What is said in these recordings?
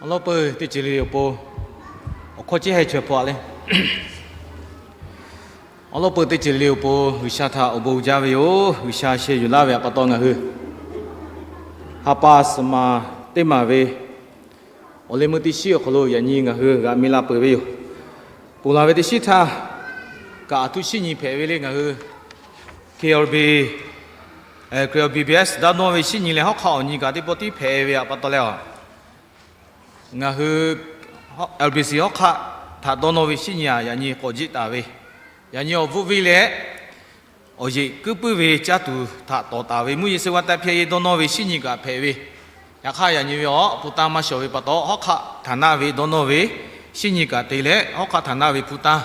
Awˬ lawn peuˬ teˇ ceuˬ le le awˬ pon, awˬ hkawˇ ceh heh chaweh hpawˇ a le. Awˬ lawn peuˬ teˇ ceuˬ le le awˬ pon G'uiˬsha htaꞈ awˬ bon uiˍ jaˇ ve yoˬ. G'uiˬsha sheh yuˬ laˇ ve htaꞈ pa taw ngaˬ hui ha pa suhˍ ma teˇ maˬ ve awˬ leh meuˇ teˇ shiˉ awˬ hk'aw lo yaꞈ nyi ngaˬ hui g'a mi la peuˬ ve yoˬ. Ponˬ laˬ ve teˇ shiˉ htaˇ kaꞈ aˬ htoꞈ shiˉ nyi hpehꞈ ve le ngaˬ hui K L B, K L B B S daꞈ dawˇ ve shiˉ nyi leh hawˉ hk'aˆ awˬ nyi kaꞈ teˇ pawˆ tiˉ hpehꞈ ve htaꞈ pa taw leh a ngaˬ hui L B C hawˉ hk'aˆ htaꞈ dawˇ nawˇ ve shiˉ nyi a yaꞈ nyi k'awꞈ jiˆ taˍ ve, yaꞈ nyi awˬ bvuhˆ viˇ leh awˬ yeꞈ kuiˉ puiˉ ve caˇ tuˬ htaꞈ tawˍ taˍ ve mvuhˇ yeˬ suh va taˇ hpehˇ e dawˇ nawˇ ve shiˉ nyi kaꞈ hpehꞈ ve, yaꞈ hk'aˇ yaꞈ nyi ve awˬ hpu tanˇ maˇ shawˍ ve pa taw hawˉ hk'aˆ htaˍ naˆ ve dawˇ nawˇ ve shiˉ nyi kaꞈ te leh hawˉ hk'aˆ htaˍ naˆ ve hpu tanˇ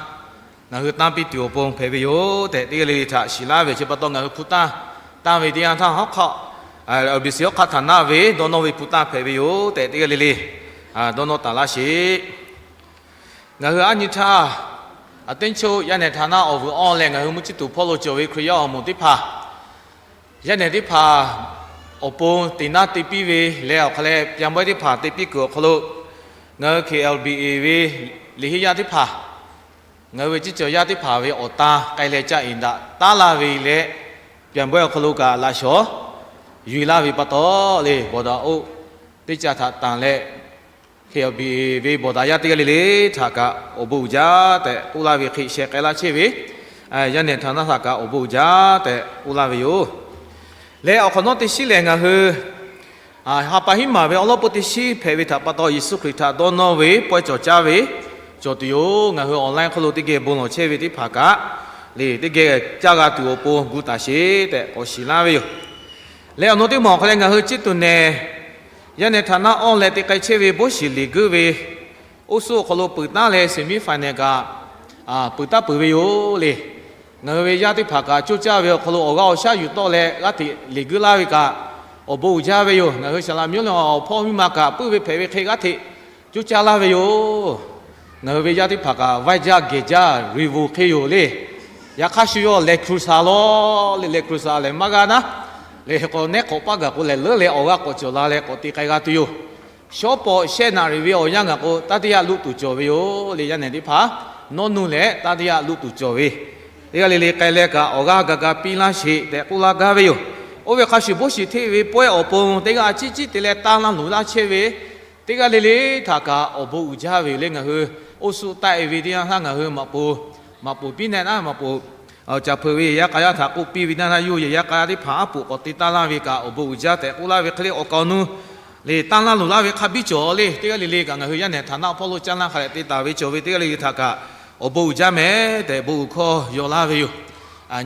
ngaˬ hui tanˇ piˇ tuˬ awˬ pon hpehꞈ ve yoˬ tehꞈ teˇ g'aˇ le le htaꞈ shiˍ laˇ ve chi pa taw ngaˬ hui hpu tanˇ tanˇ ve teˇ yanˇ htaˇ hawˉ hk'aˆ L B C hawˉ hk'aˆ htaˍ naˆ ve dawˇ nawˇ ve hpu tanˇ hpehꞈ ve yoˬ tehꞈ teˇ g'aˇ le le dawˇ nawˇ taˍ laˇ sheˍ. Ngaˬ hui aˉ nyi htaˇ, aˬ teˇ choˆ yaˇ nehˬ htaꞈ naˆ awˬ vuiˬ awˇ leh ngaˬ hui mvuhˇ ciˇ tuˬ hpawˇ lo cawˬ ve Hkriꞈ yaˇ awˬ moˍ teˇ hpaˍ, yaˇ nehˬ teˇ hpaˍ awˬ pon te naˇ te piˇ ve leh awˬ hk'aw leh pya bawehˇ teˇ hpaˍ te piˇ kuiˬ awˬ hk'aw lo, ngaˬ hui K L B A ve liꞈ henˇ yaˇ teˇ hpaˍ, ngaˬ hui ve ciˉ cawˬ yaˇ teˇ hpaˍ ve awˬ tan k'ai leh caˇ iˍ daꞈ taˉ laˇ ve leh, pya bawehˇ awˬ hk'aw lo kaꞈ laꞈ shawˍ yuˬ e laˇ ve pa taw le, bawˬ daꞈ oˆ teˇ caˇ htaꞈ tanˬ leh Hk'e awˬ biˍ ve bawˬ daꞈ yaˇ teˇ g'aˇ le le htaꞈ kaꞈ awˬ bon uiˍ jaˇ tehꞈ k'oˆ laˇ ve hk'e sheh k'ai laˇ chehˇ ve, yaˇ nehˬ htaꞈ naˆ htaꞈ kaꞈ awˬ bon uiˍ jaˇ tehꞈ k'oˆ laˇ ve yoˬ. Leh awˬ hk'awꞈ nawˉ teˇ shiˉ lehˬ, ngaˬ hui ha pa hiˉ maˬ ve awˬ lawn peuˬ teˇ shiˉ hpehꞈ ve htaꞈ pa taw, Yeˍsuˆ Hkriꞈ htaꞈ dawˇ nawˇ ve pawehˇ cawˬ caˇ ve cawˬ tuˬ yoˬ. Ngaˬ hui online hk'aw lo teˇ geh bon lawˬ chehˇ ve teˇ hpaˍ kaꞈ, le teˇ geh caˇ g'a tuˬ awˬ pon gu taˍ sheˍ tehꞈ k'awꞈ shiˍ laˇ ve yoˬ. Leh awˬ naw teˇ maˬ awˬ hk'aw leh ngaˬ hui ciˉ tuˬ nehˬ, yaˇ nehˬ htaꞈ naˆ awˇ leh te k'ai chehˇ ve bon shiˍ liꞈ guiˇ ve oˇ suhˉ awˬ hk'aw lo peuˬ taˉ leh semi final kaꞈ peuˬ taˉ peuˬ ve yoˬ le. Ngaˬ hui ve yaˇ teˇ hpaˍ kaꞈ coˇ caˇ ve awˬ hk'aw lo awˬ g'aˇ awˬ shaˉ yuˬ tawˆ leh g'aˇ hteꞈ liꞈ guiˇ laˇ ve kaꞈ awˬ bon uiˍ jaˇ ve yoˬ. Ngaˬ hui saˍ laꞈ miˉ lawˬ awˬ hpawˇ miˇ ma kaꞈ puiˉ ve hpehꞈ ve hk'e g'aˇ hteꞈ coˇ caˇ laˇ ve yoˬ. Ngaˬ hui ve yaˇ teˇ hpaˍ kaꞈ vaiˇ jaˇ gehˬ jaˇ re vo hk'e yoˬ le. Yaꞈ hk'aˇ shu yawˇ lehˬ hkruꞈ shaˍ lawˬ le, lehˬ hkruꞈ shaˍ lehˬ maˇ g'a naˉ, lehˬ k'awꞈ nehˉ k'awꞈ paˆ gaˬ k'o lehˬ leuˉ leh awˬ g'aˇ k'awꞈ cawˬ la leh k'awꞈ te k'ai g'a tuˬ yoˬ. Shawˉ pawˍ shehˆ naꞈ riˍ ve awˬ yanˇ gaˬ k'o, taˇ teˇ yaˇ luˆ tuˬ cawˬ ve yoˬ le. Yaˇ nehˬ teˇ hpaˍ nawˉ nuˇ leh taˇ teˇ yaˇ luˆ tuˬ cawˬ ve, teˇ g'aˇ le le k'ai leh kaꞈ awˬ g'aˇ ga ga piˇ laˇ sheˍ tehꞈ k'oˆ laˇ gaˇ ve yoˬ. Oˇ ve hk'a shuˍ, bon shiˍ hteˇ ve pawehˇ awˬ pon teˇ g'aˇ ciˉ ciˉ te leh tanˇ laˇ luˬ laˇ chehˇ ve teˇ g'aˇ le le htaꞈ kaꞈ awˬ bon uiˍ jaˇ ve yoˬ le. Ngaˬ hui oˇ suhˉ taˆ e ve teˇ yanˇ htaˇ ngaˬ hui maꞈ poˍ maꞈ poˍ piˇ nehˆ naˉ maꞈ poˍ caˍ hpeuꞈ ve yehˬ yaˇ k'a yaˇ htaꞈ k'oˆ piˇ ve teˇ yanˇ htaˇ, yawˇ yehˬ yaˇ k'a yaˇ teˇ hpaˍ aˉ poꞈ k'awꞈ te taˇ laˇ ve kaꞈ awˬ bon uiˍ jaˇ tehꞈ k'oˆ laˇ ve hk'e le, awˬ kaˍ awˬ nu le tanˇ laˇ luˬ laˇ ve hk'a biˇ cawˬ le. Teˇ g'aˇ le le kaꞈ ngaˬ hui yaˇ nehˬ htaꞈ naˆ hpawˇ lo caˇ laˇ hk'a leh te taˍ ve cawˬ ve teˇ g'aˇ le le htaꞈ kaꞈ awˬ bon uiˍ jaˇ mehˍ tehꞈ bon uiˍ hkawˇ yaw laˇ ve yoˬ.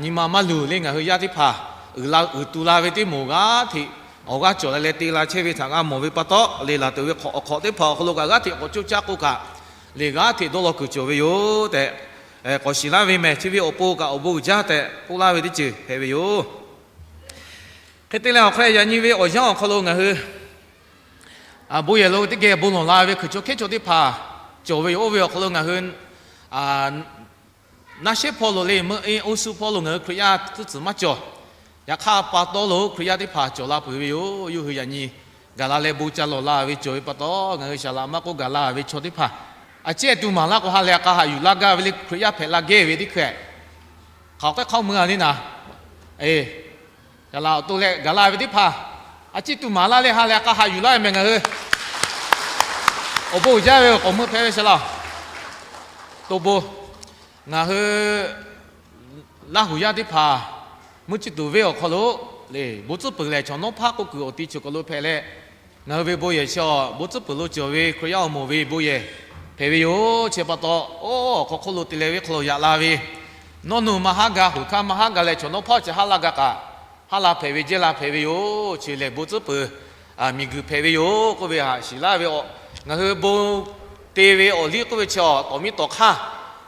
Nyi ma maˇ luˬ le, ngaˬ hui yaˇ teˇ hpaˍ uiˍ la uiˍ tu la ve teˇ moˍ g'aˇ hteꞈ awˬ g'aˇ cawˬ la leh te la chehˇ ve htaꞈ g'a mawˬ ve pa taw, le laˬ tuˬ ve hk'awꞈ awˬ hk'awꞈ teˇ hpaˍ awˬ hk'aw lo kaꞈ g'aˇ hteꞈ k'awꞈ coˇ caˇ k'o kaꞈ, le g'aˇ hteꞈ dawˇ law kuiˬ cawˬ ve yoˬ tehꞈ k'awꞈ shiˍ laˇ ve mehˍ. Chi ve awˬ pon kaꞈ awˬ bon uiˍ jaˇ tehꞈ k'oˆ laˇ ve teˇ ceuˬ hpehꞈ ve yoˬ. Hk'e te leh awˬ hk'a leh yaꞈ nyi ve awˬ yanˇ awˬ hk'aw lo ngaˬ hui bon yehˬ lo teˇ geh bon lawˬ la ve hkui chaw hkehˉ chaw teˇ hpaˍ cawˬ ve yoˬ. Oˇ ve awˬ hk'aw lo ngaˬ hui naˆ sheˉ hpawˇ lo le meuˇ eˇ oˇ suhˉ hpawˇ lo ngaˬ hui Hkriꞈ yaˇ tuˉ tcuhˍ maˇ cawˬ. Yaꞈ hk'aˇ pa taw lo Hkriꞈ yaˇ teˇ hpaˍ cawˬ la peuˬ ve yoˬ. Yawˇ hui yaꞈ nyi gaˬ la leh bon ca lawˬ la ve cawˬ ve pa taw, ngaˬ hui saˍ laꞈ maˇ k'oˆ gaˬ la ve chaw teˇ hpaˍ a ciˉ tuˬ maˍ laˇ k'o ha leh k'a haꞈ yuˬ laˇ gaˇ ve le, Hkriꞈ yaˇ hpehꞈ la geh ve teˇ hkeh hk'aˬ k'ehˉ hk'aˇ mui a le naˍ, e, saˍ laꞈ awˬ to leh gaˬ la ve teˇ hpaˍ a ciˉ tuˬ maˍ laˇ leh ha leh k'a haꞈ yuˬ laˇ ve mehˍ. Ngaˬ hui awˬ bon uiˍ jaˇ ve awˬ k'awꞈ mui hpehꞈ ve saˍ laꞈ to bon ngaˬ hui Laˇ huˍ yaˇ teˇ hpaˍ mvuhˇ ciˇ tuˬ venˇ awˬ hk'aw lo le, bon tcuhˉ peuˬ lehˬ chaw nawˉ hpaˇ k'oˆ kuiˬ awˬ ti chi hk'aw lo hpehꞈ leh, ngaˬ hui ve bon yehˬ chi bon tcuhˉ peuˬ lo cawˬ ve Hkriꞈ yaˇ awˬ moˍ ve bon yehˬ hpehꞈ ve yoˬ. Chi pa taw, oˇ awˬ hk'aw hk'oˆ lo te leh venˇ hk'aw lo yaꞈ la ve, nawˇ nuˇ maˇ haˉ ga, huiˬ hkaˇ maˇ haˉ ga leh chaw nawˉ hpaˇ chi haˉ laˇ ga kaꞈ, haˉ la hpehꞈ ve, jehˇ la hpehꞈ ve yoˬ. Chi lehˬ bon tcuhˉ peuˬ miˬguiˬ hpehꞈ ve yoˬ k'oˆ ve haꞈ shiˍ laˇ ve. Ngaˬ hui bon te ve awˬ liˇ k'oˆ ve chi awˬ tawˍ miˇ tawˍ hk'aˇ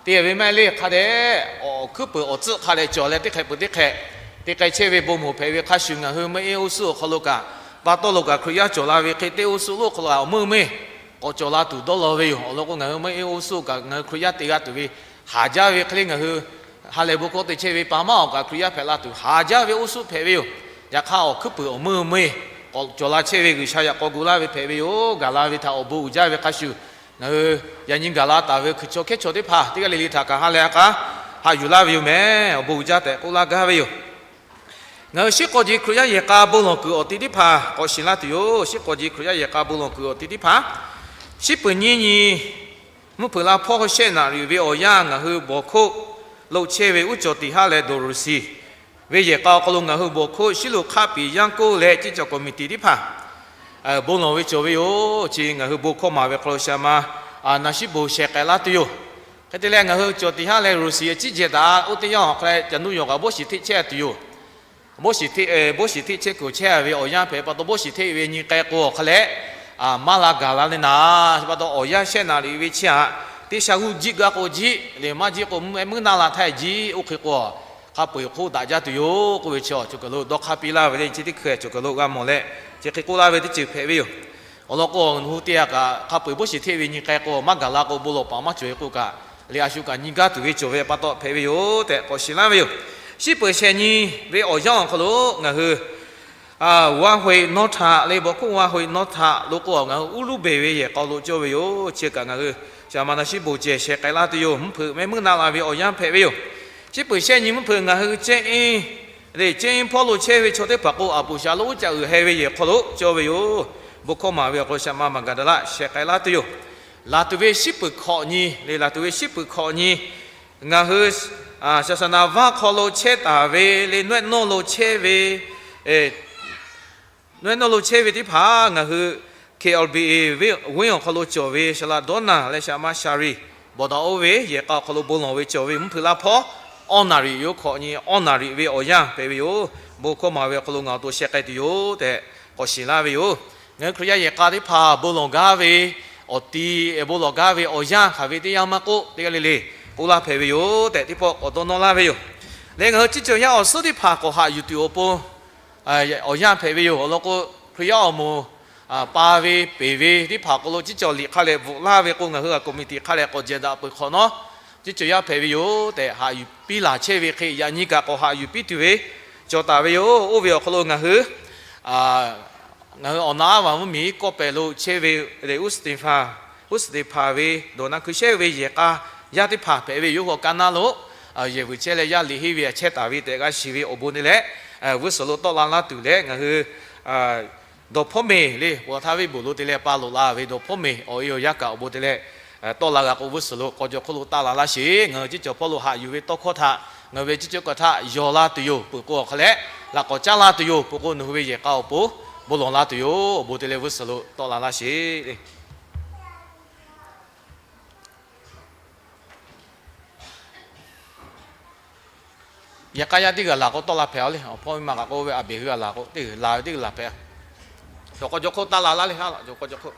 te ve maˇ heˆ le. Hk'a dehꞈ awˬ hkuiˉ peuˬ awˬ tcuhˆ hk'a dehꞈ cawˬ leh teˇ hk'ehꞈ peuˬ teˇ hk'ehꞈ te k'ai chehˇ ve bon moˍ hpehꞈ ve hk'a shuˍ, ngaˬ hui meuˇ eˇ oˇ suhˉ awˬ hk'aw lo kaꞈ, pa taw lo kaꞈ Hkriꞈ yaˇ cawˬ la ve hk'e, teˇ oˇ suhˉ lo hk'aw lo awˬ meuˇ meuˇ k'awꞈ cawˬ la tuˬ dawˇ law ve yoˬ. Awˬ lawn k'o, ngaˬ hui meuˇ eˇ oˇ suhˉ kaꞈ ngaˬ hui Hkriꞈ yaˇ te g'a tuˬ ve haˍ jaˇ ve hk'e le, ngaˬ hui ha lehˬ bon hkawˇ te chehˇ ve pa maˇ awˬ kaꞈ Hkriꞈ yaˇ hpehꞈ la tuˬ haˍ jaˇ ve oˇ suhˉ hpehꞈ ve yoˬ. Yaꞈ hk'aˇ, awˬ hkuiˉ peuˬ awˬ meuˇ meuˇ cawˬ la chehˇ ve G'uiˬsha yaꞈ k'aw gu laˇ ve hpehꞈ ve yoˬ. Gaˬ la ve htaꞈ awˬ bon uiˍ jaˇ ve hk'a shuˍ, ngaˬ hui yaꞈ nyi gaˬ la taˍ ve hkuiˬ chaw hkehˉ chaw teˇ hpaˍ teˇ g'aˇ le le htaꞈ kaꞈ ha lehˬ a k'a haꞈ yuˬ laˇ ve yoˬ mehˍ. Awˬ bon uiˍ jaˇ tehꞈ k'oˆ laˇ gaˇ ve yoˬ. Ngaˬ hui shiˉ k'aw ji Hkriꞈ yaˇ yehˬ k'a bon lawˬ kuiˬ awˬ ti teˇ hpaˍ k'awꞈ shiˍ laˇ tuˬ yoˬ. Shiˉ k'aw ji Hkriꞈ yaˇ yehˬ k'a bon lawˬ kuiˬ awˬ ti teˇ hpaˍ, shiˉ peuˬ nyiˇ nyi mvuhˇ hpeuꞈ la hpawˇ shehˆ naˍ riˍ ve awˬ yanˇ ngaˬ hui bawˬ hkoˆ lo chehˇ ve uˉ cawˬ tiꞈ haˉ leh Dorothy ve yehˬ k'a awˬ hk'aw lo ngaˬ hui bawˬ hkoˆ shiˉ lo hk'aˆ piˍ yanˇ k'oˆ leh ceˇ cawˬ committee teˇ hpaˍ bon lawˬ ve cawˬ ve yoˬ. Chi ngaˬ hui bon hkawˇ maˍ ve hk'aw lo shaˍ ma Naˍshiˉ bon sheh k'ai laˇ tuˬ yoˬ. Hk'e te leh ngaˬ hui cawˬ tiꞈ haˉ leh Roˍsiˍ ciˉ jehˬ daꞈ oˇ teˇ yanˇ awˬ hk'a leh ca nuˇ yawˬ kaꞈ bawˇ shiˍ hteˆ chehˇ a tuˬ yoˬ. Bawˇ shiˍ hteˆ, bawˇ shiˍ hteˆ chehˇ kuiˬ chehˇ ve awˬ yanˇ hpehꞈ pa taw, bawˇ shiˍ hteˆ ve nyi k'ai k'o awˬ hk'a leh maˇ la gaˬ la le naˍ. Chi pa taw awˬ yanˇ shehˆ naˍ riˍ ve chehˇ aꞈ, teˇ sha g'uˇ jiˆ gaˇ k'o jiˆ le, maˇ jiˆ k'o mvuhˇ meuˉ naˇ la htaˇ jiˆ. Oˇ hk'e k'o hk'a peu-eˬ hk'oˆ daꞈ jaˇ tuˬ yoˬ k'oˆ ve chi cawˬ kaˬ lo dawˇ hk'aˇ piˇ laˇ ve le. Chi teˇ hkui cawˬ kaˬ lo g'a mawˬ leh chi hk'e k'oˆ laˇ ve teˇ ceuˬ hpehꞈ ve yoˬ. Awˬ lawn k'o, nawˬ hui teˇ g'aˇ kaꞈ hk'a peu-eˬ bawˇ shiˍ hteˆ ve nyi k'ai k'o maˇ gaˬ la k'o bon lawˬ paˍ maˇ cawˬ ve k'o kaꞈ, le a shu kaꞈ nyi gaˇ tuˬ ve cawˬ ve pa taw hpehꞈ ve yoˬ tehꞈ k'awꞈ shiˍ laˇ ve yoˬ. Shiˉ peuˬ shehˍ nyi ve awˬ yanˇ awˬ hk'aw lo ngaˬ hui วันแห่งน้ำตา le, bawˬ hkoˆ วันแห่งน้ำตา lo k'o ngaˬ hui uˉ luˉ beˬ ve yehˬ k'a lo cawˇ ve yoˬ. Chi kaꞈ ngaˬ hui shaˍ ma Naˍshiˉ bon cehˬ sheh k'ai laˇ tuˬ yoˬ. Mvuhˇ hpeuꞈ mehˆ meuˇ naˆ la ve awˬ yanˇ hpehꞈ ve yoˬ. Shiˉ peuˬ shehˆ nyi mvuhˇ hpeuꞈ ngaˬ hui ceˇ iˉ le, ceˇ iˉ hpawˇ lo chehˇ ve chaw teˇ hpaˍ k'o, aˬ poˍ shaˍ lo uˉ caꞈ uiˍ heh ve yehˬ hk'aw lo cawˇ ve yoˬ. Bon hkawˇ maˍ ve awˬ hk'aw lo shaˍ ma Maˍgaˍdaˍlaˆ sheh k'ai laˇ tuˬ yoˬ. Laˬ tuˬ ve shiˉ peuˬ hkawꞈ nyi le, laˬ tuˬ ve shiˉ peuˬ hkawꞈ nyi ngaˬ hui shaˍ saˍ naˍ vaˇ hk'aw lo chehˇ taˍ ve le, nawehˆ nawˇ lo chehˇ ve, nawehˆ nawˇ lo chehˇ ve teˇ hpaˍ ngaˬ hui K L B A venˇ awˬ hk'aw lo cawˬ ve shaˍ laꞈ Dawˉnaˍ leh shaˍ ma Shaˍriˍ bawˬ daꞈ oˇ ve yehˬ k'a awˬ hk'aw lo bon lawˬ ve cawˬ ve mvuhˇ hpeuꞈ laˇ hpawˇ awˇ naˍ riˍ yoˬ. Hkawꞈ nyi awˇ naˍ riˍ ve awˬ yanˇ hpehꞈ ve yoˬ. Bon hkawˇ maˍ ve awˬ hk'aw lo ngaˬ awˬ to sheh k'ai tuˬ yoˬ tehꞈ k'awꞈ shiˍ laˇ ve yoˬ. Ngaˬ hui Hkriꞈ yaˇ yehˬ k'a teˇ hpaˍ bon lawˬ gaˇ ve awˬ ti, bon lawˬ gaˇ ve awˬ yanˇ hk'aˬ ve teˇ yanˇ maˇ k'oˆ, teˇ g'aˇ le le k'oˆ laˇ hpehꞈ ve yoˬ tehꞈ teˇ pawˆ k'awꞈ dawˇ nawˇ laˇ ve yoˬ. Leh ngaˬ hui ciˉ cawˬ yaˇ awˬ suhˉ teˇ hpaˍ k'awꞈ haꞈ yuˬ tuˬ awˬ pon awˬ yanˇ hpehꞈ ve yoˬ. Awˬ lawn k'o, Hkriꞈ yaˇ awˬ moˍ pa ve peˬ ve teˇ hpaˍ awˬ hk'aw lo ciˉ cawˬ liꞈ hk'a leh bvuhꞈ laˇ ve k'o, ngaˬ hui a committee hk'a leh k'awꞈ jehˬ daꞈ peuˬ hk'awꞈ nawˉ, ciˉ cawˬ yaˇ hpehꞈ ve yoˬ tehꞈ haꞈ yuˬ piˇ laˬ chehˇ ve hk'e, yaꞈ nyi kaꞈ k'awꞈ haꞈ yuˬ piˇ tuˬ ve cawˬ taˍ ve yoˬ. Oˇ ve awˬ hk'aw lo ngaˬ hui ngaˬ hui awˬ na aˉ vaˬ mvuhˇmiˬ kawˆ pehˍ lo chehˇ ve le, Uˉ Steˍhpaˍ ve dawˬ na hkui shehˉ ve yehˬ k'a yaˇ teˇ hpaˍ hpehꞈ ve yoˬ. Hawˬ kaˇ naˉ lo yehˬ vuiˬ chehˇ leh yaˇ liꞈ henˇ ve a chehˇ taˍ ve tehꞈ g'a shiˍ ve awˬ bon te leh, g'uˇ suhˍ lo tawˆ la laˇ tuˬ leh ngaˬ hui dawˬ hpawˇ meˍ le, paw htaˇ venˇ bawˬ lo te leh pa loꞈ la ve dawˬ hpawˇ meˍ awˬ e awˬ yanˇ kaꞈ awˬ bon te leh tawˆ la g'a k'o, g'uˇ suhˍ lo k'aw jaw hk'oˆ lo taˇ la laˇ sheˍ. Ngaˬ hui ciˉ cawˬ hpawˇ lo haꞈ yuˬ ve tawˇ hkawˇ htaꞈ ngaˬ hui ve ciˉ cawˬ kaꞈ htaꞈ yaw la tuˬ yoˬ peuˬ k'o awˬ hk'a leh, laꞈ k'awꞈ caˉ la tuˬ yoˬ peuˬ k'o, nawˬ hui ve yehˬ k'a awˬ pon bon lawˬ la tuˬ yoˬ. Awˬ bon te leh g'uˇ suhˍ lo tawˆ la laˇ sheˍ le. Yehˬ k'a yaˇ teˇ g'aˇ laˬ k'o tawˆ la hpehꞈ a le. Awˬ hpawˇ miˇ ma kaꞈ k'oˆ ve, a beˬ hui g'a laˬ k'o teˇ g'aˇ laˬ ve teˇ g'aˇ laˬ hpehꞈ. Cawˬ k'aw jaw hk'oˆ taˇ la laˇ le, ha laˬ cawˬ k'aw jaw hk'oˆ.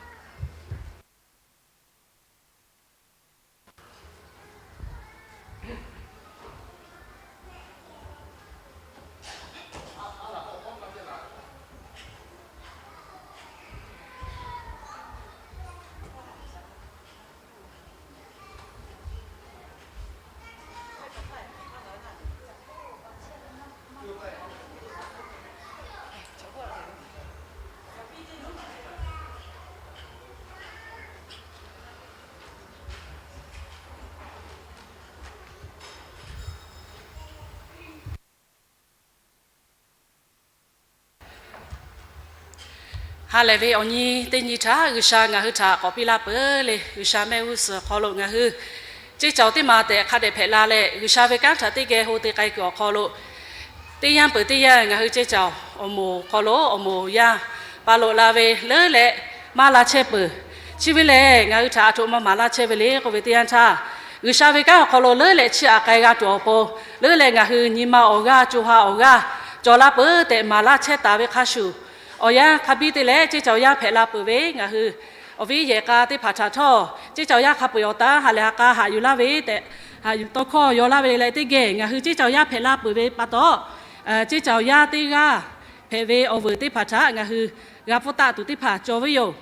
Ha lehˬ ve awˬ nyi teˇ nyi htaꞈ G'uiˬsha ngaˬ hui htaꞈ k'awꞈ piˇ laˇ peuˬ le. G'uiˬsha mehˆ g'uˇ suhˍ hk'aw lo ngaˬ hui ceˇ cawˬ teˇ ma tehꞈ hk'a dehꞈ hpehꞈ la leh, G'uiˬsha ve kanˉ htaꞈ teˇ geh ho te k'ai kuiˬ awˬ hk'aw lo, teˇ yanˇ peuˬ teˇ yanˇ ngaˬ hui ceˇ cawˬ awˬ moˍ hk'aw lo awˬ moˍ yaˇ pa loꞈ la ve leuˉ leh maˇ la chehˇ peuˬ. Chi ve lehˬ, ngaˬ hui htaꞈ a htoꞈ ma maˍ laˇ chehˇ ve le k'oˆ ve teˇ yanˇ htaˇ, G'uiˬsha ve kanˉ awˬ hk'aw lo leuˉ leh chiˇ aꞈ k'ai g'a tuˬ awˬ pon, leuˉ leh ngaˬ hui nyi ma awˬ g'aˇ co ha awˬ g'aˇ cawˬ la peuˬ tehꞈ maˍ laˇ chehˇ taˍ ve hk'a shuˍ, awˬ yanˇ hk'a biˇ te leh ceˇ cawˬ yaˇ hpehꞈ la peuˬ ve ngaˬ hui awˬ viˉ yehˬ k'a teˇ hpaˍ htaꞈ htawˇ, ceˇ cawˬ yaˇ hk'a peu-eˬ awˬ taˉ ha leh ha k'a haꞈ yuˬ laˇ ve tehꞈ haꞈ yuˬ tawˇ hkawˇ yaw laˇ ve le. Teˇ geh ngaˬ hui ceˇ cawˬ yaˇ hpehꞈ la peuˬ ve pa taw, ceˇ cawˬ yaˇ teˇ g'aˇ hpehꞈ ve awˬ vuiˬ teˇ hpaˍ htaꞈ ngaˬ hui g'a pfuhˇ taˆ tuˬ teˇ hpaˍ cawˬ ve yoˬ.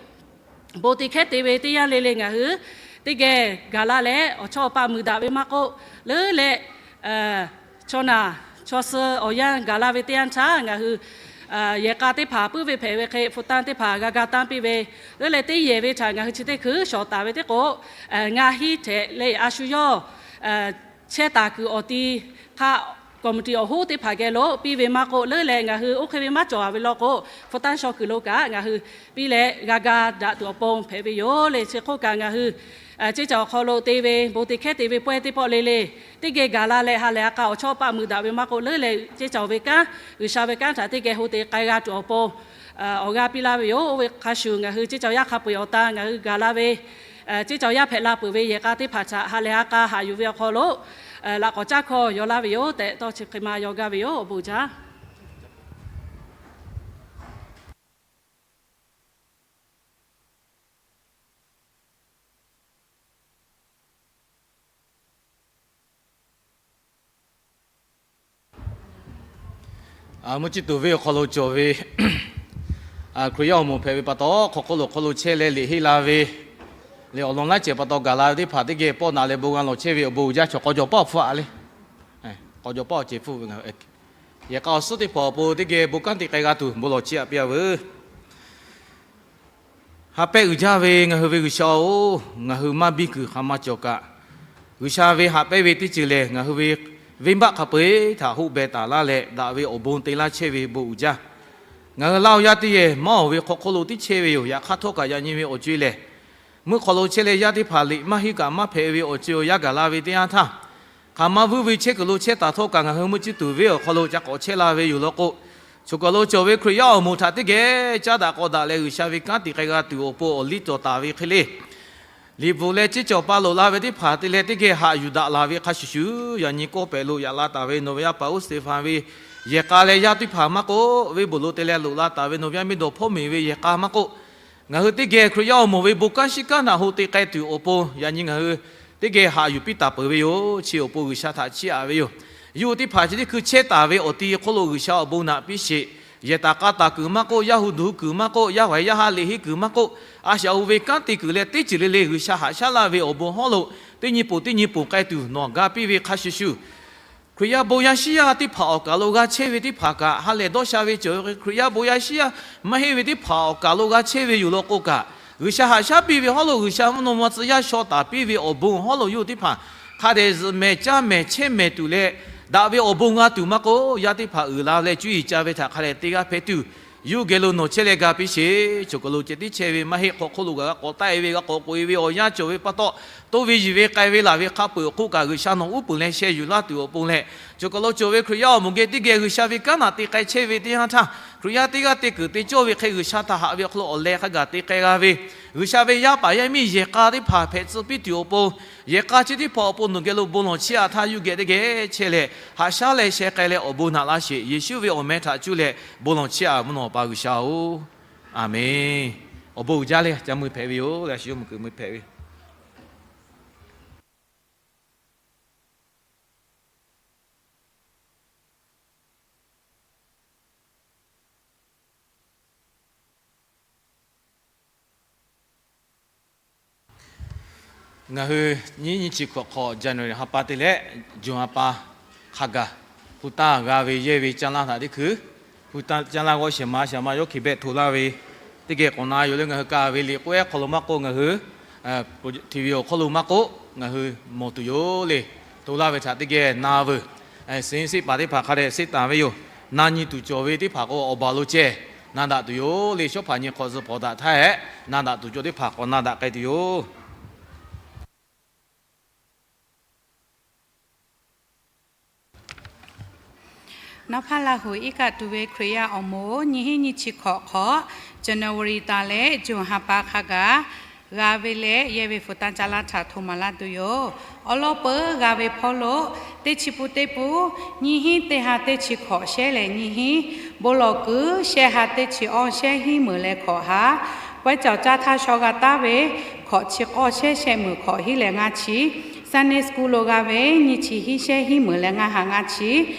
Bon te hkehˉ te ve teˇ yanˇ le le ngaˬ hui teˇ geh gaˬ la leh, awˬ chawˇ awˬ paˆ mui daꞈ ve maˇ k'oˆ, leuˉ leh chaw naˬ chaw suh awˬ yanˇ gaˬ la ve teˇ yanˇ htaˇ ngaˬ hui yehˬ k'a teˇ hpaˍ puiˉ ve hpehꞈ ve hk'e โควต้า teˇ hpaˍ g'a ga tanˇ piˇ ve, leuˉ leh teˇ yehˬ ve htaꞈ ngaˬ hui chi teˇ hkui shawˍ taˍ ve teˇ k'o, ngaˇ hinˉ htehꞈ leh a shu yawˇ chehˇ taˍ kuiˬ awˬ ti hk'aˆ กรรมการ awˬ hoˉ teˇ hpaˍ geh lo piˇ ve maˇ k'oˆ, leuˉ leh ngaˬ hui oˇ hk'e ve maˇ cawˬ a ve law k'o, โควต้า shaw kuiˬ lo kaꞈ ngaˬ hui piˇ leh g'a ga daꞈ tuˬ awˬ pon hpehꞈ ve yoˬ le. Chi hk'oˆ kaꞈ ngaˬ hui ceˇ caˬ awˬ hk'aw lo te ve bon te hkehˉ te ve pawehˇ teˇ pawˆ le le, teˇ geh gaˬ la leh ha lehˬ ha k'a awˬ chawˇ paˆ mui daꞈ ve maˇ k'oˆ, leuˉ leh ceˇ caˬ ve kanˉ, G'uiˬsha ve kanˉ htaꞈ teˇ geh ho te k'ai g'a tuˬ awˬ pon awˬ g'aˇ piˇ laˇ ve yoˬ. Oˇ ve hk'a shuˍ ngaˬ hui ceˇ caˬ yaˇ hk'a peu-eˬ awˬ ta ngaˬ hui gaˬ la ve, ceˇ caˬ yaˇ hpehꞈ la peuˬ ve yehˬ k'a teˇ hpaˍ htaꞈ ha lehˬ ha k'a haꞈ yuˬ ve awˬ hk'aw lo laꞈ k'awꞈ caˉ hkawˇ yaw laˇ ve yoˬ tehꞈ, tawˇ chi hk'e ma yaw gaˇ ve yoˬ. Awˬ bon uiˍ jaˇ. Mvuhˇ ciˇ tuˬ venˇ awˬ hk'aw lo cawˬ ve Hkriꞈ yaˇ awˬ moˍ hpehꞈ ve pa taw, hk'aw hk'oˆ lo hk'aw lo chehˇ leh liꞈ henˇ la ve, leh awˬ lawn laiˉ ceuˬ pa taw gaˬ la ve teˇ hpaˍ teˇ geh pawˆ naꞈ leh bon g'a lawˬ chehˇ ve awˬ bon uiˍ jaˇ. Chaw k'aw jawˬ pawˆ hpfuhˆ a le. K'aw jawˬ pawˆ ceh hpfuhˆ ve, yehˬ k'a awˬ suhˉ teˇ hpaˍ awˬ pon teˇ geh bon kanˉ te k'ai g'a tuˬ bon lawˬ chiˇ aꞈ piˇ a veuˬ. Ha pehˇ uiˍ jaˇ ve ngaˬ hui ve G'uiˬsha-oˬ, ngaˬ hui maˇ biˇ kuiˬ hk'aˬ ma cawˬ kaꞈ, G'uiˬsha ve haꞈ pehnˇ ve teˇ ceuˬ lehˬ, ngaˬ hui ve venˇbaˆ hk'a peu-eˬ htaꞈ hoˆ beh taˍ laˇ leh, daꞈ ve awˬ bon te laˇ chehˇ ve bon uiˍ jaˇ. Ngaˬ hui Laˇ huˍ yaˇ teˇ yehˬ maˇ oˬ ve hk'aw hk'oˆ lo tiˉ chehˇ ve yoˬ. Yaꞈ hk'aˇ htawˇ kaꞈ yaꞈ nyi ve awˬ co-e lehˬ, mvuhˇ hk'aw lo chehˇ leh yaˇ teˇ hpaˍ liꞈ maˇ henˇ kaꞈ maˇ hpehꞈ ve awˬ co-e awˬ yanˇ gaˬ la ve teˇ yanˇ htaˇ, hk'aˬ ma vuiˇ ve chehˇ kuiˬ lo chehˇ taˍ htawˇ kaꞈ ngaˬ hui mvuhˇ ciˇ tuˬ venˇ awˬ hk'aw lo ca k'awꞈ chehˇ la ve yoˬ law k'o, choˬ kaˬ lo cawˬ ve Hkriꞈ yaˇ awˬ moˍ htaꞈ teˇ geh caˉ daꞈ k'awꞈ daꞈ leh G'uiˬsha ve kanˉ te k'ai g'a tuˬ awˬ pon awˬ liˇ cawˬ taˍ ve hk'e le. Liꞈ bvuhꞈ leh ceˇ caˬ pa loꞈ la ve teˇ hpaˍ te leh teˇ geh haꞈ yuˬ daꞈ laˬ ve hk'a shuˍ shuˍ, yaꞈ nyi kawˇ pehꞈ lo yaꞈ la taˍ ve nawˬ ve yaˇ paˍ uˉ Steˍfanˍ ve yehˬ k'a leh yaˇ teˇ hpaˍ maˇ k'oˆ, venˇ bvuhꞈ lo te leh loꞈ la taˍ ve nawˬ ve yaˇ miˇ dawˬ hpawˇ miˬ ve yehˬ k'a maˇ k'oˆ, ngaˬ hui teˇ geh Hkriꞈ yaˇ awˬ moˍ ve bon kanˉ shiˉ kanˉ htaꞈ hoꞈ te k'ai tuˬ awˬ pon yaꞈ nyi ngaˬ hui teˇ geh haꞈ yuˬ piˇ taˍ peuˬ ve yoˬ. Chi awˬ pon G'uiˬsha htaꞈ chiˇ aꞈ ve yoˬ. Yawˇ hui teˇ hpaˍ chi teˇ hkui chehˇ taˍ ve awˬ ti hk'oˆ lo G'uiˬsha awˬ bon naꞈ piˇ sheˍ. Yehˬ taˍ k'a taˍ kuiˬ maˇ k'oˆ, yaˇ hu duˬ hui kuiˬ maˇ k'oˆ, yaˇ haiˬ yaˇ ha liꞈ henˇ kuiˬ maˇ k'oˆ, a shaꞈ hu ve kanˉ te kuiˬ leh teˇ ceuˬ le le G'uiˬsha haꞈ shaˉ laˇ ve awˬ bon hawˉ lo teˇ nyi ponˬ teˇ nyi ponˬ k'ai tuˬ nawˬ ga piˇ ve hk'a shuˍ shuˍ, Hkriꞈ yaˇ bon yaˇ shiˉ yaˇ teˇ hpaˍ awˬ kaˬ lo g'a chehˇ ve teˇ hpaˍ kaꞈ, ha lehˬ dawˇ sha ve cawˬ ve Hkriꞈ yaˇ bon yaˇ shiˉ yaˇ maˇ heˆ ve teˇ hpaˍ awˬ kaˬ lo g'a chehˇ ve yoˬ law k'o kaꞈ, G'uiˬsha haꞈ shaˉ piˇ ve hawˉ lo G'uiˬsha mvuhˇ naw ma tcuh yaˇ shaw taˍ piˇ ve awˬ bon hawˉ lo yawˇ hui teˇ hpaˍ hk'a dehꞈ zuhꞈ mehˍ caˇ mehˍ chehˇ mehˍ tuˬ leh, daꞈ ve awˬ bon g'a tuˬ maˇ k'oˆ, yaˇ teˇ hpaˍ uiˍ la leh cuˇ yiˍ ca ve htaꞈ hk'a dehꞈ te g'aˇ hpehꞈ tuˬ, yawˇ hui geh lo nawˬ chehˇ leh ga piˇ sheˍ. Choˬ kaˬ lo ceh tiˉ chehˇ ve maˇ heˆ, hk'aw hk'oˆ lo kaꞈ g'a k'awꞈ taˆ-e ve g'a k'awꞈ k'oꞈ-e ve awˬ yanˇ cawˬ ve pa taw, toˇ ve yiˬ ve k'ai ve laˬ ve hk'a peu-eˬ awˬ hk'oˆ kaꞈ G'uiˬsha nawˬ uˉ peunˍ leh sheh yuˬ laˇ tuˬ awˬ pon leh, choˬ kaˬ lo cawˬ ve Hkriꞈ yaˇ awˬ moˍ geh teˇ geh G'uiˬsha ve kanˉ htaꞈ te k'ai chehˇ ve teˇ yanˇ htaˇ, Hkriꞈ yaˇ teˇ g'aˇ te kuiˬ te cawˇ ve hk'e G'uiˬsha htaꞈ haꞈ ve awˬ hk'aw lo awˬ leh hk'a gaˬ te k'ai g'a ve, G'uiˬsha ve yaˇ paˍ yaˇ miˇ yehˬ k'a teˇ hpaˍ hpehꞈ tcuh piˇ tuˬ awˬ pon, yehˬ k'a chi teˇ hpaˍ awˬ pon nawˬ geh lo bon lawˬ chiˇ aꞈ htaˇ yawˇ hui geh teˇ geh chehˇ leh haꞈ shaˉ leh sheh k'ai leh awˬ bon naꞈ laˇ sheˍ. Yeˍsuˆ ve awˬ meh htaꞈ cuˇ leh bon lawˬ chiˇ aꞈ mvuhˇ naw pa G'uiˬsha-oˬ, Aˍmenˍ. Awˬ bon uiˍ jaˇ leh ca mui hpehꞈ ve yoˬ. Leh a shu yawˇ mui kuiˬ mui hpehꞈ ve Ngaˬ hui nyiˇ nyiˇ chi hkawꞈ hk'awꞈ January ha pa te leh June ha pa hk'a gaˬ, hpu taˇ g'a ve yehˇ ve caˇ lanˇ htaꞈ teˇ hkui, hpu taˇ caˇ lanˇ g'awˇ shehˍ ma shehˍ ma yawˇ hkeh behˆ hto laˇ ve, teˇ geh k'awꞈ na yoˬ leh ngaˬ hui ka ve liꞈ k'oˆ ehˉ hk'aw lo maˇ k'oˆ, ngaˬ hui TV awˬ hk'aw lo maˇ k'oˆ, ngaˬ hui mawˬ tuˬ yoˬ le. Hto laˇ ve htaꞈ teˇ geh na veuˬ. Seˍ seˆ paˍ teˇ hpaˍ hk'a dehꞈ seˆ taˍ ve yoˬ. Na nyi tuˬ cawˬ ve teˇ hpaˍ k'o awˬ baˬ lo ceh na daꞈ tuˬ yoˬ le. Shawˉ hpaˍ nyi hk'awꞈ zuhꞈ hpawnˬ daꞈ htaˇ hehꞈ, na daꞈ tuˬ cawˬ teˇ hpaˍ k'awꞈ na daꞈ k'ai tuˬ yoˬ. Nawˉ hpaˇ Laˇ huˍ iˉ kaˆ tuˬ ve Hkriꞈ yaˇ awˬ moˍ, nyiˇ hinˉ nyiˇ chi hkawꞈ hk'awꞈ January taˍ leh June ha pa hk'a gaˬ g'a ve leh yehˇ ve hpu taˇ caˇ lanˇ htaꞈ hto maˍ laˇ tuˬ yoˬ. Awˉ lawˉ peuˬ g'a ve hpawˇ lo, teˇ chi pun teˇ pun, nyiˇ hinˉ teˇ ha teˇ chi hkawꞈ shehˉ leh nyiˇ hinˉ, bon lawˬ kuiˬ shehˆ ha teˇ chi awˇ shehˉ hinˉ meunˍ leh hkawꞈ ha, pawehˇ cawˬ caˇ htaˇ shaw g'a taˉ ve hkawꞈ chi k'awˇ shehˉ shehˆ meunˍ hkawꞈ hinˉ leh ngaˇ chi, Sunday school lo g'a ve nyiˇ chi hinˉ shehˉ hinˉ meunˍ leh ngaˇ ha ngaˇ chi,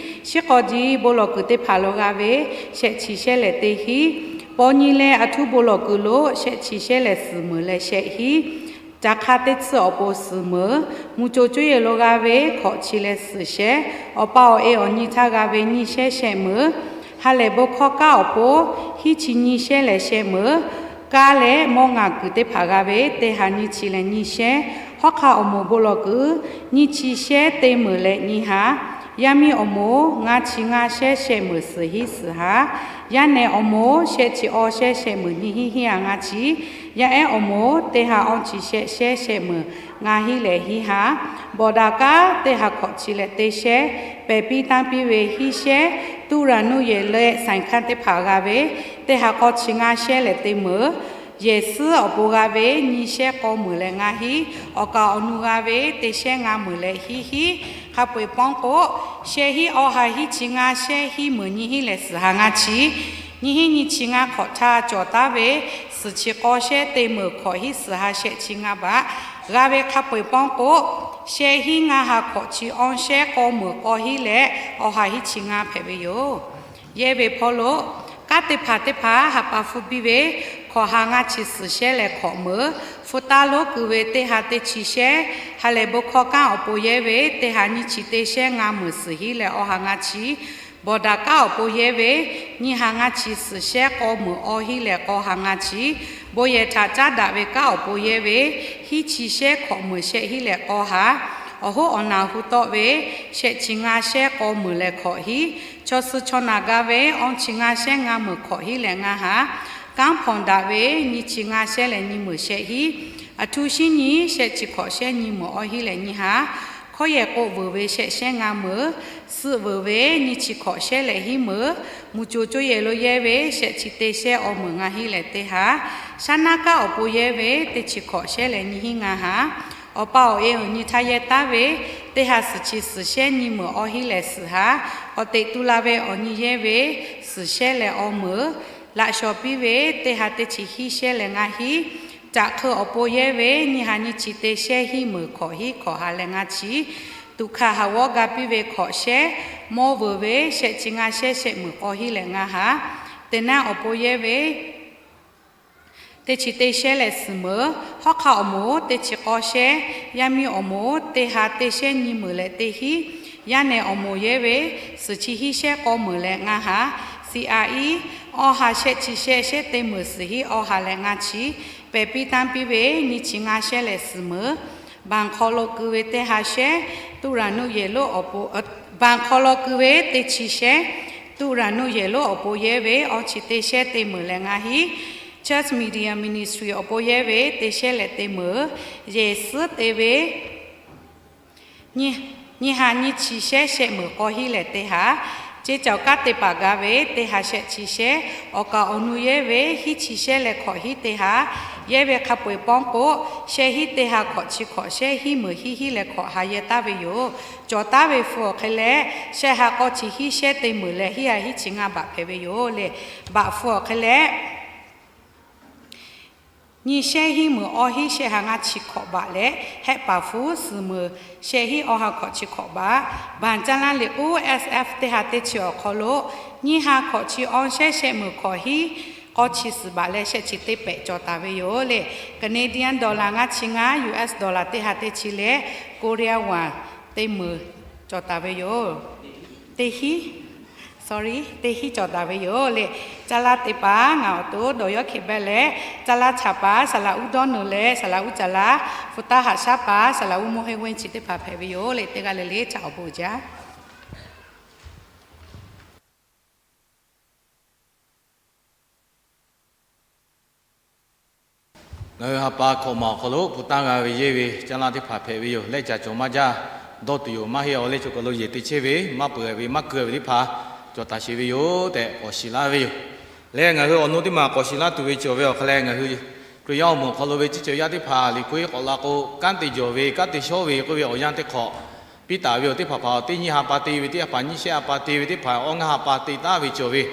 shiˉ k'aw ji bon lawˬ kuiˬ teˇ hpaˍ lo g'a ve shehˆ chi shehˉ leh teˇ hinˉ, paw nyi leh aˬ htuˇ bon lawˬ kuiˬ lo shehˆ chi shehˉ leh suhˍ meunˍ leh shehˆ hinˉ, caˬ hk'a teˇ tsuhˇ awˬ pon suhˍ meunˍ, mvuhˇ co cuˇ yehˬ lo g'a ve hkawꞈ chi leh suhˍ shehˉ, awˬ pa awˬ e awˬ nyi htaˇ g'a ve nyiˇ shehˉ shehˆ meunˍ, Ha lehˬ bon hkawˇ kanˉ awˬ pon hiˉ chi nyiˇ shehˉ leh shehˆ meunˍ, kanˉ leh mawˇ ngaˬ kuiˬ teˇ hpaˍ g'a ve teˇ ha nyiˇ chi leh nyiˇ shehˉ. Hawˉ hk'aˆ awˬ moˍ bon lawˬ kuiˬ nyiˇ chi shehˉ teˇ meunˍ leh nyiˇ ha. Yaˇ miˇ awˬ moˍ ngaˇ chi ngaˇ shehˉ shehˆ meunˍ suhˍ hiˉ suhˍ ha. Yaˇ nehˬ awˬ moˍ shehˆ chi awˇ shehˉ shehˆ meunˍ nyiˇ hiˉ hiˉ ha ngaˇ chi. Yaˇ ehˉ awˬ moˍ teˇ ha awˇ chi shehˆ shehˉ shehˆ meunˍ ngaˇ hiˉ leh hiˉ ha. Bawˬ daꞈ kanˉ teˇ ha hkawꞈ chi leh teˇ shehˉ, pehˬ piˇ tanˇ piˇ ve hiˉ shehˉ. Tuˆ raˍ nuˇ yehˬ leh saiˍ hkanˇ teˇ hpaˍ g'a ve teˇ ha k'awˇ chi ngaˇ shehˉ leh teˇ meunˍ. Yehˬ suhˉ awˬ pon g'a ve nyiˇ shehˉ k'awˇ meunˍ leh ngaˇ hiˉ. Awˬ kaˍ awˬ nu g'a ve teˇ shehˉ ngaˇ meunˍ leh hiˉ hiˉ. Hk'a peu-eˬ pawnˇ k'o, shehˆ hiˉ awˇ ha hiˉ chi ngaˇ shehˉ hiˉ meunˍ nyiˇ hiˉ leh suhˍ ha ngaˇ chi. Nyiˇ hiˉ nyiˇ chi ngaˇ hk'awꞈ htaˇ cawˬ taˉ ve suhˍ chi k'awˇ shehˉ teˇ meunˍ hk'awꞈ hiˉ suhˍ ha shehˆ chi ngaˇ baꞈ. G'a ve hk'a peu-eˬ pawnˇ k'o, shehˆ hiˉ ngaˇ ha hk'awꞈ chi awˇ shehˉ k'awˇ meunˍ k'awˇ hiˉ leh awˇ ha hiˉ chi ngaˇ hpehꞈ ve yoˬ. Yehˇ ve hpawˇ lo kanˉ teˇ hpaˍ teˇ hpaˍ ha pa hpfuhˇ biˇ ve, hkawꞈ ha ngaˇ chi suhˍ shehˉ leh hk'awꞈ meunˍ. Hpu taˇ lonˉ keu ve teˇ ha teˇ chi shehˉ. Ha lehˬ bon hkawˇ kanˉ awˬ pon yehˇ ve teˇ ha nyiˇ chi teˇ shehˉ ngaˇ meunˍ suhˍ hiˉ leh awˇ ha ngaˇ chi. Bawˬ daꞈ kanˉ awˬ pon yehˇ ve nyiˇ ha ngaˇ chi suhˍ shehˉ k'awˇ meunˍ awˇ hiˉ leh k'awˇ ha ngaˇ chi. Bon yehˬ htaꞈ caˉ daꞈ ve kanˉ awˬ pon yehˇ ve hiˉ chi shehˉ hk'awꞈ meunˍ shehˆ hiˉ leh k'awˇ ha. Awˬ hoˉ awˬ naˬ hu tawˆ ve shehˆ chi ngaˇ shehˉ k'awˇ meunˍ leh hk'awꞈ hiˉ. Chaw suh chaw naˬ ga ve awˇ chi ngaˇ shehˉ ngaˇ meunˍ hk'awꞈ hiˉ leh ngaˇ ha. Kanˉ hpawnˬ daꞈ ve nyiˇ chi ngaˇ shehˉ leh nyiˇ meunˍ shehˆ hiˉ. Aˬ htu shinˉ nyi shehˆ chi hk'awꞈ shehˉ nyiˇ meunˍ awˇ hiˉ leh nyiˇ ha. Hkawˇ yehˬ k'oˆ veuˬ ve shehˆ shehˉ ngaˇ meunˍ. Suhˆ veuˬ ve nyiˇ chi hk'awꞈ shehˉ leh hiˉ meunˍ. Mvuhˬ coˬ coˇ yehˬ lo yehˇ ve shehˆ chi teˇ shehˉ awˇ meunˍ ngaˇ hiˉ leh teˇ ha. Shaˉ naˉ kanˉ awˬ pon yehˇ ve teˇ chi hk'awꞈ shehˉ leh nyiˇ hiˉ ngaˇ ha. Awˬ pa awˬ e awˬ nyi htaˇ yehˇ taˉ ve teˇ ha suhˍ chi suhˍ shehˉ nyiˇ meunˍ awˇ hiˉ leh suhˍ ha. Awˬ teꞈ tu la ve awˬ nyi yehˇ ve suhˍ shehˉ leh awˇ meunˍ. Laꞈ shawˍ piˇ ve teˇ ha teˇ chi hiˉ shehˉ leh ngaˇ hiˉ. Caꞈ hk'eu awˬ pon yehˇ ve nyiˇ ha nyiˇ chi teˇ shehˉ hiˉ meunˍ hk'awꞈ hiˉ hk'awꞈ ha leh ngaˇ chi. Tuꞈ hkanˍ haˍ g'awˇ ga piˇ ve hk'awꞈ shehˉ. Mawˇ veuˬ ve shehˆ chi ngaˇ shehˉ shehˆ meunˍ k'awˇ hiˉ leh ngaˇ ha. Teˇ naˆ awˬ pon yehˇ ve teˇ chi teˇ shehˉ leh suhˍ meunˍ. Hawˉ hk'aˆ awˬ moˍ teˇ chi k'awˇ shehˉ. Yaˇ miˇ awˬ moˍ teˇ ha teˇ shehˉ nyiˇ meunˍ leh teˇ hiˉ. Yaˇ nehˬ awˬ moˍ yehˇ ve suhˍ chi hiˉ shehˉ k'awˇ meunˍ leh ngaˇ ha. Siˍ aꞈ iˉ awˇ ha shehˆ chi shehˆ shehˉ teˇ meunˍ suhˍ hiˉ awˇ ha leh ngaˇ chi. Pehˬ piˇ tanˇ piˇ ve nyiˇ chi ngaˇ shehˉ leh suhˍ meunˍ. Banˍ hk'aw lo keu ve teˇ ha shehˉ. Tuˆ raˍ nuˇ yehˬ lonˉ awˬ pon, banˍ hk'aw lo keu ve teˇ chi shehˉ. Tuˆ raˍ nuˇ yehˬ lonˉ awˬ pon yehˇ ve awˇ chi teˇ shehˉ teˇ meunˍ leh ngaˇ hiˉ. Church Media Ministry awˬ pon yehˇ ve teˇ shehˉ leh teˇ meunˍ. Yehˬ suhˉ te ve nyiˇ ha nyiˇ chi shehˉ shehˆ meunˍ k'awˇ hiˉ leh teˇ ha. Ceˇ cawˬ kanˉ te paˍ ga ve teˇ ha shehˆ chi shehˉ. Awˬ kaˍ awˬ nu yehˇ ve hiˉ chi shehˉ leh hk'awꞈ hiˉ teˇ ha. Yehˇ ve hk'a peu-eˬ pawnˇ k'o, shehˆ hiˉ teˇ ha hk'awꞈ chi hk'awꞈ shehˉ hiˉ meunˍ hiˉ hiˉ leh hk'awꞈ ha yehˇ taˉ ve yoˬ. Cawˬ taˉ ve hpu awˬ hk'e leh, shehˆ ha k'awˇ chi hiˉ shehˉ teˇ meunˍ leh hiˉ ha hiˉ chi ngaˇ baꞈ hpehꞈ ve yoˬ le. Baꞈ hpu awˬ hk'e leh nyiˇ shehˉ hiˉ meunˍ awˇ hiˉ shehˆ ha ngaˇ chi hk'awꞈ baꞈ leh, hehˆ paˍ hpu suhˍ meunˍ shehˆ hiˉ awˇ ha hk'awꞈ chi hk'awꞈ baꞈ. Banˍ caˇ lanˇ liꞈ k'uˉ S F teˇ ha teˇ chi awˬ hk'aw lo nyiˇ ha hk'awꞈ chi awˇ shehˉ shehˆ meunˍ hk'awꞈ hiˉ k'awˇ chi suhˍ baꞈ leh shehˆ chi teˇ pehꞈ cawˬ taˍ ve yoˬ le. Canadian dollar ngaˇ chi ngaˇ, U S dollar teˇ ha teˇ chi leh, Korea won teˇ meunˍ cawˬ taˍ ve yoˬ. Teˇ hiˉ, sorry, teˇ hiˉ cawˬ taˍ ve yoˬ le. Caˇ lanˇ te paˍ ngaˬ awˬ to dawˬ yawˇ hkeh beh leh, caˇ lanˇ chaˍ paˍ saˍ laꞈ uˉ dawˇ nu leh saˍ laꞈ uˉ caˍ laˇ, hpu taˇ haꞈ shaˉ paˍ saˍ laꞈ uˉ mawˇ heˆ venˇ chi teˇ hpaˍ hpehꞈ ve yoˬ le. Teˇ g'aˇ le le caꞈ awˬ bon jaˇ. Ngaˬ hui ha pa hkawꞈ maˬ awˬ hk'aw lo hpu taˇ g'a ve yehˇ ve caˇ lanˇ teˇ hpaˍ hpehꞈ ve yoˬ. Leh caꞈ cawˬ maˇ jaˇ, dawˇ tuˬ yoˬ maˇ heˆ. Awˬ leh chaw kaˬ lo yehˬ te chehˇ ve maˇ peuˬ ve maˇ keu ve teˇ hpaˍ cawˬ taˍ sheˍ ve yoˬ tehꞈ k'awꞈ shiˍ laˇ ve yoˬ. Leh ngaˬ hui awˬ nu teˇ maˬ k'awꞈ shiˍ laˇ tuˬ ve cawˬ ve awˬ hk'aw leh, ngaˬ hui Hkriꞈ yaˇ awˬ moˍ awˬ hk'aw lo ve teˇ ceuˬ yaˇ teˇ hpaˍ liꞈ hpu iˉ k'awꞈ la k'o, kanˉ te jawˬ ve, kanˉ te shawˉ ve k'oˆ ve awˬ yanˇ teˇ hk'awꞈ piˇ taˍ ve yoˬ. Teˇ hpaˍ hpaˍ teˇ nyiˇ ha pa te ve, teˇ hpaˍ nyiˇ shehˆ ha pa te ve, teˇ hpaˍ awˇ ngaˇ ha pa te taˍ ve cawˬ ve,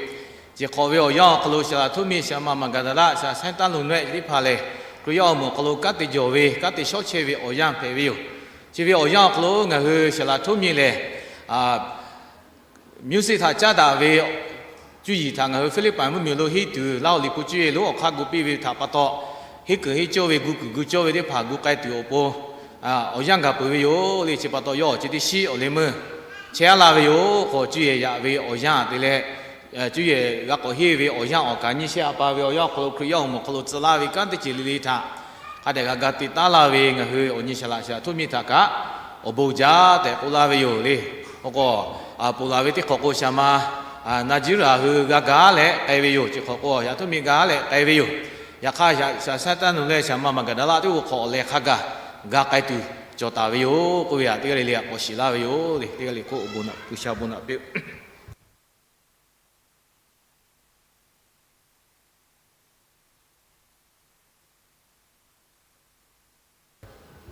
ceˬ hk'awꞈ ve awˬ yanˇ awˬ hk'aw lo Saˍ laꞈ Htoˇ miˇ, Saˍ laꞈ ma Maˍgaˍdaˍlaˆ, Saˍ laꞈ Saiˉ taˉ loˍ nawehˆ teˇ hpaˍ lehˬ, Hkriꞈ yaˇ awˬ moˍ awˬ hk'aw lo kanˉ te jawˬ ve, kanˉ te shawˉ chehˇ ve awˬ yanˇ hpehꞈ ve yoˬ. Chi ve awˬ yanˇ awˬ hk'aw lo ngaˬ hui Saˍ laꞈ Htoˇ miˇ lehˬ, music htaꞈ caˉ daꞈ ve cuˇ yiˍ htaꞈ ngaˬ hui Hpiˇliˇpaˍ mvuhˇmiˬ lo henˇ tuˬ, Laˇ huˍ liꞈ hpu cuˇ yiˍ lonˉ awˬ hk'aˇ gu piˇ ve htaꞈ pa taw, henˇ kuiˬ henˇ cawˇ ve, gu kuiˬ gu cawˇ ve teˇ hpaˍ gu k'ai tuˬ awˬ pon awˬ yanˇ gaˬ peuˬ ve yoˬ le. Chi pa taw yawˇ awˬ ceuˬ teˇ shiˉ awˬ leh meuˇ chehˇ aˉ laˇ ve yoˬ. K'awꞈ cuˇ yiˍ yaꞈ ve awˬ yanˇ te leh, cuˇ yehˬ g'a k'awꞈ henˇ ve awˬ yanˇ awˬ kaˍ nyiˇ shehˆ a pa ve awˬ yanˇ awˬ hk'aw lo Hkriꞈ yaˇ awˬ moˍ awˬ hk'aw lo tcuh laˇ ve kanˉ teˇ ceuˬ le le htaꞈ hk'a dehꞈ g'a ga te taˉ laˇ ve ngaˬ hui awˬ nyi shaˍ laꞈ shaˍ laꞈ htoˇ miˇ htaꞈ kaꞈ awˬ bon jaˇ tehꞈ k'oˆ laˇ ve yoˬ le. Awˬ k'o, ponˬ laˬ ve teˇ hk'awꞈ k'o shaˍ ma Naˍjiˉraˍ hui g'a gaˇ leh k'ai ve yoˬ. Chi hk'awꞈ k'o shaˍ htoˇ miˇ gaˇ leh k'ai ve yoˬ. Yaꞈ hk'aˇ, shaˍ Saˍtanˍ leh shaˍ ma Maˍgaˍdaˍlaˆ teˇ g'aˇ hk'awꞈ leh hk'a gaˬ g'a k'ai tuˬ cawˬ taˍ ve yoˬ k'oˆ ve htaꞈ teˇ g'aˇ le le k'awꞈ shiˍ laˇ ve yoˬ le. Teˇ g'aˇ le k'o, awˬ bon naꞈ, G'uiˬsha bon naꞈ piˇ-oˆ.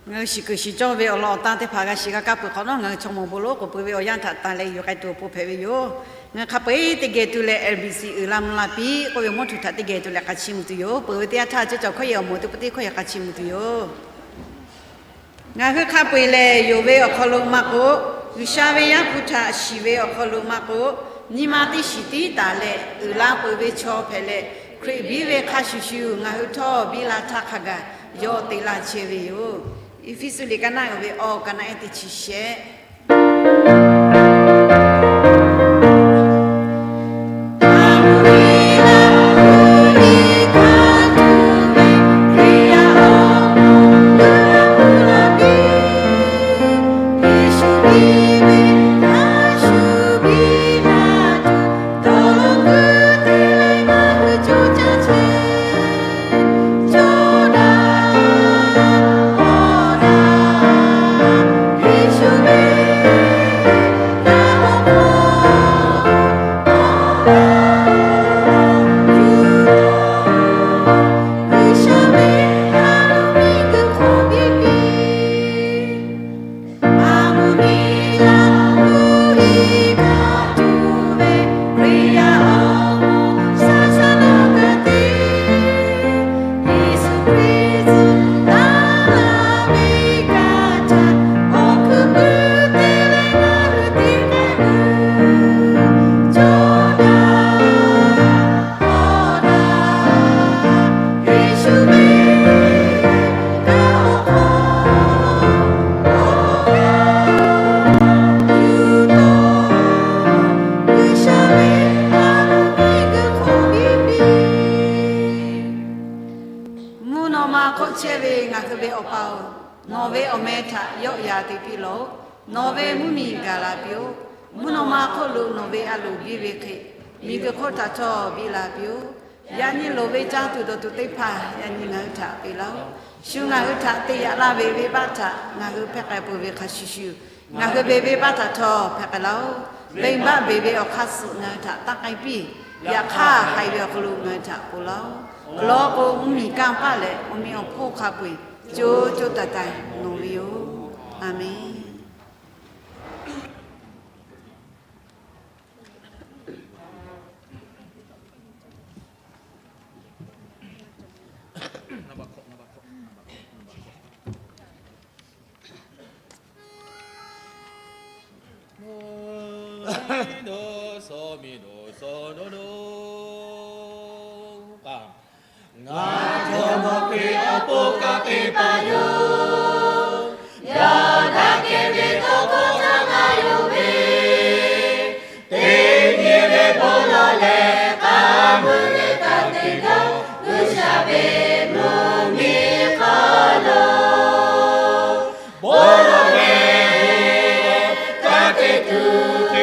Ngaˬ hui shiˍ kuiˬ shiˍ cawˇ ve awˬ lawn awˬ tan teˇ hpaˍ g'a shiˍ g'a kaˇ peuˬ hk'awꞈ nawˉ, ngaˬ hui chaw mawˬ bon lonˉ k'oˍ pui ve awˬ yanˇ htaꞈ tanˍ leh yuˬ k'ai tuˬ awˬ pon hpehꞈ ve yoˬ. Ngaˬ hui hk'a peu-eˬ teˇ geh tu leh L B C uiˍ la mvuh la piˇ k'oˆ ve mawˇ htuꞈ htaꞈ teˇ geh tu leh hk'a chiˇ mvuh tuˬ yoˬ. Peuˬ ve teˇ yanˇ htaˇ, ceuˇ caˬ hkawˇ yehˬ awˬ moˍ teˇ pawˆ teˇ hkawˇ yehˬ hk'a chiˇ mvuh tuˬ yoˬ. Ngaˬ hui hk'a peu-eˬ lehˬ, yonˍ ve awˬ hk'aw lo maˇ k'oˆ, G'uiˬsha ve Yaˇ hpu htaꞈ shiˍ ve awˬ hk'aw lo maˇ k'oˆ, nyi ma teˇ shiˍ tiˉ taˍ leh uiˍ la peuˬ ve chaw hpehꞈ leh, Hkriꞈ biˇ ve hk'a shuˍ shuˍ ngaˬ hui htawˇ biˇ la htaˇ hk'a gaˬ yawˇ te laˇ chehˇ ve yoˬ. Eˇfeˇsuꞈ liꞈ ka naˆ uiˍ ve awˬ ka naˆ ehˉ teˇ chi shehˆ. Mvuhˇ naw ma hk'oˆ chehˇ ve ngaˬ hui ve Awˬ pa-oˬ, nawˬ ve awˬ meh htaꞈ yawˆ yan te piˇ lawˬ-oˆ. Nawˬ ve mvuhˇmiˬ gaˬ la piˇ-oˆ. Mvuhˇ naw ma hk'oˆ lo nawˬ ve a loˍ biˇ ve hk'e, miˬguiˬ hk'oˆ htaꞈ htawˇ biˇ la piˇ-oˆ. Yaꞈ nyi loˍ ve caˇ tuˬ dawˬ tuˬ teˇ hpaˍ yaꞈ nyi ngaˬ hui htaꞈ peꞈ laˇ-oˆ. Shu ngaˬ hui htaꞈ te yaꞈ laˇ ve venˇbaˆ htaꞈ ngaˬ hui hpehˇ k'ai peuˬ ve hk'a shuˍ shuˍ, ngaˬ hui ve venˇbaˆ htaꞈ htawˇ hpehˇ k'ai laˇ-oˆ. Venˇbaˆ beˬ ve awˬ hk'aˇ suh ngaˬ hui htaꞈ taˇ k'ai piˇ. Yaꞈ hk'aˇ, haiˬ ve awˬ hk'aw lo ngaˬ hui htaꞈ ponˬ laˇ-oˆ. Awˬ lawn k'o, mvuhˇmiˬ kanˇ paˆ leh awˬ meꞈ awˬ hponˇ hk'a peu-eˬ co co taiˍ taiˍ nawˬ ve yoˬ. A menˬ. Ngaˬ jawˇmawˇ Hkriꞈ awˬ pon kanˉ te taˍ yoˬ. Yawˇ daꞈ kehˬ ve tawˇ hkawˇ htaꞈ g'a yonˍ ve, teˇ nyi ve bon lawˬ leh k'aˉ meuˇ leh kaꞈ te jaˇ, G'uiˬsha ve mvuhˇmiˬ hk'aw lo bon lawˬ leh kanˉ te tuˬ,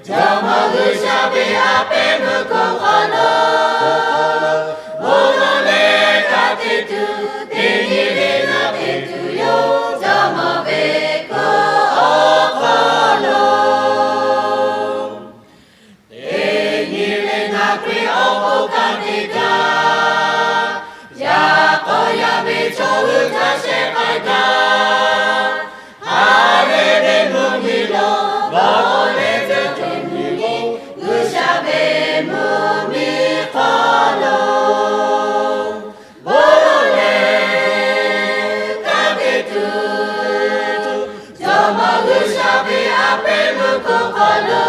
Jawˇmawˇ G'uiˬsha ve a pehˉ meuˇ hkawˇ hk'aw lo bon lawˬ leh kanˉ te tuˬ, teˇ nyi ve naˆ te tuˬ yoˬ. Jawˇmawˇ ve hkawˇ awˬ hk'aw lo teˇ nyi ve naˆ Hkriꞈ awˬ pon kanˉ te jaˇ. Yaꞈ k'aw yaˇ ve chaw hui htaꞈ shehˍ k'ai gaˇ. Haꞈ ve ve mvuhˇmiˬ lo g'awˬ leh tcuh tuˬ nyi lo, G'uiˬsha ve mvuhˇmiˬ hk'aw lo bon lawˬ leh kanˉ te tuˬ, Jawˇmawˇ G'uiˬsha ve a pehˉ meuˇ hkawˇ hk'aw lo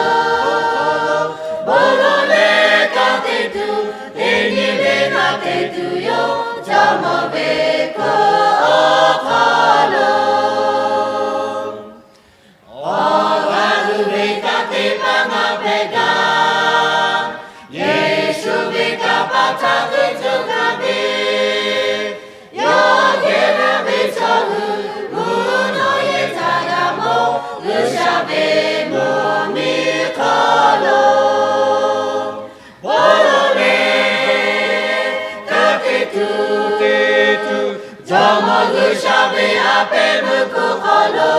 bon lawˬ leh kanˉ te tuˬ, teˇ nyi ve naˆ te tuˬ yoˬ. Jawˇmawˇ ve hkawˇ awˬ hk'aw G'uiˬsha ve a pehˉ meuˇ hk'oˆ hk'aw lo,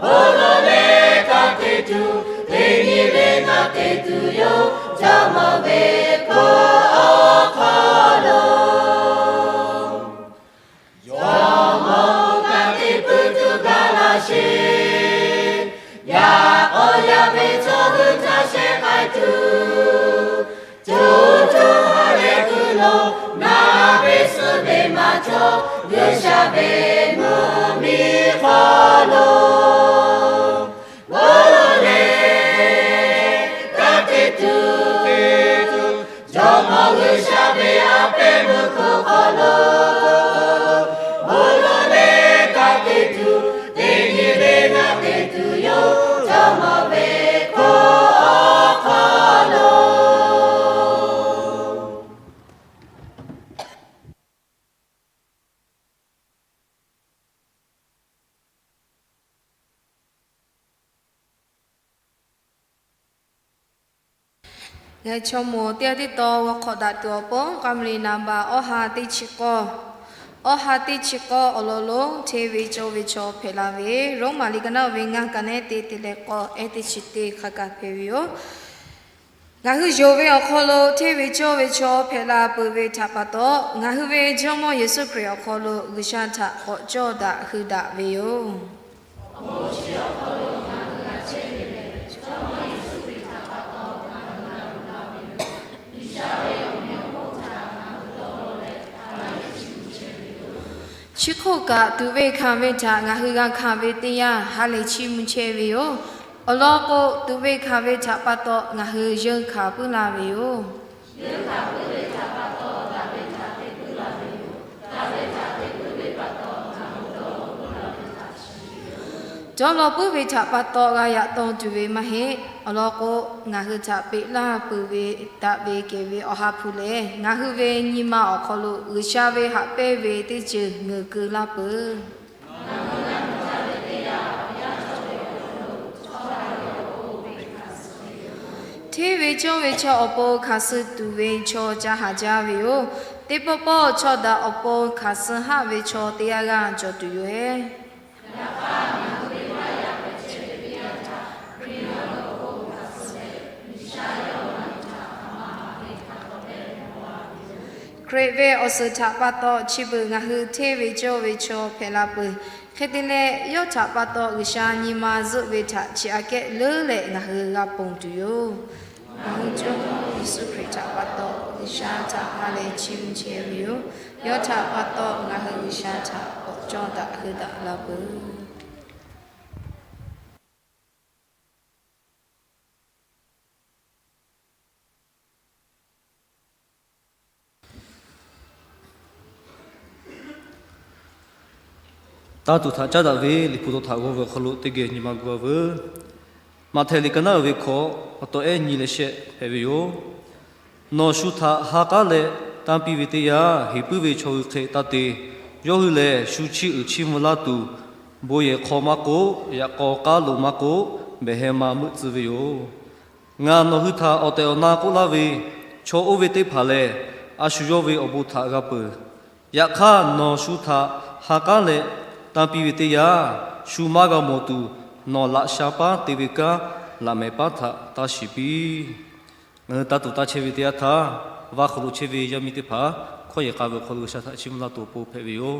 bon lawˬ leh ka te tuˬ, teˇ nyi ve na te tuˬ yoˬ. Jawˇmawˇ ve hkawˇ awˬ hk'aw lo, jawˇmawˇ ka te puiˉ tuˬ gaˬ laˇ sheˍ. Yaꞈ k'aw yaˇ ve chaw hui htaꞈ shehˍ k'ai tuˬ, co co ha leh kuiˬ lo, na ve suh ve maˇ cawˬ. G'uiˬsha ve mvuhˇmiˬ hk'aw lo, bon lawˬ leh ka te tuˬ, jawˇmawˇ G'uiˬsha ve a pehˉ meuˇ hk'oˆ hk'aw lo, bon lawˬ leh ka te tuˬ, teˇ nyi ve na te tuˬ yoˬ. Jawˇmawˇ ve hkawˇ awˬ hk'aw lo. Ngaˬ chaw mawˬ teˇ g'aˇ teˇ taw g'aw hk'awꞈ daꞈ tuˬ awˬ pon, k'a meuˍ liꞈ naˍ baꞈ awˇ ha teˇ chi k'awˇ, awˇ ha teˇ chi k'awˇ awˬ lawn lo hteˇ ve cawˇ ve chaw hpehꞈ la ve, Roˉmaꞈ liꞈ ka naˆ ve ngaˇ ka nehˉ te te leh k'awˇ ehˉ teˇ chi teˇ hk'a kaꞈ hpehꞈ ve yoˬ. Ngaˬ hui yonˍ ve awˬ hk'aw lo hteˇ ve cawˇ ve chaw hpehꞈ la peuˬ ve htaꞈ pa taw, ngaˬ hui ve Jawˇmawˇ Yeˍsuˆ Hkriꞈ awˬ hk'aw lo G'uiˬsha htaꞈ k'awꞈ cawˇ daꞈ hui daꞈ ve yoˬ. Chi hk'oˆ kaꞈ, tuꞈ ve hkanˍ ve htaꞈ ngaˬ hui g'a hkanˍ ve teˇ yanˇ, ha lehˬ chiˇ mvuh chehˇ ve yoˬ. Awˬ lawn k'o, tuꞈ ve hkanˍ ve htaꞈ pa taw ngaˬ hui yeunˇ hkanˍ puiˉ laˇ ve yoˬ. Dawˇ law puiˉ ve htaꞈ pa taw g'a yaꞈ taw tuˬ ve maˇ heˆ. Awˬ lawn k'o, ngaˬ hui htaꞈ peꞈ laˇ peuˬ ve daꞈ ve kehˬ ve Awˬ ha hpu lehˬ, ngaˬ hui ve nyi ma awˬ hk'aw lo G'uiˬsha ve haꞈ pehnˇ ve teˇ ceuˬ ngeuˍ keu laˇ peuˬ. Hteˇ ve cawˇ ve chaw awˬ pon hkanˍ suh tuˬ ve chaw ca haˍ jaˇ ve yoˬ. Teˇ pawˆ pawˆ chaw daꞈ awˬ pon hkanˍ suh haˆ ve chaw teˇ g'aˇ g'aˇ cawˬ tuˬ yoˬ ehˉ. Hkriꞈ ve awˬ suhˍ htaꞈ pa taw chi beuꞈ ngaˬ hui hteˇ ve cawˇ ve chaw hpehꞈ la peuˬ. Hk'e te leh, yawˇ htaꞈ pa taw G'uiˬsha nyi ma zuhˆ ve htaꞈ chi aꞈ kehˉ leuˉ leh ngaˬ hui g'a ponˬ tuˬ yoˬ. Ngaˬ hui Jawˇmawˇ Yeˍsuˆ Hkriꞈ htaꞈ pa taw G'uiˬsha htaꞈ ha lehˬ chiˇ mvuh chehˇ ve yoˬ. Yawˇ htaꞈ pa taw ngaˬ hui G'uiˬsha htaꞈ k'awꞈ cawˇ daꞈ hui daꞈ la peuˬ. Taˇ tuˬ htaꞈ caˉ daꞈ ve Liꞈ hpu taw htaꞈ g'aw ve awˬ hk'aw lo teˇ geh nyi ma gu-a veuˬ. Maꞈhtehˍ liꞈ ka naˆ uiˍ ve hkawꞈ, awˬ taw ehˉ nyi leh shehˆ hpehꞈ ve yoˬ. Nawˬ shu htaꞈ ha k'aˉ leh tanˇ piˇ ve teˇ yanˇ, heˍ puiˉ ve chaw hui hk'e taˇ te. Yawˇ hui lehˬ, shu chiˇ uiˍ chiˇ mvuh laˇ tuˬ, bon yehˬ hk'aw maˇ k'oˆ, yaꞈ k'aw k'aˉ lo maˇ k'oˆ, behˬ heh ma meuˆ tcuh ve yoˬ. Ngaˬ nawˬ hui htaꞈ awˬ tehˬ awˬ na k'oˆ laˇ ve, chaw oˇ ve teˇ hpaˍ lehˬ, a shu yawˇ ve awˬ bon htaꞈ g'a peuˬ. Yaꞈ hk'aˇ, nawˬ shu htaꞈ ha k'aˉ leh tanˇ piˇ ve teˇ yanˇ, shu maˇ g'a mawˬ tuˬ, nawˬ laꞈ sha paˉ te ve kanˉ laꞈ mehˍ paˉ htaꞈ taˇ shiˍ piˇ. Ngaˬ hui taˇ tuˬ taˇ chehˇ ve teˇ yanˇ htaˇ, vaˇ hk'aw lo chehˇ ve yaˇ miˇ teˇ hpaˍ hkawˇ yehˬ k'a ve awˬ hk'aw lo G'uiˬsha htaꞈ chiˇ mvuh laˇ tuˬ awˬ pon hpehꞈ ve yoˬ.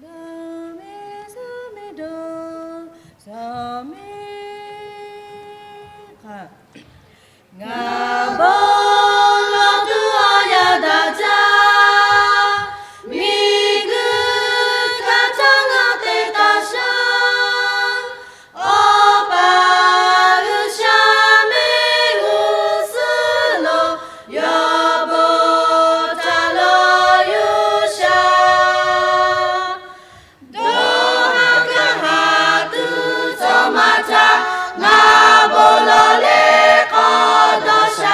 Daˍmeˍ zaˍmeˍ dawˬ zaˍmeˍ hk'aˬ, ngaˬ bon lawˬ tuˬ awˬ yanˇ daꞈ jaˇ. Miˬguiˬ hkanˍ htaˇ ngaˬ te taˍ shaˍ. Awˬ pa G'uiˬsha mehˆ g'uˇ suhˍ lo yawˇ bon htaꞈ lawˬ yuˬ shaˍ. Dawˇ haˍ kaˇ haˍ tuˬ cawˬ maˇ ca, ngaˬ bon lawˬ leh k'awꞈ dawˬ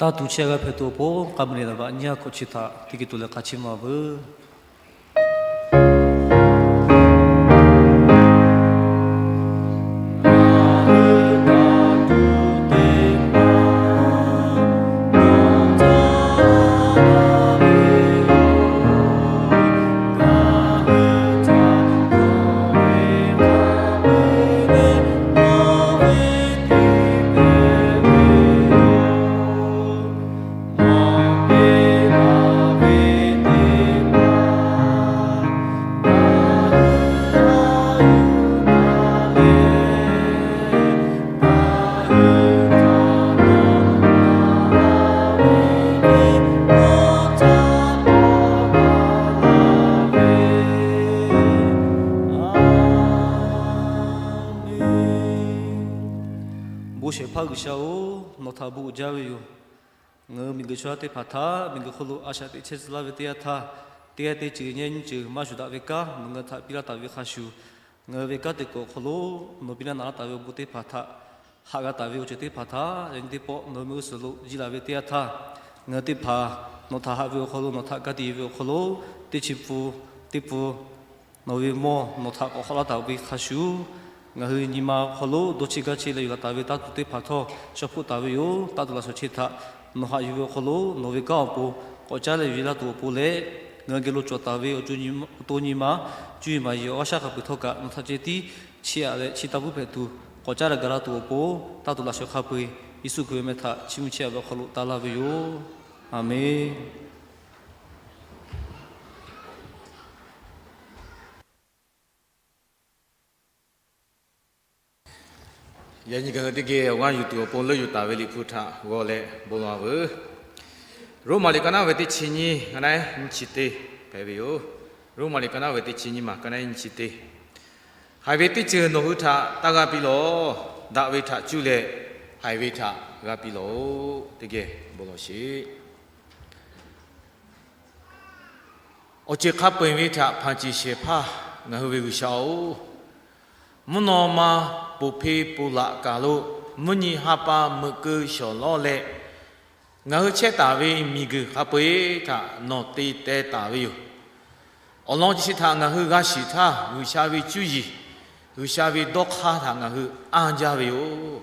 Taˇ tuˬ chehˇ g'a hpehꞈ tuˬ awˬ pon k'a meuꞈ leh naˍ baꞈ nyiˇ ha hkawꞈ chi htaꞈ teˇ geh tuˬ leh hk'a chiˇ maˬ veuˬ. Bon shehˍ hpaˇ G'uiˬsha-oˬ, nawˬ htaꞈ bon uiˍ jaˇ ve yoˬ. Ngaˬ hui miˬguiˬ chaw yaˇ teˇ hpaˍ htaꞈ miˬguiˬ hk'oˆ lo a shaꞈ teꞈ chehˇ tcuh laˇ ve teˇ yanˇ htaˇ, teˇ g'aˇ teˇ ceuˬ nyi nyi ceuˬ maˇ shuˍ daꞈ ve kanˉ nawˬ ngaˬ hui htaꞈ piˇ laˇ taˍ ve hk'a shuˍ, ngaˬ hui ve kanˉ te kuiˬ awˬ hk'aw lo nawˬ piˇ laˇ naꞈ laˇ taˍ ve awˬ bon teˇ hpaˍ htaꞈ haꞈ g'a taˍ ve awˬ ceuˬ teˇ hpaˍ htaꞈ yaꞈ nyi teˇ pawˆ nawˬ hui meuˇ suhˍ lo jiˇ laˬ ve teˇ yanˇ htaˇ, ngaˬ hui teˇ hpaˍ nawˬ htaꞈ haꞈ ve awˬ hk'aw lo nawˬ htaꞈ ka tiꞈ ve awˬ hk'aw lo teˇ chi pun teˇ pun nawˬ ve mawˇ nawˬ htaꞈ k'awꞈ hk'awꞈ laˇ taˍ ve hk'a shuˍ, ngaˬ hui nyi ma awˬ hk'aw lo dawˇ cheˇ gaˇ cheˇ leh yuˬ laˬ taˍ ve taˇ tuˬ teˇ hpaˍ htawˇ shaw hpoˆ taˍ ve yoˬ. Taˇ tuˬ laꞈ shawnˍ chi htaꞈ nawˬ haꞈ yuˬ ve awˬ hk'aw lo nawˬ ve kanˉ awˬ pon k'awꞈ caˉ leh yuˬ laˇ tuˬ awˬ pon leh, ngaˬ hui geh lo cawˬ taˍ ve awˬ to nyi ma cuˇ yiˍ maˍ yiˍ awˬ g'aˇ shaˉ hk'a peu-eˬ htawˇ kaꞈ nawˬ htaꞈ ceh tiˉ chiˇ aꞈ leh chi taˇ pfuhˇ hpehꞈ tuˬ k'awꞈ caˉ leh gaˬ laˇ tuˬ awˬ pon, taˇ tuˬ laꞈ shawnˍ hk'a peu-eˬ Yeˍsuˆ Hkriꞈ ve meh htaꞈ chiˇ mvuh chehˇ aꞈ ve awˬ hk'aw lo taˇ laˇ ve yoˬ. Aˬmenˍ. Yaꞈ nyi ngaˬ hui teˇ geh awˬ g'aˇ yuˬ tuˬ awˬ pon leuˆ yuˬ taˍ ve Liꞈ hpu htaꞈ g'aw leh bon lawˬ veuˬ. Roˉmaꞈ liꞈ ka naˉ ve teˇ chi nyiˇ, ka naˉ nyiˇ chi teˇ hpehꞈ ve yoˬ. Roˉmaꞈ liꞈ ka naˉ ve teˇ chi nyiˇ maˬ, ka naˉ nyiˇ chi teˇ. Haiˬ ve teˇ ceuˬ nawˬ hui htaꞈ taˇ g'a piˇ lawˬ. Daꞈ ve htaꞈ cuˇ leh haiˬ ve htaꞈ g'a piˇ lawˬ-oꞈ. Teˇ geh bon lawˬ sheˍ. Awˬ ceuˬ hk'a peu-eˬ ve htaꞈ hpanˍ ceˬ shehˍ hpaˇ ngaˬ hui ve G'uiˬsha-oˬ, mvuhˇ naw ma ponˬ hpe ponˬ laꞈ kaˬ lo mvuhˇ nyi ha pa meuꞈ keu shawˍ lawˉ leh, ngaˬ hui chehˇ taˍ ve miˬguiˬ hk'a peu-eˬ htaꞈ nawˬ te teh taˍ ve yoˬ. Awˬ lawn chi htaꞈ ngaˬ hui g'a shiˍ htaˇ, G'uiˬsha ve cuˇ yiˍ, G'uiˬsha ve dawˇ hk'aˇ htaꞈ ngaˬ hui anˇ jaˇ ve yoˬ.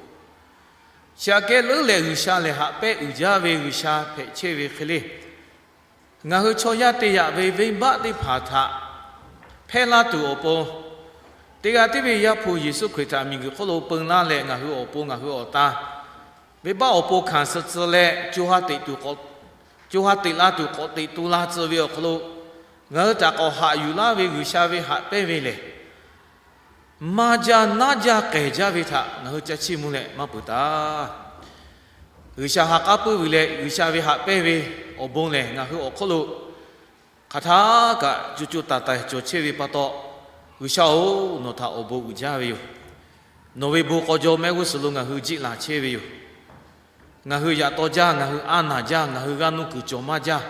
Chi aꞈ kehˉ leuˉ leh G'uiˬsha lehˬ haꞈ pehnˇ uiˍ jaˇ ve G'uiˬsha hpehꞈ chehˇ ve hk'e le, ngaˬ hui chaw yaˇ te yaꞈ ve venˇbaˆ teˇ hpaˍ htaꞈ hpehˇ laˇ tuˬ awˬ pon, teˇ g'aˇ tiˉ ve Yaˇ hpu Yeˍsuˆ Hkriꞈ htaꞈ miˬguiˬ hk'oˆ lo peu laˇ leh ngaˬ hui awˬ pon ngaˬ hui awˬ tan venˇbaˆ awˬ pon hkanˍ suh tcuh leh, co ha teꞈ la tuˬ k'awꞈ teꞈ tu la tcuh ve awˬ hk'aw lo, ngaˬ hui htaꞈ k'awꞈ haꞈ yuˬ laˇ ve G'uiˬsha ve haꞈ pehnˇ ve lehˬ, maˇ jaˇ naˉ jaˇ k'ehˬ jaˇ ve htaꞈ ngaˬ hui ca chiˇ mvuh leh maˇ peuˬ taˍ. G'uiˬsha ha k'aˉ puiˉ ve leh G'uiˬsha ve haꞈ pehnˇ ve awˬ bon lehˬ, ngaˬ hui awˬ hk'oˆ lo hk'aˬ htaˇ kaꞈ co co taiˍ taiˍ cawˬ chehˇ ve pa taw, G'uiˬsha-oˬ, nawˬ htaꞈ awˬ bon uiˍ jaˇ ve yoˬ. Nawˬ ve bon k'aw jaw mehˆ g'uˇ suhˍ lo ngaˬ hui jiˆ laˬ chehˇ ve yoˬ. Ngaˬ hui yaꞈ taw jaˇ, ngaˬ hui anˇ naˬ jaˇ, ngaˬ hui g'aˇ nuˇ kuiˬ cawˬ maˇ jaˇ.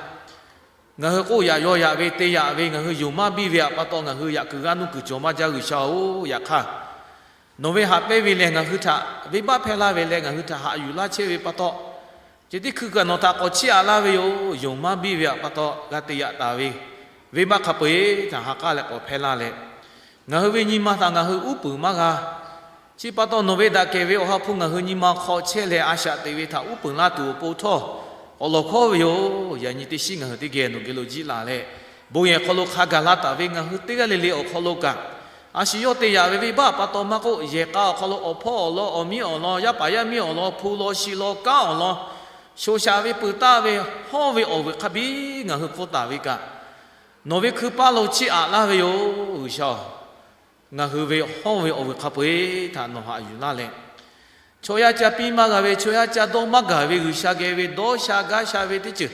Ngaˬ hui k'oˆ yaꞈ yaw yaꞈ ve te yaꞈ ve ngaˬ hui yonˍ maˇ biˇ ve htaꞈ pa taw, ngaˬ hui yaꞈ kuiˬ g'aˇ nuˇ kuiˬ cawˬ maˇ jaˇ G'uiˬsha-oˬ. Yaꞈ hk'aˇ, nawˬ ve haꞈ pehnˇ ve lehˬ ngaˬ hui htaꞈ venˇbaˆ hpehˇ laˇ ve leh ngaˬ hui htaꞈ haꞈ yuˬ laˇ chehˇ ve pa taw, ceh tiˉ hkui kaꞈ nawˬ htaꞈ k'awꞈ chiˇ aꞈ laˇ ve yoˬ. Yonˍ maˇ biˇ ve htaꞈ pa taw g'a te yaꞈ taˍ ve venˇbaˆ hk'a peu-eˬ htaꞈ ha k'aˉ leh k'awꞈ hpehˇ laˇ leh, ngaˬ hui ve nyi ma htaꞈ ngaˬ hui uˉ peunˍ maˇ g'a. Chi pa taw nawˬ ve daꞈ kehˬ ve awˬ ha hpu ngaˬ hui nyi ma hk'aw chehˇ leh a shaꞈ teꞈ ve htaꞈ uˉ peunˍ laˇ tuˬ awˬ pon htawˇ, awˬ lawˬ hkawˉ ve yoˬ. Yaꞈ nyi teˇ shiˉ ngaˬ hui teˇ geh nawˬ geh lo jiˆ laˬ leh, bon yehˬ hk'aw lo hk'a gaˬ laˇ taˍ ve ngaˬ hui teˇ g'aˇ le le awˬ hk'aw lo kaꞈ, a shu yawˇ te yaꞈ ve venˇbaˆ pa taw maˇ k'oˆ, yehˬ k'a awˬ hk'aw lo awˬ hpawˇ awˬ lawn, awˬ miˇ awˬ lawn, yaˇ paˍ yaˇ miˇ awˬ lawn, hpu law shi law kanˉ awˬ lawn, shoˍ shaˍ ve peuˬ taˍ ve hawˇ ve awˬ vuiˬ hk'a biˇ ngaˬ hui pfuhˇ taˍ ve kaꞈ, nawˬ ve hkui paˇ lo chiˇ aꞈ laˇ ve yoˬ G'uiˬsha-oˬ. Ngaˬ hui ve hawˇ ve awˬ vuiˬ hk'a peu-eˬ htaꞈ nawˬ haꞈ yuˬ laˇ leh, chaw yaˇ ca piˇ maˇ g'a ve, chaw yaˇ ca dawˇ maˇ gaˬ ve G'uiˬsha geh ve dawˇ sha gaˇ sha ve teˇ ceuˬ,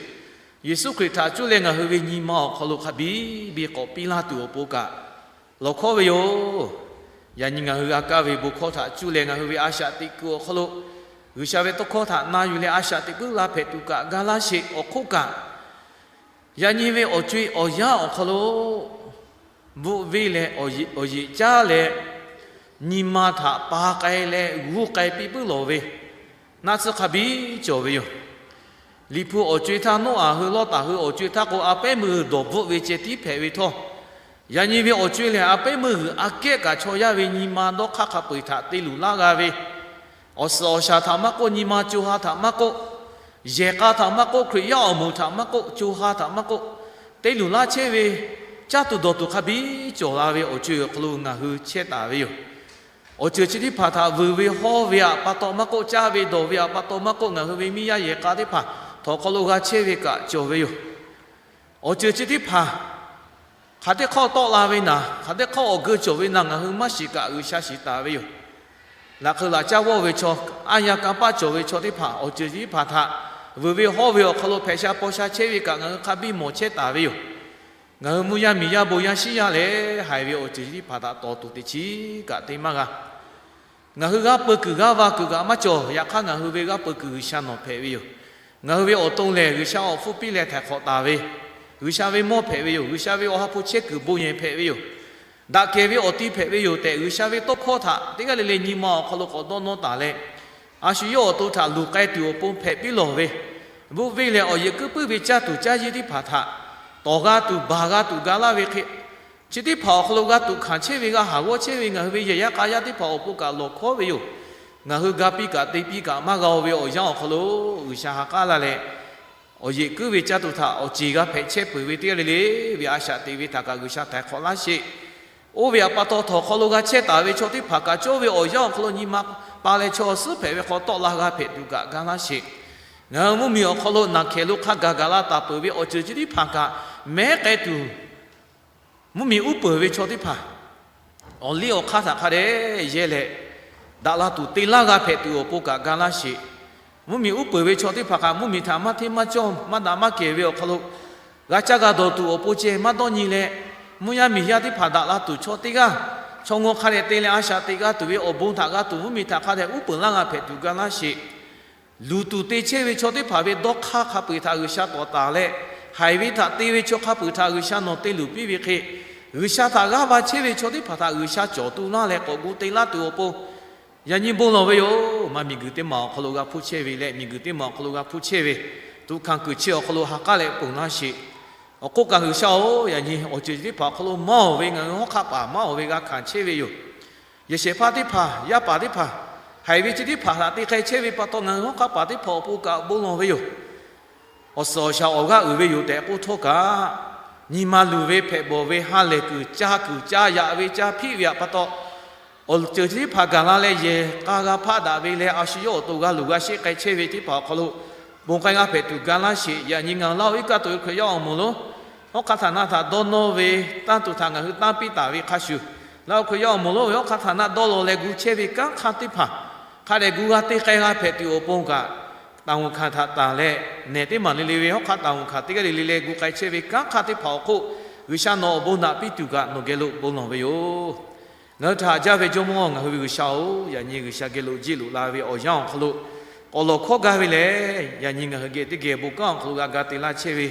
Yeˍsuˆ Hkriꞈ htaꞈ cuˇ leh ngaˬ hui ve nyi ma awˬ hk'aw lo hk'a biˇ biˇ k'awꞈ piˇ laˇ tuˬ awˬ pon kaꞈ, lawˬ hkawˉ ve yoˬ. Yaꞈ nyi ngaˬ hui g'a kaˇ ve bon hkawˇ htaꞈ cuˇ leh ngaˬ hui ve a shaꞈ teꞈ kuiˬ awˬ hk'aw lo, G'uiˬsha ve tawˇ hkawˇ htaꞈ na yuˬ leh a shaꞈ teꞈ puiˉ la hpehꞈ tuˬ kaꞈ ga laˇ sheˍ. Awˬ hk'oˆ kaꞈ, yaꞈ nyi ve awˬ co-e awˬ yanˇ awˬ hk'aw lo bvuhˆ venˇ leh awˬ yeꞈ caˉ leh, nyi ma htaꞈ pa k'ai leh g'uˇ k'ai piˇ puiˉ lawˬ ve naˆ tsuhˇ hk'a biˇ cawˬ ve yoˬ. Liꞈ hpu awˬ co-e htaˇ, Noˉaꞈ hui, Lawˇtaˍ hui awˬ co-e htaˇ k'o, a pehˉ meuˇ dawˬ bvuhˆ ve ceh tiˉ hpehꞈ ve htawˇ, yaꞈ nyi ve awˬ co-e lehˬ, a pehˉ meuˇ g'uiˬ aꞈ kehˉ kaꞈ chaw yaˇ ve nyi ma dawˇ hk'aˇ hk'a peu-eˬ htaꞈ te luˬ laˇ g'a ve, awˬ suhˍ awˬ shaˍ htaꞈ maˇ k'oˆ, nyi ma co ha htaꞈ maˇ k'oˆ, yehˬ k'a htaꞈ maˇ k'oˆ, Hkriꞈ yaˇ awˬ moˍ htaꞈ maˇ k'oˆ, co ha htaꞈ maˇ k'oˆ, te luˬ laˇ chehˇ ve caˇ tuˬ dawˬ tuˬ hk'a biˇ cawˬ la ve awˬ co-e awˬ hk'aw lo ngaˬ hui chehˇ taˍ ve yoˬ. Awˬ ceuˬ chi teˇ hpaˍ htaꞈ vuiˬ ve hawˇ ve aꞈ pa taw maˇ k'oˆ, caˇ ve dawˬ ve aꞈ pa taw maˇ k'oˆ, ngaˬ hui ve miˇ yaˇ yehˬ k'a teˇ hpaˍ htawnˍ hk'aw lo g'a chehˇ ve kaꞈ cawˬ ve yoˬ. Awˬ ceuˬ chi teˇ hpaˍ hk'aˬ teˇ hk'awˇ tawˆ la ve naˍ, hk'aˬ teˇ hk'awˇ awˬ geu cawˬ ve naˍ, ngaˬ hui maˇ shiˍ kaꞈ G'uiˬsha shiˍ taˍ ve yoˬ. Laꞈ hk'eu laꞈ caˉ vawˇ ve chaw, aˉ yaˇ kanˇ paˆ cawˬ ve chaw teˇ hpaˍ, awˬ ceuˬ chi teˇ hpaˍ htaꞈ vuiˬ ve hawˇ ve awˬ hk'aw lo hpehꞈ sha paw sha chehˇ ve kaꞈ ngaˬ hui hk'a biˇ mawˬ chehˇ taˍ ve yoˬ. Ngaˬ hui mvuhˇ yaˇ miˬ yaˇ bon yaˇ shiˉ yaˇ lehˬ, haiˬ ve awˬ ceuˬ chi teˇ hpaˍ htaꞈ tawˍ tuˬ teꞈ chiˉ kaꞈ te maˇ g'a. Ngaˬ hui g'aˇ peu kuiˬ g'aˇ va kuiˬ kaꞈ maˇ cawˬ. Yaꞈ hk'aˇ, ngaˬ hui ve g'aˇ peu kuiˬ G'uiˬsha nawˬ hpehꞈ ve yoˬ. Ngaˬ hui ve awˬ to lehˬ, G'uiˬsha awˬ hpfuhˇ piˇ leh htaiˍ hk'awꞈ taˍ ve G'uiˬsha ve mawˇ hpehꞈ ve yoˬ. G'uiˬsha ve awˬ ha hpu chehˇ kuiˬ bon yehˬ hpehꞈ ve yoˬ. Daꞈ kehˬ ve awˬ ti hpehꞈ ve yoˬ tehꞈ, G'uiˬsha ve tawˇ hkawˇ htaꞈ teˇ g'aˇ le le nyi ma awˬ hk'aw lo k'awꞈ dawˇ nawˇ taˍ leh, a shu yawˇ awˬ to htaꞈ luˬ k'ai tuˬ awˬ pon hpehꞈ piˇ lawˬ ve, bvuhˆ venˇ leh awˬ yehˬ kuiˉ puiˉ ve caˇ tuˬ caˇ yiˇ teˇ hpaˍ htaꞈ tawˍ g'a tuˬ, baˬ g'a tuˬ ga laˇ ve hk'e, chi teˇ hpaˍ awˬ hk'aw lo g'a tuꞈ hkanˍ chehˇ ve, g'a haˍ g'awˇ chehˇ ve ngaˬ hui ve yehˬ yaˇ k'a yaˇ teˇ hpaˍ awˬ pon kaꞈ lawˬ hkawˉ ve yoˬ. Ngaˬ hui ga piˇ kaꞈ te piˇ kaꞈ maˇ g'a-o ve awˬ yanˇ awˬ hk'aw lo, G'uiˬsha ha k'aˉ laˇ leh, awˬ yehˬ kuiˉ ve caˇ tuˬ htaꞈ awˬ ceˬ g'a hpehꞈ chehˇ peuˬ ve teˇ g'aˇ le le ve a shaꞈ teꞈ ve htaꞈ kaꞈ G'uiˬsha htaiˍ hk'awꞈ laˇ sheˍ. Oˇ ve aꞈ pa taw htawnˍ hk'aw lo g'a chehˇ taˍ ve chaw teˇ hpaˍ kaꞈ cawˇ ve awˬ yanˇ awˬ hk'aw lo nyi ma pa leh chaw suhˉ hpehꞈ ve hk'aw tawˆ la g'a hpehꞈ tuˬ kaꞈ ga laˇ sheˍ. Ngaˬ hui mvuhˇmiˬ awˬ hk'aw lo naˬ hkehˬ lo hk'a gaˬ gaˬ la taˍ peuˬ ve awˬ ceuˬ chi teˇ hpaˍ kaꞈ mehˉ k'ai tuˬ, mvuhˇmiˬ uˉ peunˍ ve chaw teˇ hpaˍ awˬ liˇ awˬ hk'aˇ htaꞈ hk'a dehꞈ yehˇ leh, daꞈ la tuˬ te laˇ g'a hpehꞈ tuˬ awˬ pon kaꞈ ga laˇ sheˍ. Mvuhˇmiˬ uˉ peunˍ ve chaw teˇ hpaˍ kaꞈ mvuhˇmiˬ htaꞈ maˇ hteˇ maˇ cawˇ maˇ daꞈ maˇ kehˬ ve awˬ hk'aw lo g'a caˇ g'a dawˬ tuˬ awˬ pon ceh maˇ dawˇ nyi leh, mvuhˇ yaˇ miˬ yaˇ teˇ hpaˍ daꞈ la tuˬ chaw teˇ g'aˇ chaw ngaw hk'a dehꞈ te leh a shaꞈ teꞈ g'a tuˬ ve awˬ bon htaꞈ g'a tuˬ mvuhˇmiˬ htaꞈ hk'a dehꞈ uˉ peunˍ laˇ g'a hpehꞈ tuˬ ga laˇ sheˍ. Luˬ tuˬ te chehˇ ve chaw teˇ hpaˍ ve dawˇ hk'aˇ hk'a peu-eˬ htaꞈ G'uiˬsha tawˍ taˍ leh, haiˬ ve htaꞈ te ve chaw hk'a peu-eˬ htaꞈ G'uiˬsha nawˬ te luˬ piˇ ve hk'e, G'uiˬsha htaꞈ g'aˇ va chehˇ ve chaw teˇ hpaˍ htaꞈ G'uiˬsha cawˬ tu laˇ leh k'awꞈ gu te laˇ tuˬ awˬ pon, yaꞈ nyi bon lawˬ ve yoˬ. Maˇ miˬguiˬ teˇ maˬ awˬ hk'aw lo g'a hpuˇ chehˇ ve leh, miˬguiˬ teˇ maˬ awˬ hk'aw lo g'a hpuˇ chehˇ ve, tuꞈ hkanˍ kuiˬ chi awˬ hk'aw lo ha k'aˉ leh ponˬ laˇ sheˍ. Awˬ hk'oˆ kaꞈ G'uiˬsha-oˬ, yaꞈ nyi awˬ ceuˬ chi teˇ hpaˍ awˬ hk'aw lo maˇ-oˬ ve ngaˬ hui hawˉ hk'aˆ paˍ maˇ-oˬ ve g'a hkanˍ chehˇ ve yoˬ. Yehˬ shehˍ hpaˇ teˇ hpaˍ, yaˇ paˍ teˇ hpaˍ, haiˬ ve chi teˇ hpaˍ htaꞈ te k'ai chehˇ ve pa taw, ngaˬ hui hawˉ hk'aˆ paˍ teˇ hpaˍ awˬ pon kaꞈ bon lawˬ ve yoˬ. Awˬ suhˍ awˬ shaˍ awˬ g'aˇ uiˍ ve yoˬ tehꞈ k'oˆ htawˇ kaꞈ, nyi ma luˬ ve hpehꞈ bawˬ ve ha lehˬ kuiˬ caˇ kuiˬ caˇ yaꞈ ve caˇ hpiˆ ve aꞈ pa taw, awˬ ceuˬ chi teˇ hpaˍ gaˬ la leh yehˬ k'a g'a hpaˆ daꞈ ve leh, a shu yawˇ awˬ to g'a luˬ g'a sheˆ k'ai chehˇ ve teˇ hpaˍ awˬ hk'aw lo, bon k'ai g'a hpehꞈ tuˬ ga laˇ sheˍ. Yaꞈ nyi ngaˬ hui Laˇ huˍ iˉ kaˆ tuꞈ ve Hkriꞈ yaˇ awˬ moˍ lonˉ, hawˉ hk'aˆ htaꞈ na htaꞈ dawˇ nawˇ ve tanˇ tuˬ htaꞈ ngaˬ hui tanˇ piˇ taˍ ve hk'a shuˍ, Laˇ huˍ Hkriꞈ yaˇ awˬ moˍ lonˉ ve hawˉ hk'aˆ htaꞈ na dawˇ law leh gu chehˇ ve kanˉ hk'aˇ teˇ hpaˍ hk'a dehꞈ gu g'a te k'ai g'a hpehꞈ tuˬ awˬ pon kaꞈ, taˍ g'uiˬ hkanˍ htaꞈ tanˬ leh, nehˬ teˇ maˬ le le ve hawˉ hk'aˆ taˍ g'uiˬ hkanˍ teˇ g'aˇ le le leh gu k'ai chehˇ ve kanˉ hk'aˇ teˇ hpaˍ awˬ hk'oˆ, G'uiˬsha nawˬ awˬ bon naꞈ piˇ tuˬ kaꞈ nawˬ geh lo bon lawˬ ve yoˬ. Ngaˬ hui htaꞈ haꞈ jaˇ ve Jawˇmawˇ ngaˬ hui ve G'uiˬsha-oˬ, yaꞈ nyi G'uiˬsha geh lo jiˆ loꞈ la ve awˬ yanˇ awˬ hk'aw lo k'awꞈ lawˬ hkawˉ gaˇ ve lehˬ, yaꞈ nyi ngaˬ hui geh teˇ geh bon kanˉ awˬ hk'aw lo g'a ga te laˇ chehˇ ve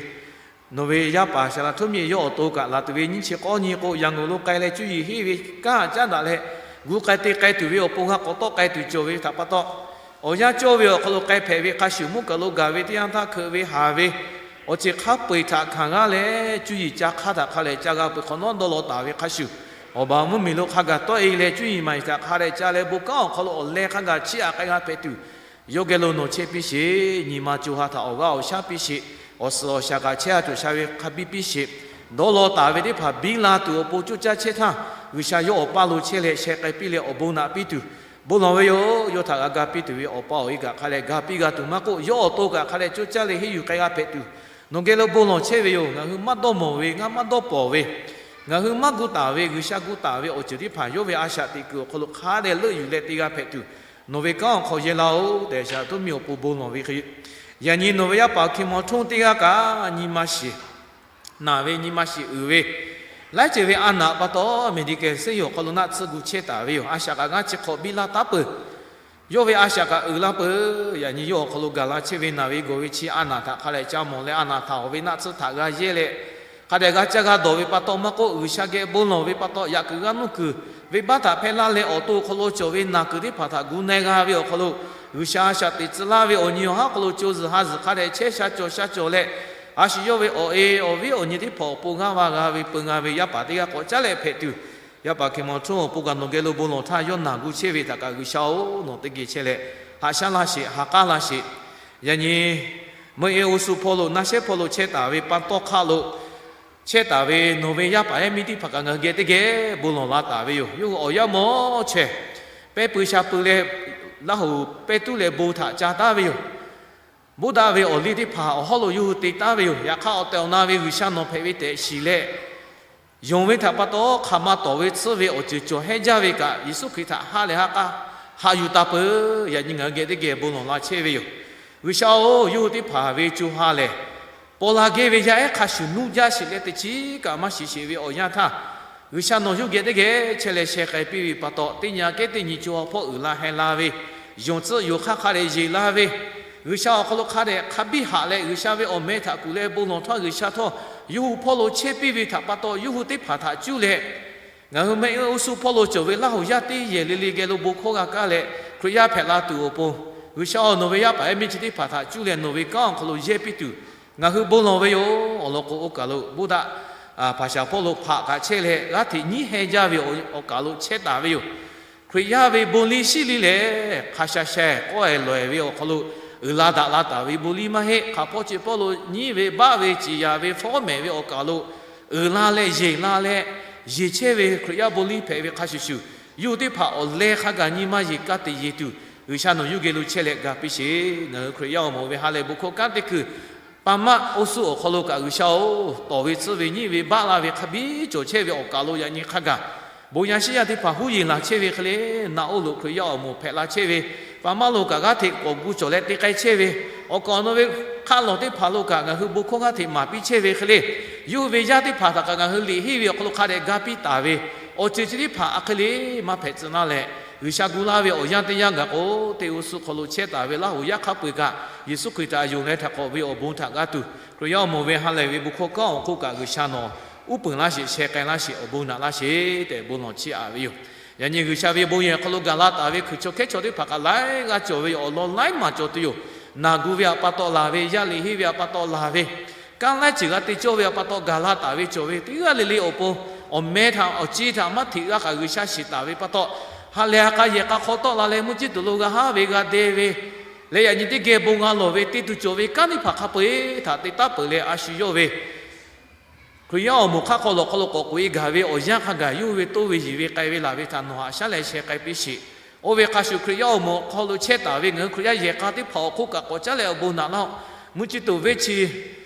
nawˬ ve yaˇ paˍ Saˍ laꞈ htoˇ miˇ yawˇ awˬ to kaꞈ laˬ tuˬ ve nyiˇ chi k'awˇ nyi k'o, Yanˇ g'uiˬ lo k'ai leh cuˇ yiˍ henˇ ve kanˉ caˉ daꞈ leh, gu k'ai te k'ai tuˬ ve awˬ pon g'a k'awꞈ tawˆ k'ai tuˬ cawˬ ve htaꞈ pa taw, awˬ yanˇ cawˇ ve awˬ hk'aw lo k'ai hpehꞈ ve hk'a shuˍ, mvuhˇ kaˬ lo gaˬ ve teˇ yanˇ htaˇ hkeuꞈ ve haˍ ve awˬ ceuˬ hk'a peu-eˬ htaꞈ hkanˍ g'aˇ leh, cuˇ yiˍ ca hk'aˇ htaꞈ hk'a leh ca g'a peuˬ hk'awꞈ nawˉ dawˇ law taˍ ve hk'a shuˍ, awˬ baˬ mvuhˇmiˬ lo hk'a gaˬ tawˆ-e leh cuˇ yiˍ maˍ yiˍ htaꞈ hk'a leh ca leh bon kanˉ awˬ hk'aw lo awˬ leh hk'a gaˬ chiˇ aꞈ k'ai g'a hpehꞈ tuˬ, yawˇ geh lo nawˬ chehˇ piˇ sheˍ. Nyi ma co ha htaꞈ awˬ g'aˇ awˬ shaˉ piˇ sheˍ. Awˬ suhˍ awˬ shaˍ kaꞈ chehˇ a cawˬ sha ve hk'a biˇ piˇ sheˍ. Dawˇ law taˍ ve teˇ hpaˍ biˇ la tuˬ awˬ pon coˇ caˇ chehˇ htaˇ, G'uiˬsha yawˇ awˬ paˇ lo chehˇ leh sheh k'ai piˇ leh awˬ bon naꞈ piˇ tuˬ, bon lawˬ ve yoˬ. Yawˇ htaꞈ g'a ga piˇ tuˬ ve awˬ pa awˬ e kaꞈ hk'a leh ga piˇ g'a tuˬ maˇ k'oˆ, yawˇ awˬ to kaꞈ hk'a leh coˇ caˇ leh henˇ yuˬ k'ai g'a hpehꞈ tuˬ, nawˬ geh lo bon lawˬ chehˇ ve yoˬ. Ngaˬ hui maˇ dawˇ mawˬ ve, ngaˇ maˇ dawˇ pawˍ ve, ngaˬ hui maˇ gu taˍ ve, G'uiˬsha gu taˍ ve awˬ ceuˬ teˇ hpaˍ yawˇ ve a shaꞈ teꞈ kuiˬ awˬ hk'aw lo hk'a dehꞈ leuˆ yuˬ leh te g'a hpehꞈ tuˬ, nawˬ ve kanˉ awˬ hk'aw yehˇ laˇ-oˬ tehꞈ, Saˍ laꞈ htoˇ miˇ awˬ pon bon lawˬ ve hk'e, yaꞈ nyi nawˬ ve yaˇ paˍ Hkiˬ mawˬ htoˇ teˇ g'aˇ kaꞈ nyi ma shiˍ naˬ ve, nyi ma shiˍ uiˍ ve, laiˉ ceuˬ ve a naꞈ pa taw, medical center awˬ hk'aw lo naˆ tsuhˇ gu chehˇ taˍ ve yoˬ. A shaꞈ kaꞈ ngaˇ chi hk'awꞈ biˇ laˇ taˉ peuˬ. Yawˇ ve a shaꞈ kaꞈ uiˍ laˇ peuˬ. Yaꞈ nyi yawˇ awˬ hk'aw lo gaˬ la chehˇ ve naˬ ve gawˬ ve chi a naꞈ htaꞈ hk'a leh ca mawˬ leh a naꞈ htaꞈ awˬ ve naˆ tsuhˇ htaꞈ g'a yehˇ leh, hk'a dehꞈ g'a caˇ g'a dawˬ ve pa taw maˇ k'oˆ, G'uiˬsha geh bon lawˬ ve pa taw, yaꞈ kuiˬ g'aˇ nuˇ kuiˬ venˇbaˆ htaꞈ hpehˇ laˇ leh awˬ to awˬ hk'aw lo cawˬ ve naˬ kuiˬ teˇ hpaˍ htaꞈ gu na-e g'a ve awˬ hk'aw lo, G'uiˬsha a shaꞈ teꞈ tcuh laˇ ve awˬ nyi awˬ haˉ hk'aw lo co zuhˬ ha zuhˬ hk'a dehꞈ chehˇ sha cawˬ sha cawˬ leh, a shu yawˇ ve awˬ e awˬ viˉ awˬ nyi teˇ hpaˍ awˬ pon g'aˇ va g'a ve peu g'a ve yaˇ paˍ teˇ g'aˇ k'awꞈ caˉ leh hpehꞈ tuˬ, yaˇ paˍ Hkeˍmonˍ Htoˇ awˬ pon kaꞈ nawˬ geh lo bon lawˬ htaˇ yawˇ naˬ gu chehˇ ve htaꞈ kaꞈ G'uiˬsha-oˬ, nawˬ teˇ geh chehˇ leh haꞈ shaˉ laˇ sheˍ, ha k'aˉ laˇ sheˍ. Yaꞈ nyi meuˇ e oˇ suh hpawˇ lo naˆ shehˉ hpawˇ lo chehˇ taˍ ve pa tawˇ hk'aˆ lo chehˇ taˍ ve nawˬ ve yaˇ paˍ yaˇ miˇ teˇ hpaˍ kaꞈ ngaˬ hui geh teˇ geh bon lawˬ la taˍ ve yoˬ. Yawˇ hui awˬ yanˇ mawˇ chaweh pehˇ pui sha pui leh, Laˇ hoˍ pehˇ tuˉ leh bon htaꞈ ca taˉ ve yoˬ. Buddha ve awˬ liˇ teˇ hpaˍ awˬ hawˉ lo yawˇ hui te taˉ ve yoˬ. Yaꞈ hk'aˇ awˬ tehˬ awˬ na ve G'uiˬsha nawˬ hpehꞈ ve tehꞈ shiˍ leh, yonˍ ve htaꞈ pa taw hk'aˬ ma tawˍ ve tsuhˇ ve awˬ ceuˬ cawˬ hehnˇ jaˇ ve kaꞈ, Yeˍsuˆ Hkriꞈ htaꞈ ha lehˬ ha k'a haꞈ yuˬ taˍ peuˬ. Yaꞈ nyi ngaˬ hui geh teˇ geh bon lawˬ la chehˇ ve yoˬ. G'uiˬsha-oˬ, yawˇ hui teˇ hpaˍ ve co ha lehˬ, paw la gehˇ ve yaˇ ehˉ hk'a shuˍ nuˇ jaˇ sheˍ leh teˇ chiˉ kaꞈ maˇ shiˍ sheˍ ve awˬ yanˇ htaˇ, G'uiˬsha nawˬ yawˇ geh teˇ geh chehˇ leh sheh k'ai piˇ ve pa taw, teˇ nyi aꞈ kehˉ teˇ nyi co ha hpawˇ uiˍ la heh la ve, yonˍ tcuhˆ yonˍ hk'aˇ hk'a dehꞈ yeˬ la ve, G'uiˬsha awˬ hk'aw lo hk'a dehꞈ hk'a biˇ haꞈ leh G'uiˬsha ve awˬ meh htaꞈ kuˬ leh bon lawˬ htaˇ, G'uiˬsha htawˇ yawˇ hui hpawˇ lo chehˇ piˇ ve htaꞈ pa taw, yawˇ hui teˇ hpaˍ htaꞈ cuˇ leh ngaˬ hui mehˆ oˇ suh hpawˇ lo cawˬ ve Laˇ hoˍ yaˇ teˇ yehˬ le le geh lo bon hkawˇ g'a kaˇ leh Hkriꞈ yaˇ hpehꞈ la tuˬ awˬ pon, G'uiˬsha-oˬ, nawˬ ve yaˇ paˍ yaˇ miˇ chi teˇ hpaˍ htaꞈ cuˇ leh nawˬ ve kanˉ awˬ hk'aw lo yehˇ piˇ tuˬ ngaˬ hui bon lawˬ ve yoˬ. Awˬ lawn k'o, oˇ kaˬ lo Buddha hpaˍ shaˍ hpawˇ lo hpaꞈ kaꞈ chehˇ leh g'aˇ hteꞈ nyiˉ heh jaˇ ve awˬ kaˬ lo chehˇ taˍ ve yoˬ. Hkriꞈ yaˇ ve bon liˇ shiˉ liˇ lehˬ, hk'a sha sha k'awehˬ lawehˬ ve awˬ hk'aw lo uiˍ la daꞈ la taˍ ve bon liˇ maˇ heˆ. Hk'aˬ hpawˇ chi hpawˇ lo nyiˉ ve baˆ ve ciˍ yaˍ ve fawˉ mehˍ ve awˬ kaˬ lo uiˍ la leh yeˬ la leh yeˬ chehˇ ve Hkriꞈ yaˇ bon liˇ hpehꞈ ve hk'a shuˍ shuˍ, yawˇ hui teˇ hpaˍ awˬ leh hk'a gaˬ nyi ma yeˬ ka tiꞈ yeˬ tuˬ, G'uiˬsha nawˬ yawˇ geh lo chehˇ leh ga piˇ sheˍ. Ngaˬ hui Hkriꞈ yaˇ awˬ moˍ ve ha lehˬ bon hkawˇ kanˉ teˇ kuiˬ, pa maˆ oˇ suh awˬ hk'aw lo kaꞈ G'uiˬsha-oˬ, tawˍ ve tsuhˇ ve nyiˉ ve baˆ la ve hk'a biˇ cawˬ chehˇ ve awˬ kaˬ lo yaꞈ nyi hk'a gaˬ bon yaˇ shiˉ yaˇ teˇ hpaˍ huˉ yeˬ laˬ chehˇ ve hk'e le, naˆ oˇ lo Hkriꞈ yaˇ awˬ moˍ hpehꞈ la chehˇ ve, pa maˆ lo kaꞈ g'aˇ hteꞈ k'awꞈ gu cawˬ leh te k'ai chehˇ ve, awˬ kaˬ awˬ na ve hk'aˆ lawˬ teˇ hpaˍ lo kaꞈ ngaˬ hui bon hkawˇ g'aˇ hteꞈ maˍ piˇ chehˇ ve hk'e le, yawˇ hui ve yaˇ teˇ hpaˍ htaꞈ kaꞈ ngaˬ hui liꞈ henˇ ve awˬ hk'aw lo hk'a dehꞈ ga piˇ taˍ ve, awˬ ceuˬ chi teˇ hpaˍ a hk'e le maˇ hpehꞈ tcuh naˇ leh, G'uiˬsha gu laˇ ve awˬ yanˇ teˇ yanˇ gaˬ k'o, teˇ oˇ suh hk'aw lo chehˇ taˍ ve Laˇ hoˍ yaˇ hk'a peu-eˬ kaꞈ Yeˍsuˆ Hkriꞈ htaꞈ yonˍ leh htaꞈ k'awꞈ ve awˬ bon htaꞈ g'a tuˬ, Hkriꞈ yaˇ awˬ moˍ ve ha lehˬ ve bon hkawˇ kanˉ awˬ hk'oˆ kaꞈ G'uiˬsha nawˬ uˉ peunˍ laˇ sheˍ, sheh k'ai laˇ sheˍ, awˬ bon naꞈ laˇ sheˍ tehꞈ bon lawˬ chiˇ aꞈ ve yoˬ. Yaꞈ nyi G'uiˬsha ve bon yehˬ hk'aw lo gaˬ la taˍ ve hkui chaw hkehˉ chaw teˇ hpaˍ kaꞈ laiˉ g'aˇ cawˬ ve yoˬ. Awˬ lawn laiˉ maˬ cawˬ tuˬ yoˬ. Naˬ gu ve htaꞈ pa taw laˬ ve, yaˇ liꞈ henˇ ve htaꞈ pa taw laˬ ve, kanˉ laiˉ ceuˬ g'a te cawˇ ve htaꞈ pa taw gaˬ la taˍ ve cawˬ ve teˇ g'aˇ le le awˬ pon, awˬ meh htaꞈ awˬ ci htaꞈ maˇ hteꞈ g'a kaꞈ G'uiˬsha shiˍ taˍ ve pa taw, ha lehˬ ha k'a yehˬ k'a hk'aw tawˆ la leh mvuhˇ ciˇ tuˬ lo g'a haˉ ve g'a deh ve, leh yaꞈ nyi teˇ geh bon g'a lawˬ ve te tuˬ cawˬ ve kanˉ teˇ hpaˍ hk'a peu-eˬ htaꞈ te taˉ peuˬ leh a shu yawˇ ve Hkriꞈ yaˇ awˬ moˍ hk'aˆ hk'aw lawˬ hk'aw lo k'awꞈ k'oꞈ e gaˬ ve awˬ yanˇ hk'a gaˬ yawˇ hui ve toˇ ve yiˬ ve k'ai ve laˬ ve htaꞈ nawˬ haꞈ shaˉ leh sheh k'ai piˇ sheˍ. Oˇ ve hk'a shuˍ Hkriꞈ yaˇ awˬ moˍ hk'aw lo chehˇ taˍ ve ngaˬ hui Hkriꞈ yaˇ yehˬ k'a teˇ hpaˍ awˬ hk'oˆ kaꞈ k'awꞈ caˉ leh awˬ bon naꞈ laˇ-oˆ. Mvuhˇ ciˇ tuˬ venˇ chi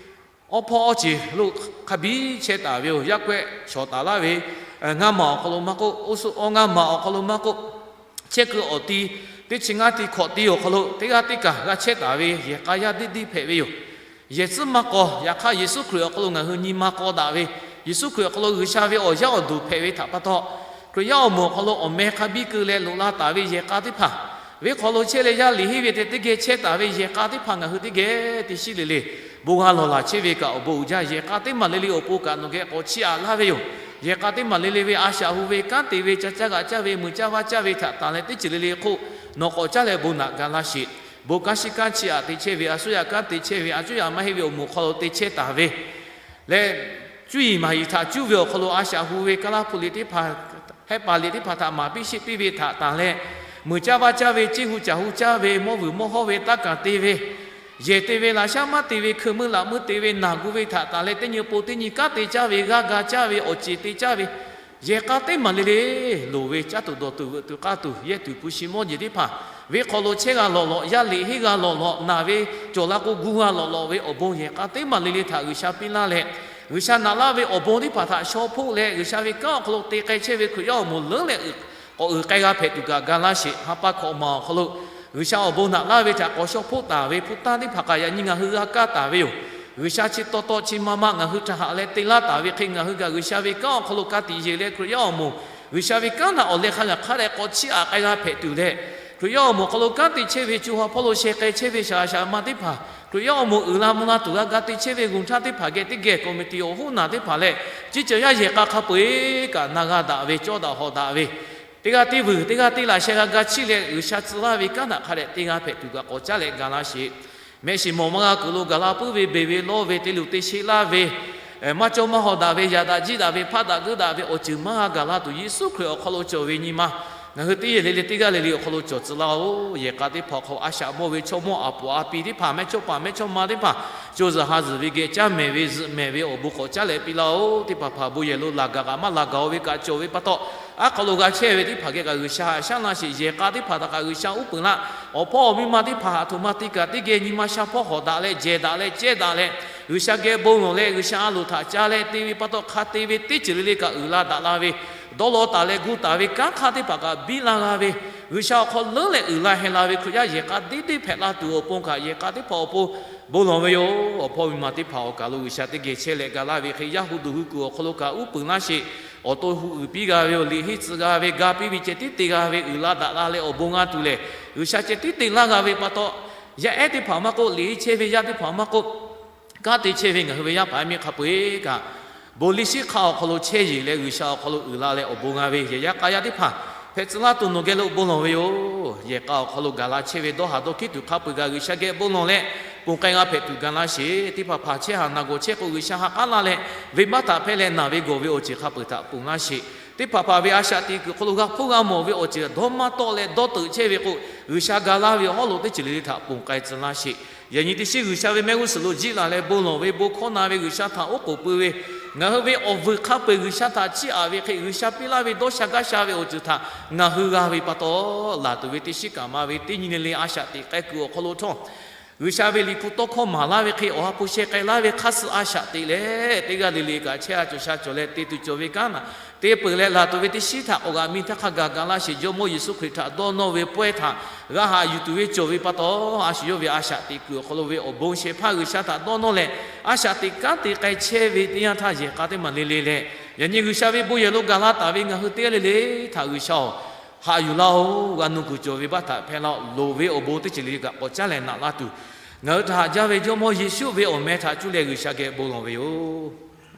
awˉ hpawˇ awˬ ceuˬ lo hk'a biˇ chehˇ taˍ ve yoˬ. Yaˇ kawehˆ shawˍ taˍ laˇ ve, ngaˇ maˬ awˬ hk'aw lo maˇ k'oˆ, oˇ suhˍ awˇ ngaˇ maˬ awˬ hk'aw lo maˇ k'oˆ, chehˇ kuiˬ awˬ ti teˇ chi ngaˇ ti hkawꞈ ti awˬ hk'aw lo teˇ g'aˇ teˇ kaˬ g'a chehˇ taˍ ve yehˬ k'a yaˇ deˇ deˇ hpehꞈ ve yoˬ. Yehˬ tcuhˉ maˇ k'aw, yaꞈ hk'aˇ Yeˍsuˆ Hkriꞈ awˬ hk'aw lo ngaˬ hui nyi ma k'aw daꞈ ve, Yeˍsuˆ Hkriꞈ awˬ hk'aw lo G'uiˬsha ve awˬ yaˇ awˬ duˬ hpehꞈ ve htaꞈ pa taw, Hkriꞈ yaˇ awˬ moˍ awˬ hk'aw lo awˬ meh hk'a biˇ keu leh loꞈ la taˍ ve yehˬ k'a teˇ hpaˍ, venˇ hk'aw lo chehˇ leh yaˇ liꞈ henˇ ve te teˇ geh chehˇ taˍ ve yehˬ k'a teˇ hpaˍ ngaˬ hui teˇ geh teˇ shiˉ le le bon g'a lawˬ laˬ chehˇ ve kaꞈ awˬ bon uiˍ jaˇ. Yehˬ k'a teˇ maˬ le le awˬ pon kaꞈ nawˬ geh k'awꞈ chiˇ aꞈ laˇ ve yoˬ. Yehˬ k'a teˇ maˬ le le ve a shaꞈ hu ve, kanˉ te ve, ca caˇ g'aꞈ caˇ ve, muiˬ caˇ vaˇ caˇ ve htaꞈ tanˬ leh teˇ ceuˬ le le hk'oˆ nawˬ k'awꞈ caˉ leh bon naꞈ ga laˇ sheˍ. Bon kanˉ shiˉ kanˉ chiˇ aꞈ te chehˇ ve, a cuˉ yaꞈ kanˉ te chehˇ ve, a cuˉ yaꞈ maˇ heˆ ve awˬ moˍ hk'aw lo te chehˇ taˍ ve leh, cuˇ yiˍ maˍ yiˍ htaꞈ cuˇ ve awˬ hk'aw lo a shaꞈ hu ve, kaˇ laˇ hpu liꞈ teˇ hpaˍ, hehˆ paˍ liꞈ teˇ hpaˍ htaꞈ maˍ piˇ sheˆ piˇ ve htaꞈ tanˬ leh, muiˬ caˇ vaˇ caˇ ve, ceˇ hu caˬ hu caˇ ve, mawˇ vuiˬ mawˇ hawˇ ve taˇ kaˬ te ve, yehˬ te ve, laꞈ shaˉ maˇ te ve, hkui meuˇ laꞈ meuˇ te ve, naˬ gu ve htaꞈ tanˬ leh teˇ nyi po teˇ nyi kanˉ te caˇ ve, g'aˇ ga caˇ ve, awˬ ceˬ te caˇ ve, yehˬ k'a teˇ maˬ le le loˍ ve caˇ tuˬ dawˬ tuˬ veuꞈ tuˬ k'aˇ tuˬ yehˇ tuˬ hpu shi mawˇ jeˬ teˇ hpaˍ, venˇ hk'aw lo chehˇ g'a lawꞈ lawꞈ, yaˇ liꞈ henˇ g'a lawꞈ lawꞈ, naˬ ve cawˬ la k'o gu g'a lawꞈ lawꞈ ve awˬ bon yehˬ k'a teˇ maˬ le le htaꞈ G'uiˬsha piˇ laˇ leh, G'uiˬsha naꞈ laˇ ve awˬ bon teˇ hpaˍ htaꞈ shaw hpoˆ leh G'uiˬsha ve kanˉ awˬ hk'aw lo te k'ai chehˇ ve Hkriꞈ yaˇ awˬ moˍ leuˉ leh k'awꞈ uiˍ k'ai g'a hpehꞈ tuˬ kaꞈ ga laˇ sheˍ. Ha pa hkawꞈ maˬ awˬ hk'aw lo G'uiˬsha awˬ bon naꞈ laˇ ve htaꞈ k'awꞈ shaw hpoˆ taˍ ve hpu tanˇ teˇ hpaˍ kaꞈ yaꞈ nyi ngaˬ hui g'a kaˇ taˍ ve yoˬ. G'uiˬsha chi taw taw chi ma ma ngaˬ hui htaꞈ haꞈ leh te laˇ taˍ ve hk'e, ngaˬ hui kaꞈ G'uiˬsha ve kanˉ awˬ hk'aw lo ka tiꞈ yeˬ leh Hkriꞈ yaˇ awˬ moˍ G'uiˬsha ve kanˉ htaꞈ awˬ leh hk'a gaˬ hk'a dehꞈ k'awꞈ chiˇ aꞈ k'ai g'a hpehꞈ tuˬ leh, Hkriꞈ yaˇ awˬ moˍ hk'aw lo kanˉ te chehˇ ve co ha hpawˇ lo sheh k'ai chehˇ ve shaˍ laꞈ shaˍ ma teˇ hpaˍ, Hkriꞈ yaˇ awˬ moˍ uiˍ la mvuh la tuˬ g'a ga te chehˇ ve g'uˬ htaˇ teˇ hpaˍ geh teˇ geh committee awˬ hoˉ naˬ teˇ hpaˍ leh, ciˇ ceuˬ yaˇ yehˬ k'a hk'a peu-eˬ kaꞈ na g'a daꞈ ve, cawˇ daꞈ hawꞈ daꞈ ve, Teˇ g'aˇ teˇ vuiˬ, teˇ g'aˇ teˇ laꞈ sheh g'a ga chiˇ leh G'uiˬsha tcuh laˇ ve kanˉ htaꞈ hk'a dehꞈ teˇ g'aˇ hpehꞈ tuˬ kaꞈ k'awꞈ caˉ leh ga laˇ sheˍ. Mehˆ shiˍ mawˬ maˇ g'a kuiˬ lo gaˬ la puiˉ ve, beˬ ve lawˇ ve, te luˬ te sheˆ laˇ ve, maˇ cawˇ maˇ hawˍ daꞈ ve, yaꞈ daꞈ jiˇ daꞈ ve, hpaˆ daꞈ guiˇ daꞈ ve awˬ ceuˬ maˇ g'a gaˬ la tuˬ, Yeˍsuˆ Hkriꞈ awˬ hk'aw lo cawˬ ve nyi ma ngaˬ hui teˇ yehˬ le le teˇ g'aˇ le le awˬ hk'aw lo cawˬ tcuh laˇ-oˬ. Yehˬ k'a teˇ hpaˍ awˬ hk'aw a shaꞈ mawˇ ve chaw mawˇ a poˍ a pi teˇ hpaˍ, mehˇchawˇpaˍ mehˇchawˇma teˇ hpaˍ, co zuhˬ ha zuhˬ ve geh caˇ mehˍ ve zuhꞈ mehˍ ve awˬ bon k'awꞈ caˉ leh piˇ laˇ-oˬ. Teˇ hpaˍ hpaˍ bon yehˬ lo laˬ gaˬ kaꞈ maˇ laˬ gaˬ-o ve kaꞈ cawˬ ve pa taw, aˉ hk'aw lo g'a chehˇ ve teˇ hpaˍ geh kaꞈ G'uiˬsha haꞈ shaˉ laˇ sheˍ. Yehˬ k'a teˇ hpaˍ htaꞈ kaꞈ G'uiˬsha uˉ peunˍ laˇ. Awˬ hpawˇ awˬ miˇ ma teˇ hpaˍ haꞈ htoꞈ ma te kaꞈ teˇ geh nyi ma sha hpawˇ hawˍ daꞈ leh jehˬ daꞈ leh cehˇ daꞈ leh, G'uiˬsha geh bon lawˬ leh G'uiˬsha a loˍ htaꞈ ca leh te ve pa taw, hk'a te ve teˇ ceuˬ le le kaꞈ uiˍ la daꞈ la ve, dawˇ law taˍ leh gu taˍ ve kanˉ hk'aˇ teˇ hpaˍ kaꞈ biˇ la g'a ve, G'uiˬsha awˬ hk'aw leuˉ leh uiˍ la heh la ve Hkriꞈ yaˇ yehˬ k'a deˇ deˇ hpehꞈ la tuˬ awˬ pon kaꞈ yehˬ k'a teˇ hpaˍ awˬ pon bon lawˬ ve yoˬ. Awˬ hpawˇ miˇ ma teˇ hpaˍ awˬ kaˬ lo G'uiˬsha teˇ geh chehˇ leh ga laˇ ve hk'e, yaˇ hu duˬ hui kuiˬ awˬ hk'aw lo kaꞈ uˉ peunˍ laˇ sheˍ. Awˬ to hu uiˍ piˇ g'a ve yoˬ. Liꞈ henˇ tcuh g'a ve, ga piˇ ve ceh tiˉ te g'a ve, uiˍ la daꞈ la leh awˬ bon g'a tuˬ lehˬ, G'uiˬsha ceh tiˉ te laˇ g'a ve pa taw, yaˇ ehˉ teˇ hpaˍ maˇ k'oˆ, liꞈ henˇ chehˇ ve yaˇ teˇ hpaˍ maˇ k'oˆ, kanˉ te chehˇ ve ngaˬ hui ve yaˇ paˍ yaˇ miˇ hk'a peu-eˬ kaꞈ, bon liˇ shiˉ hk'aˇ awˬ hk'aw lo chehˇ yeˬ leh G'uiˬsha awˬ hk'aw lo uiˍ la leh awˬ bon g'a ve yehˬ yaˇ k'a yaˇ teˇ hpaˍ hpehꞈ tcuh laˇ tuˬ nawˬ geh lo bon lawˬ ve yoˬ. Yehˬ k'a awˬ hk'aw lo gaˬ la chehˇ ve dawˇ haˍ dawˇ hkiˉ tuˬ hk'a peu-eˬ kaꞈ G'uiˬsha geh bon lawˬ leh, ponˬ k'ai g'a hpehꞈ tuˬ ga laˇ sheˍ. Teˇ hpaˍ hpaˍ chehˇ haˍ naˬ gawˬ chehˇ k'o, G'uiˬsha ha k'aˉ laˇ leh venˇbaˆ htaꞈ hpehˇ leh naˬ ve gawˬ ve awˬ ceuˬ hk'a peu-eˬ htaꞈ ponˬ laˇ sheˍ. Teˇ hpaˍ hpaˍ ve a shaꞈ teꞈ kuiˬ awˬ hk'aw lo g'a hpuˇ g'a mawˬ ve awˬ ceuˬ dawˇ maˇ tawˆ leh dawˇ teuꞈ chehˇ ve k'o, G'uiˬsha ga laˇ ve awˬ hawˉ lo teˇ ceuˬ le le htaꞈ ponˬ k'ai tcuh laˇ sheˍ. Yaꞈ nyi teˇ shiˉ G'uiˬsha ve mehˆ g'uˇ suhˍ lo jiˆ laˬ leh bon lawˬ ve, bon hkawˇ na ve, G'uiˬsha htaꞈ oˉ k'oˍ pui ve, ngaˬ hui ve awˬ vuiˬ hk'a peu-eˬ G'uiˬsha htaꞈ chiˇ aꞈ ve hk'e, G'uiˬsha piˇ laˇ ve dawˇ sha gaˇ sha ve awˬ ceuˬ htaꞈ ngaˬ hui g'a ve pa taw, laˬ tuˬ ve teˇ shiˉ kaꞈ ma ve teˇ nyi le le a shaꞈ teꞈ k'ai kuiˬ awˬ hk'aw lo htawˇ, G'uiˬsha ve liꞈ hpu tawˇ hkawˇ maˍ laˇ ve hk'e, awˬ ha hpu sheh k'ai laˇ ve hk'aˇ suh a shaꞈ teꞈ leh, teˇ g'aˇ le le kaꞈ chehˇ a cawˬ sha cawˬ leh te tuˬ cawˬ ve kanˉ naꞈ te peuˬ leh, laˬ tuˬ ve teˇ shiˉ htaꞈ k'awꞈ g'aꞈ miˇ htaˇ hk'a gaˬ ga laˇ sheˍ. Jawˇmawˇ Yeˍsuˆ Hkriꞈ htaꞈ dawˇ nawˇ ve pawehˇ htaꞈ g'a haꞈ yuˬ tuˬ ve cawˬ ve pa taw, a shu yawˇ ve a shaꞈ teꞈ kuiˬ awˬ hk'aw lo ve awˬ bon shehˍ hpaˇ G'uiˬsha htaꞈ dawˇ nawˇ leh, a shaꞈ teꞈ kanˉ te k'ai chehˇ ve teˇ yanˇ htaˇ, yehˬ k'a teˇ maˬ le le leh, yaꞈ nyi G'uiˬsha ve bon yehˬ lo gaˬ la taˍ ve ngaˬ hui teˇ g'aˇ le le htaꞈ G'uiˬsha-oˬ, haꞈ yuˬ laˇ-oˬ. G'a nuˇ kuiˬ cawˬ ve baˆ htaꞈ hpehˇ laˇ-oˬ. Loˍ ve awˬ bon teˇ ceuˬ le le kaꞈ k'awꞈ caˉ leh naꞈ laˇ tuˬ, ngaˬ hui htaꞈ haꞈ jaˇ ve Jawˇmawˇ Yeˍsuˆ ve awˬ meh htaꞈ cuˇ leh G'uiˬsha geh bon lawˬ ve yoˬ.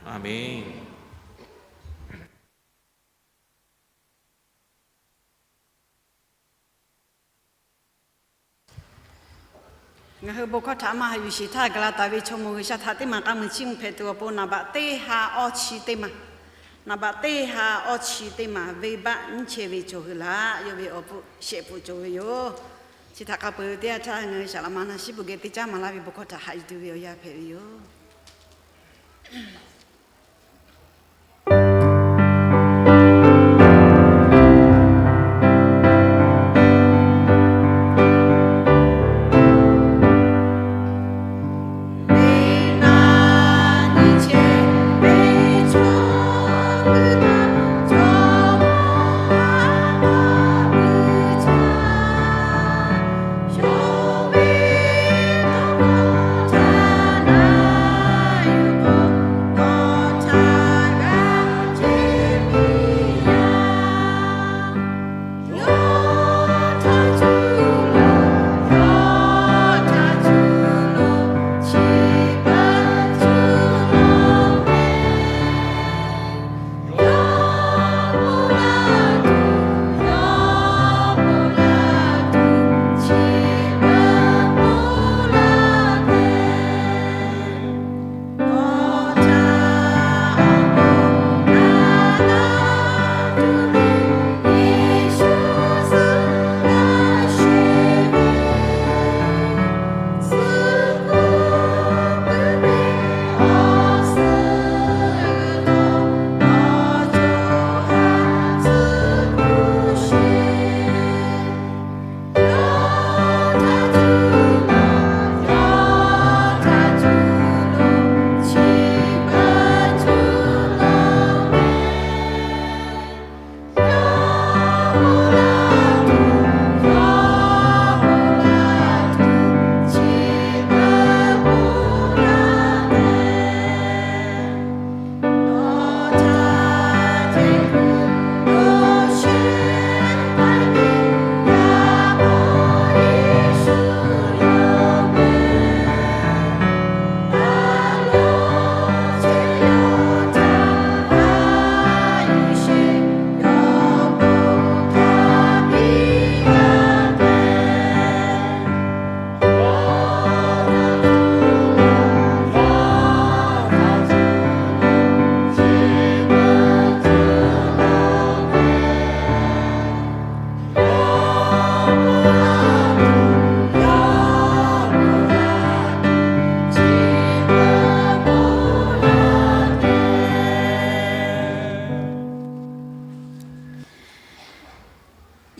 A menˬ. Ngaˬ hui bon hkawˇ htaꞈ maˇ haꞈ yuˬ sheˍ htaˇ, Gaˍlaˍtaˍ ve chaw mawˬ G'uiˬsha htaꞈ teˇ maˬ k'a muiˬ chiˇ mvuh hpehꞈ tuˬ awˬ pon, naˍ baꞈ teˇ ha awˇ chi teˇ maˬ, naˍ baꞈ teˇ ha awˇ chi teˇ maˬ, venˇbaˆ nyiˇ chehˇ ve cawˬ hui laˬ, yawˇ ve awˬ pfuhˆ shehˆ pfuhˆ cawˬ ve yoˬ. Chi htaꞈ hk'a peuˬ teˇ yanˇ htaˇ, ngaˬ hui Saˍ laꞈ ma na shiˉ peuˬ geh teˇ caˉ maˍ laˇ ve bon hkawˇ htaꞈ haꞈ yuˬ tuˬ ve awˬ yanˇ hpehꞈ ve yoˬ.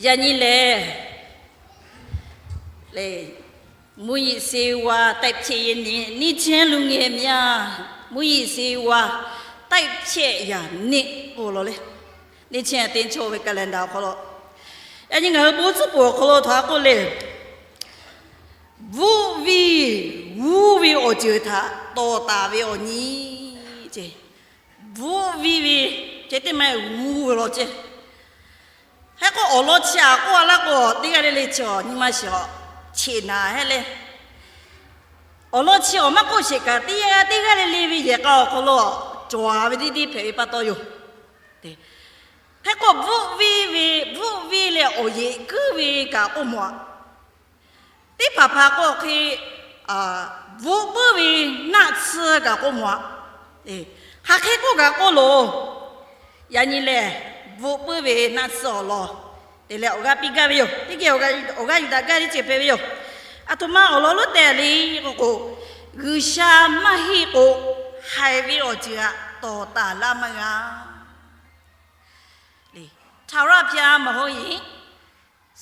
Yaꞈ nyi lehˬ, 摩西五代před nyiˇ chi awˬ teˇ nyi, 摩西五代před yaꞈ nyi k'oˆ law le, nyiˇ chi teˇ nyi ve calendar awˬ hk'aw lo, yaꞈ nyi ngaˬ hui bon tcuhˉ peuˬ awˬ hk'aw lo htaꞈ k'oˆ le, bvuhˆ viˇ g'uˇ ve awˬ ceuˬ htaꞈ tawˍ taˍ ve awˬ nyi ce. Bvuhˆ viˇ ve ceh teˇ maˇ g'uˇ ve law ce. Hk'e k'o awˬ lawn chi aꞈ k'oˆ a laˇ k'o, teˇ g'aˇ le le chi awˬ nyi ma shiˍ awˬ cheꞈ naˍ hehˉ le. Awˬ lawn chi awˬ maˇ k'oˆ sheˍ kaꞈ, teˇ g'aˇ teˇ g'aˇ le le ve yehˬ k'a awˬ hk'aw lo cawˬ ve teˇ teˇ hpehꞈ ve pa taw yoˬ. Hk'e k'o bvuhˆ viˇ ve, bvuhˆ viˇ leh awˬ yeꞈ kuiˉ ve kaꞈ k'oˆ mawˬ a. Teˇ hpaˍ hpaˍ k'o hk'e, bvuhˆ puiˉ ve naˆ tsuhˇ kaꞈ k'oˆ mawˬ a. Hk'aˬ hk'e k'oˆ kaꞈ k'oˆ loˬ. Yaꞈ nyi lehˬ, bvuhˆ puiˉ ve naˆ tsuhˇ awˬ lawn te leh awˬ g'aˇ piˇ gaˇ ve yoˬ. Teˇ geh awˬ g'aˇ yuˬ daꞈ gaˇ teˇ ceuˬ hpehꞈ ve yoˬ. Aˬ htoꞈ ma awˬ lawn lonˉ tehꞈ le k'o k'o, G'uiˬsha maˇ heˆ k'o haiˬ ve awˬ ceuˬ htaꞈ tawˍ taˍ laˇ maˇ g'a. ထာဝရဘုရားမဟုတ်ရင်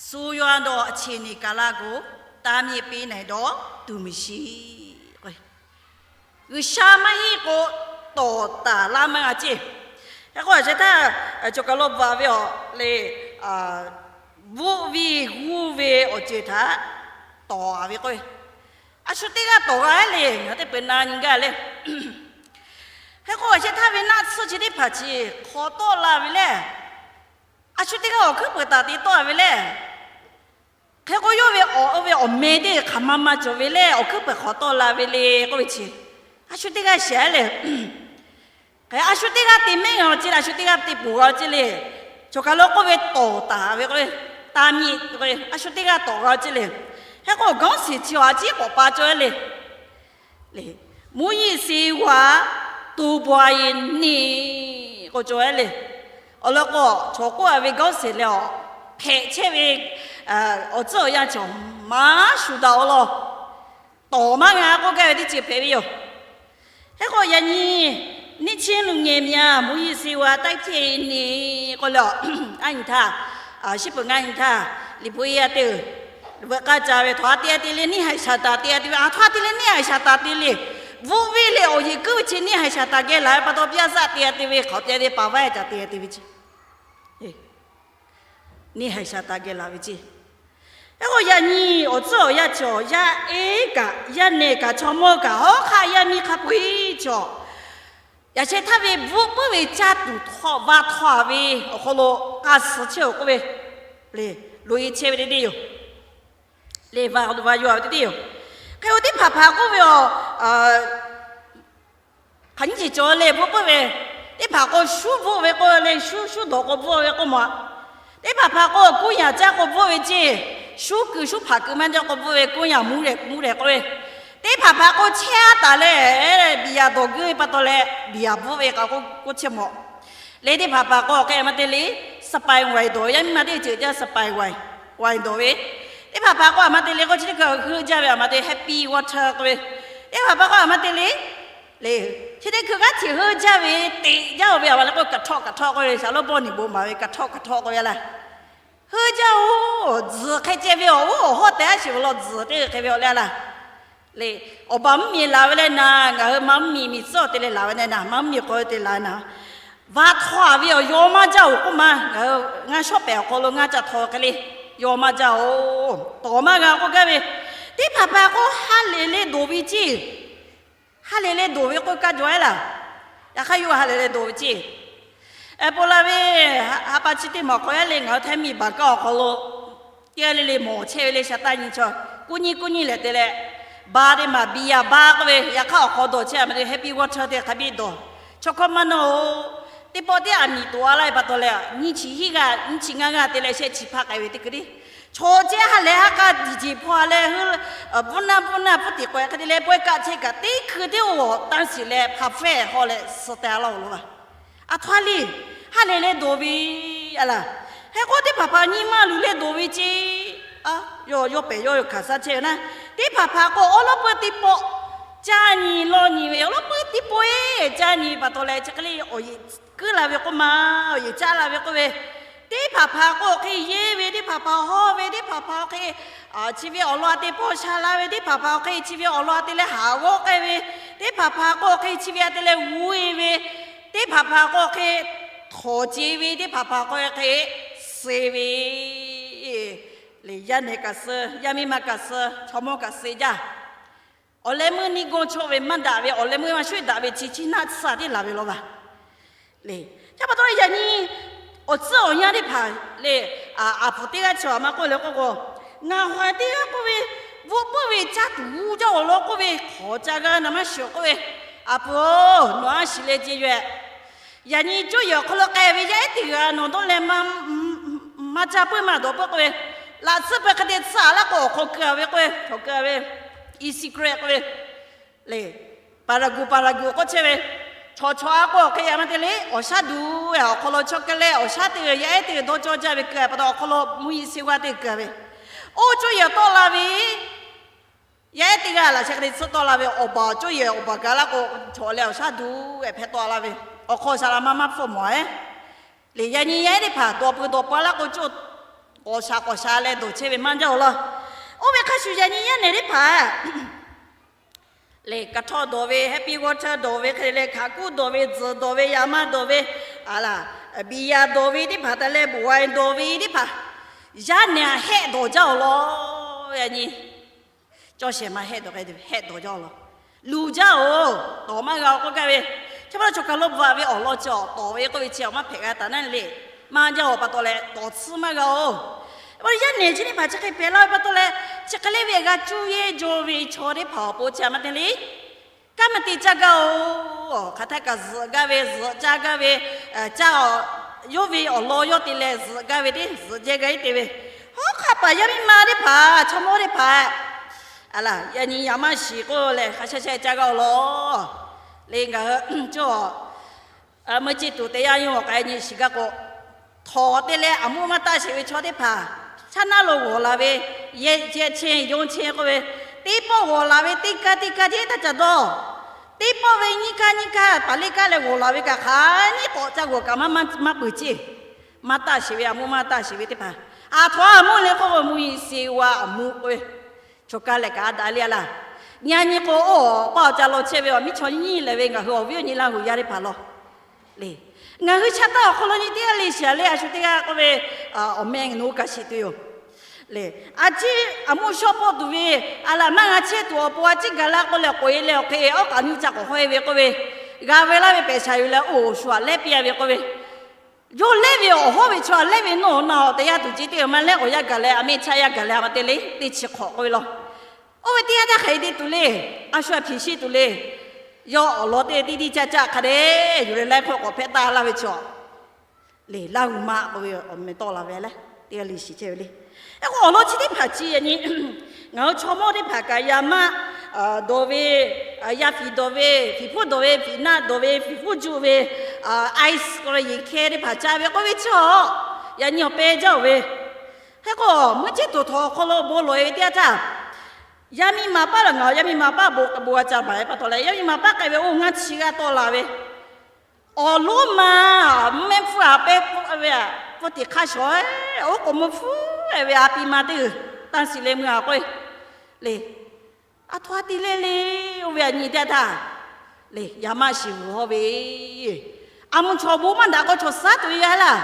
ဆိုးရွားသောအခြေအနေကာလကို တားမြစ်ပေးနိုင်သောသူမရှိ။ G'uiˬsha maˇ heˆ k'o tawˍ taˍ laˇ maˇ g'a ce. Hk'e k'o a sheh htaˇ, cawˬ kaˬ lo bvuhꞈ ve awˬ le, bvuhˆ viˇ g'uˇ ve awˬ ceuˬ htaꞈ tawˍ a ve k'o, a shu teˇ g'aˇ tawˍ g'a le, ngaˬ teˇ peuˬ na nyi gaˇ le. Hk'e k'o a sheh htaˇ ve naˆ tsuhˇ chi teˇ hpaˍ chi hk'awꞈ tawˆ la ve le. A shu teˇ g'aˇ awˬ hkuiˉ peuˬ taˍ te tawˆ ve le. Hk'e k'o yawˇ ve awˬ, oˇ ve awˬ meh teˇ hk'aˬ ma ma cawˬ ve le, awˬ hkuiˉ peuˬ hk'awꞈ tawˆ la ve le k'oˆ ve chi, a shu teˇ g'aˇ shiˍ le. Hk'e a shu teˇ g'aˇ te mehˉ g'a ce le, a shu teˇ g'aˇ te poˬ g'a ce le. Cawˬ kaˬ lo k'oˆ ve tawˍ taˍ ve k'o, တားမြစ် k'o, a shu teˇ g'aˇ tawˍ g'a ce le. Hk'e k'o ခေါင်းစဉ် chi awˬ a ciˉ k'awꞈ pa cawˬ le. မူးယစ်ဆေးဝါး တိုးပွားရေးနေ့ k'o cawˬ le. Awˬ lawn k'o, chaw k'oˆ a ve ခေါင်းစဉ် leh awˬ hpehꞈ chehˇ ve awˬ tcuhˉ awˬ yanˇ cawˬ maˇ shuˍ daꞈ awˬ lawn tawˍ maˇ g'a k'oˆ gaˇ ve teˇ ceuˬ hpehꞈ ve yoˬ. Hk'e k'o yaꞈ nyi နှစ်ချင်းလူငယ်များ မူးယစ်ဆေးဝါး တိုက်ဖျက်ရေးနေ့ k'oˆ leh, a nyi htaˇ, shiˉ peuˬ ngaˇ nyi htaˇ, Liꞈ hpu e a teˇ, veuꞈ k'aˇ ca ve htaꞈ a te a te le neˇ haiˬ shaˍ taˍ te a te ve, a htaˇ te le neˇ haiˬ shaˍ taˍ te le, bvuhˆ viˇ leh awˬ yeˬ kuiˉ ve chi neˇ haiˬ shaˍ taˍ geh laˬ ve pa taw, ပြဇာတ် te a te ve, hk'aˬ te a te, ပၢၤဝဲ ca te a te ve ce. Neˇ haiˬ shaˍ taˍ geh laˬ ve ce. Hk'e k'o yaꞈ nyi awˬ tcuhˉ awˬ yanˇ cawˬ, yaˇ eˉ kaꞈ yaˇ nehˬ kaꞈ chaw mawˇ kaꞈ hawˉ hk'aˆ yaˇ miˇ hk'a peu-eˬ cawˬ, yaꞈ sheh htaˇ ve bvuhˆ puiˉ ve caˇ tuˬ htaw va htaw a ve awˬ hk'aw lo k'a suh chehˇ-oˬ k'oˆ ve, le, loꞈ-e chehˇ ve teˇ deˇ yoˬ. Le, va, va yaw ve teˇ deˇ yoˬ. Hk'e k'o teˇ hpaˍ hpaˍ k'oˆ ve a, hk'aˬ nyiˇ ceuˬ cawˬ le, bvuhˆ puiˉ ve, teˇ hpaˍ k'o shuˉ bvuhˆ ve k'oˆ le, shuˉ shuˉ dawˬ k'o bvuhˆ ve k'oˆ mawˬ. Teˇ hpaˍ hpaˍ k'o ကိုးရာ caˇ k'o bvuhˆ ve ce, shuˉ kuiˬ shuˉ hpaˍ kuiˬ maˇ jaˇ k'o bvuhˆ ve ကိုးရာ mvuhˇ lehˬ mvuhˇ lehˬ k'oˆ ve. Teˇ hpaˍ hpaˍ k'o chehˇ a taˍ leh, biˬ yaꞈ dawˬ geuˆ ve pa taw leh biˬ yaꞈ bvuhˆ ve kaꞈ k'oˆ chehˇ mawˬ. Le teˇ hpaˍ hpaˍ k'o hk'e maˇ te le, စပိုင် wine dawˬ, yaˇ miˇ ma teˇ ceuˬ jaˇ สไปร์ wine, wine dawˬ ve. Teˇ hpaˍ hpaˍ k'o a maˇ te le k'o chi teˇ hkui heuˆ jaˇ ve a maˇ te happy water k'oˆ ve. Teˇ hpaˍ hpaˍ k'o a maˇ te le, le, chi teˇ hkui g'aˇ hteꞈ heuˆ jaˇ ve teꞈ jaˇ-oˬ ve a maˇ le k'o กระท่อม กระท่อม k'oˆ ve, shaˍlonˉ bawˇ niꞈ bon maˍ ve กระท่อม กระท่อม k'oˆ ve laˇ. Heuˆ jaˇ-oˬ, tzuhˬ hk'e ceh ve awˬ g'uˇ awˬ hawˉ tehꞈ a sheˍ ve law tzuhˬ teˇ hk'e ve awˬ le laˇ. Le, awˬ baˬ mvuhˇmiˬ laˬ ve leh naˍ, ngaˬ hui ma mvuhˇmiˬ miˬ tcuhˉ awˬ te leh laˬ ve leh naˍ, ma mvuhˇmiˬ k'awꞈ te laˬ ve naˍ, va htaw a ve awˬ yaw maˇ jaˇ-oˬ k'oˆ ma, ngaˬ hui ngaˇ shawˉ pehˍ awˬ hk'aw lo ngaˇ ca htaw ve hk'e le, yaw maˇ jaˇ-oˬ, tawˍ maˇ g'a k'oˆ gaˇ ve. Teˇ hpaˍ hpaˍ k'o ha lehˬ leh dawˬ ve ce. Ha lehˬ leh dawˬ ve k'oˆ kaˇ jaw-e laˇ. Yaꞈ hk'aˇ yawˇ ha lehˬ leh dawˬ ve ce. Eˬ, paw la ve, ha pa chi teˇ maˬ k'awꞈ yaˇ le, ngaˬ hui htaiˇ miˬ baˬ kaˇ awˬ hk'aw lo teˇ g'aˇ le le mawˬ chehˇ ve le, shaˍ taˆ nyi chaw, kuˇ nyiˇ kuˇ nyiˇ lehˬ te leh, ba teˇ maˬ biˇ yaꞈ ba k'oˆ ve, yaꞈ hk'aˇ awˬ hk'aw dawˬ chehˇ a maˇ te happy water te hk'a biˇ dawˬ. Chaw hkawˇ maˇ nawˇ-oˬ, teˇ pawˆ teˇ aˬ miˍ toꞈ a laˇ ve pa taw leh, nyiˇ chi hiˉ g'aˇ, nyiˇ chi ngaˇ g'aˇ te leh shehˆ chi hpaˇ k'ai ve teˇ hkui le. Chaw ceh ha lehˬ ha k'a diˬ jeˬ hpaw a leh, bvuhˇ naˆ bvuhˇ naˆ bvuhˇ tiꞈ k'awehꞈ hk'e te leh pawehˇ kaˆ chehˇ kaꞈ teˇ hkui teˇ g'aˇ tanˇ shiˍ leh hpaˍ hpehˇ haw leh suh teh laˇ-oˬ lo laˇ. Aˬ htoꞈ ma le, ha lehˬ leh dawˬ ve a laˇ. Hk'e k'o teˇ hpaˍ hpaˍ nyi ma luˬ leh dawˬ ve ce. Yawˇ yawˇ pehˍ yawˇ yawˇ hkanˍ shaˉ chehˇ ve naˉ, teˇ hpaˍ hpaˍ k'o awˉ lawˉ peuˇ teˇ pawˆ caˇ nyi lawˇ nyi ve, awˉ lawˉ peuˇ teˇ pawˆ-e caˇ nyi ve pa taw leh chi hk'e le awˬ yeˬ kuiˉ la ve k'oˆ ma, awˬ yeˬ caˇ la ve k'oˆ ve, Teˇ hpaˍ hpaˍ k'o hk'e yeˇ ve, teˇ hpaˍ hpaˍ hawˇ ve, teˇ hpaˍ hpaˍ hk'e chi ve awˬ lawn a te paw sha la ve, teˇ hpaˍ hpaˍ hk'e chi ve awˬ lawn a te leh haˍ g'awˇ k'ai ve, teˇ hpaˍ hpaˍ k'o hk'e chi ve a te leh g'uˇ e ve, teˇ hpaˍ hpaˍ k'o hk'e htawnˍ ce ve, teˇ hpaˍ hpaˍ k'o hk'e suh ve, yaˇ nehˬ kaꞈ suh, yaˇ miˇ ma kaꞈ suh, chaw mawˇ kaꞈ suh jaˇ. Awˬ leh meuˇ niˆ gawˇ chawˇ ve maˇ daꞈ ve, awˬ leh meuˇ maˇ shuˉ daꞈ ve chi chi naˆ tsuhˇ a teˇ laˬ ve law vaˬ. Leh, chi pa taw yaꞈ nyi awˬ tcuhˉ awˬ yanˇ teˇ hpaˍ leh, aˬ hpfuhˍ teˇ g'aˇ chi a maˇ k'oˆ leh k'oˆ k'o, ngaˬ hui teˇ g'aˇ k'oˆ ve, bvuhˆ puiˉ ve caˇ tuˬ g'uˇ jaˇ awˬ lawn k'oˆ ve hk'awꞈ ca g'a na maˇ shiˍ k'oˆ ve, aˬ hpfuhˍ-oˬ, nawˬ a shiˍ leh ce yoˬ. Yaꞈ nyi cuˇ yiˍ awˬ hk'aw lo k'ai ve yaˇ ehˉ teˇ g'aˇ nawˬ dawˇ leh maˇ caˇ puiˉ maˇ dawˬ puiˉ k'oˆ ve, laꞈ tsuhˇ peuˬ hk'e te tsuhˇ a laˇ k'o awˬ hk'aw keu a ve k'oˆ ve, hk'aw keu a ve, i secret k'oˆ ve, leh, paˍraˍguˍ paˍraˍguˍ k'oˆ chehˇ ve, chaw chaw a k'o awˬ hk'e yaꞈ maˇ te le, awˬ shaˉ duˬ awˬ hk'aw lo chaw keu leh awˬ shaˉ teˇ g'aˇ yaˇ ehˉ teˇ g'aˇ dawˇ cawˇ jaˇ ve keu a pa taw awˬ hk'aw lo mvuhˇ yeˬ seˍ g'aˇ teˇ g'aˇ keu a ve, oˇ cuˇ yiˍ tawˆ la ve yaˇ ehˉ teˇ g'aˇ laꞈ sheh hk'e te tsuhˇ tawˆ la ve awˬ baˬ cuˇ yiˍ awˬ baˬ gaˬ laˇ k'o, chaw leh awˬ shaˉ duˬ ehˉ hpehꞈ tawˆ la ve, awˬ hk'aw shaˍ laꞈ ma maˇ hpfuhˆ mawˬ ehˉ. Leh yaꞈ nyi yaˇ ehˉ teˇ hpaˍ dawˬ peuˬ dawˬ pa laˇ k'o cuˇ k'awꞈ shaˍ k'awꞈ shaˍ leh dawˬ chehˇ ve maˇ jaˇ awˬ lawn. Oˇ ve hk'a shuˍ yaꞈ nyi yaˇ nehˬ teˇ hpaˍ leh, ka htawˇ dawˬ ve, happy water dawˬ ve hk'e leh, hkaꞈ kuˉ dawˬ ve, tzuhˬ dawˬ ve, yaꞈ ma dawˬ ve, a laˬ, biˍ yaꞈ dawˬ ve teˇ hpaˍ taˍ leh, bon a dawˬ ve teˇ hpaˍ, yaˇ nehˬ a hehˆ dawˬ jaˇ awˬ lawn. Yaꞈ nyi cawˇ shehˍ ma hehˆ dawˬ k'ai, hehˆ dawˬ jaˇ awˬ lawn. Luˬ jaˇ oˬ, tawˍ maˇ g'a oˬ k'oˆ gaˇ ve, chi pa taw chaw kaˬ lo bvuhꞈ ve awˬ lawn chi awˬ tawˍ ve k'oˆ ve chi awˬ maˇ hpehꞈ g'a taˍ naˉ leh, maˇ jaˇ awˬ pa taw leh tawˍ tsuhˇ maˇ g'a oˬ. Yaˇ nehˬ chi teˇ hpaˍ chi hk'e hpehꞈ la ve pa taw leh, chi hk'e le ve g'a cuˇ yeˇ jaw ve chaw teˇ hpaˍ awˬ pon chi a maˇ te le. Kanˉ maˇ te caˇ gaˇ oˬ. Hk'aˬ htaˇ kaꞈ zuhꞈ gaˇ ve, zuhꞈ caˇ gaˇ ve, caˇ, yawˇ ve awˬ lawn yawˇ te leh zuhꞈ gaˇ ve teˇ zuhꞈ jehˇ gaˇ iˉ te ve, hawˉ hk'aˆ paˍ yaˇ miˇ ma teˇ hpaˍ, chaw mawˇ teˇ hpaˍ, a laˬ, yaꞈ nyi yaꞈ maˇ shiˍ k'oˆ leh hk'a shaˉ shaˉ caˇ gaˇ awˬ lawn. Leh ngaˬ hui cawˇ meuˇ ceˇ tuˬ teˇ yanˇ yawˇ k'ai nyi shiˍ gaˇ k'o, htawnˍ te leh aˬ muˇ maˇ taˆ sheˍ ve chaw teˇ hpaˍ, chaˇ naˉ lo g'awˬ la ve, yehˬ chehˇ yonˇ chehˇ k'oˆ ve, teˇ pawˆ g'awˬ la ve teˇ kaˇ teˇ kaˇ jeˇ taˇ ca dawˇ. Teˇ pawˆ ve nyiˇ kaˇ nyiˇ kaˇ paˍ leˇ kaˇ leh g'awˬ la ve kaꞈ hk'aˬ nyiˇ k'awꞈ ca g'awˬ kaꞈ maˇ maˇ peuˬ ceˇ. Maˇ taˆ sheˍ ve aˬ muˇ maˇ taˆ sheˍ ve teˇ hpaˍ, aˬ htoꞈ ma aˬ muˇ le k'oˆ ve, mvuhˇ yeˬ seˍ g'aˇ aˬ muˇ k'oˆ ve, chaw kaˇ leh kaꞈ a daꞈ le a laˇ. Yaꞈ nyi k'o, oˇ paˆ awˬ ca law chehˇ ve awˬ miˇ chaw nyiˇ lehˬ ve ngaˬ hui awˬ viˉ awˬ nyi Laˇ huˍ yaˇ teˇ hpaˍ law. Leh, ngaˬ hui chaꞈ taˇ awˬ hk'aw lo nyi teˇ g'aˇ le shiˍ a le, a shu teˇ g'aˇ k'oˆ ve, awˬ meh nawˬ hui kaꞈ shiˍ tuˬ yoˬ. Leh, a ciˉ aˬ muˇ shawˉ pawˆ tuˬ ve, a laˬ maˇ g'a chehˇ tuˬ awˬ pon a ciˉ gaˬ la k'oˆ leh k'oꞈ e leh awˬ hk'e awˉ k'aꞈ nyiˇ ca k'awꞈ hawˉ e ve k'oˆ ve, g'a ve laˇ ve pehꞈ shaˍ yoˬ leh oˇ shu aꞈ lehˉ piˇ a ve k'oˆ ve, yawˇ lehˉ ve awˬ hawˉ ve chaw aꞈ lehˉ ve nawˬ na awˬ teˇ yanˇ tuˬ ce teˇ g'aˇ maˇ lehˉ, awˬ yanˇ gaˬ leh aˬ meh chaˇ yanˇ gaˬ leh a ma te le teˇ chi hk'awꞈ k'oˆ ve law. Oˇ ve teˇ yanˇ htaˇ hk'aˬ hk'e te tuˬ le, a shu a hpeꞈ shiˆ tuˬ le. Yawˇ awˬ lawn teˇ tiˇ tiˇ caˇ caˇ hk'a dehꞈ yuˬ leh laiˉ hkawˇ k'awꞈ hpehꞈ taˍ laˇ ve chaw, leh Laˇ huˍ ma k'oˆ ve awˬ meh tawˆ la ve leh teˇ g'aˇ le shiˍ chehˇ ve le. Hk'e k'o awˬ lawn chi teˇ hpaˍ chi yaꞈ nyi ngaˬ hui chaw mawˇ teˇ hpaˍ kaꞈ yaꞈ maˇ dawˬ ve, yaˇ hpiˍ dawˬ ve, hpiˍ hpfuhˇ dawˬ ve, hpiˍ naˆ dawˬ ve, hpiˍ hpfuhˇ juˆ ve, ice k'oˆ ve, yeˬ hkeh teˇ hpaˍ caˇ ve k'oˆ ve chi awˬ, yaꞈ nyi awˬ peh jaˇ oˬ ve. Hk'e k'o meuˇ ceˇ tuˬ htawnˍ awˬ hk'aw lo bon lawˬ e ve teˇ yanˇ htaˇ, yaˇ miˇ ma paˆ laˬ ngaˬ yaˇ miˇ ma paˆ bon bon g'a ca maˍ e pa taw leh, yaˇ miˇ ma paˆ k'ai ve oˇ ngaˇ chi g'aˇ tawˆ la ve, awˬ lonˉ ma mehˆ hpfuhˇ a pehˇ ve, pfuhˇ tiꞈ hk'aˇ shawˍ, oˉ k'oˍ meuˇ hpfuhˇ e ve a pi ma teˇ g'uiˬ, taˇ shiˍ leh mui a k'oˆ e le. Aˬ htoꞈ ma te le le, oˇ ve a nyi teˇ yanˇ htaˇ, leh yaꞈ maˇ shiˍ vuiˬ hawˇ ve, aˬ mvuh chaw bon maˇ daꞈ k'o chaw suh tuˬ ve g'a laˇ.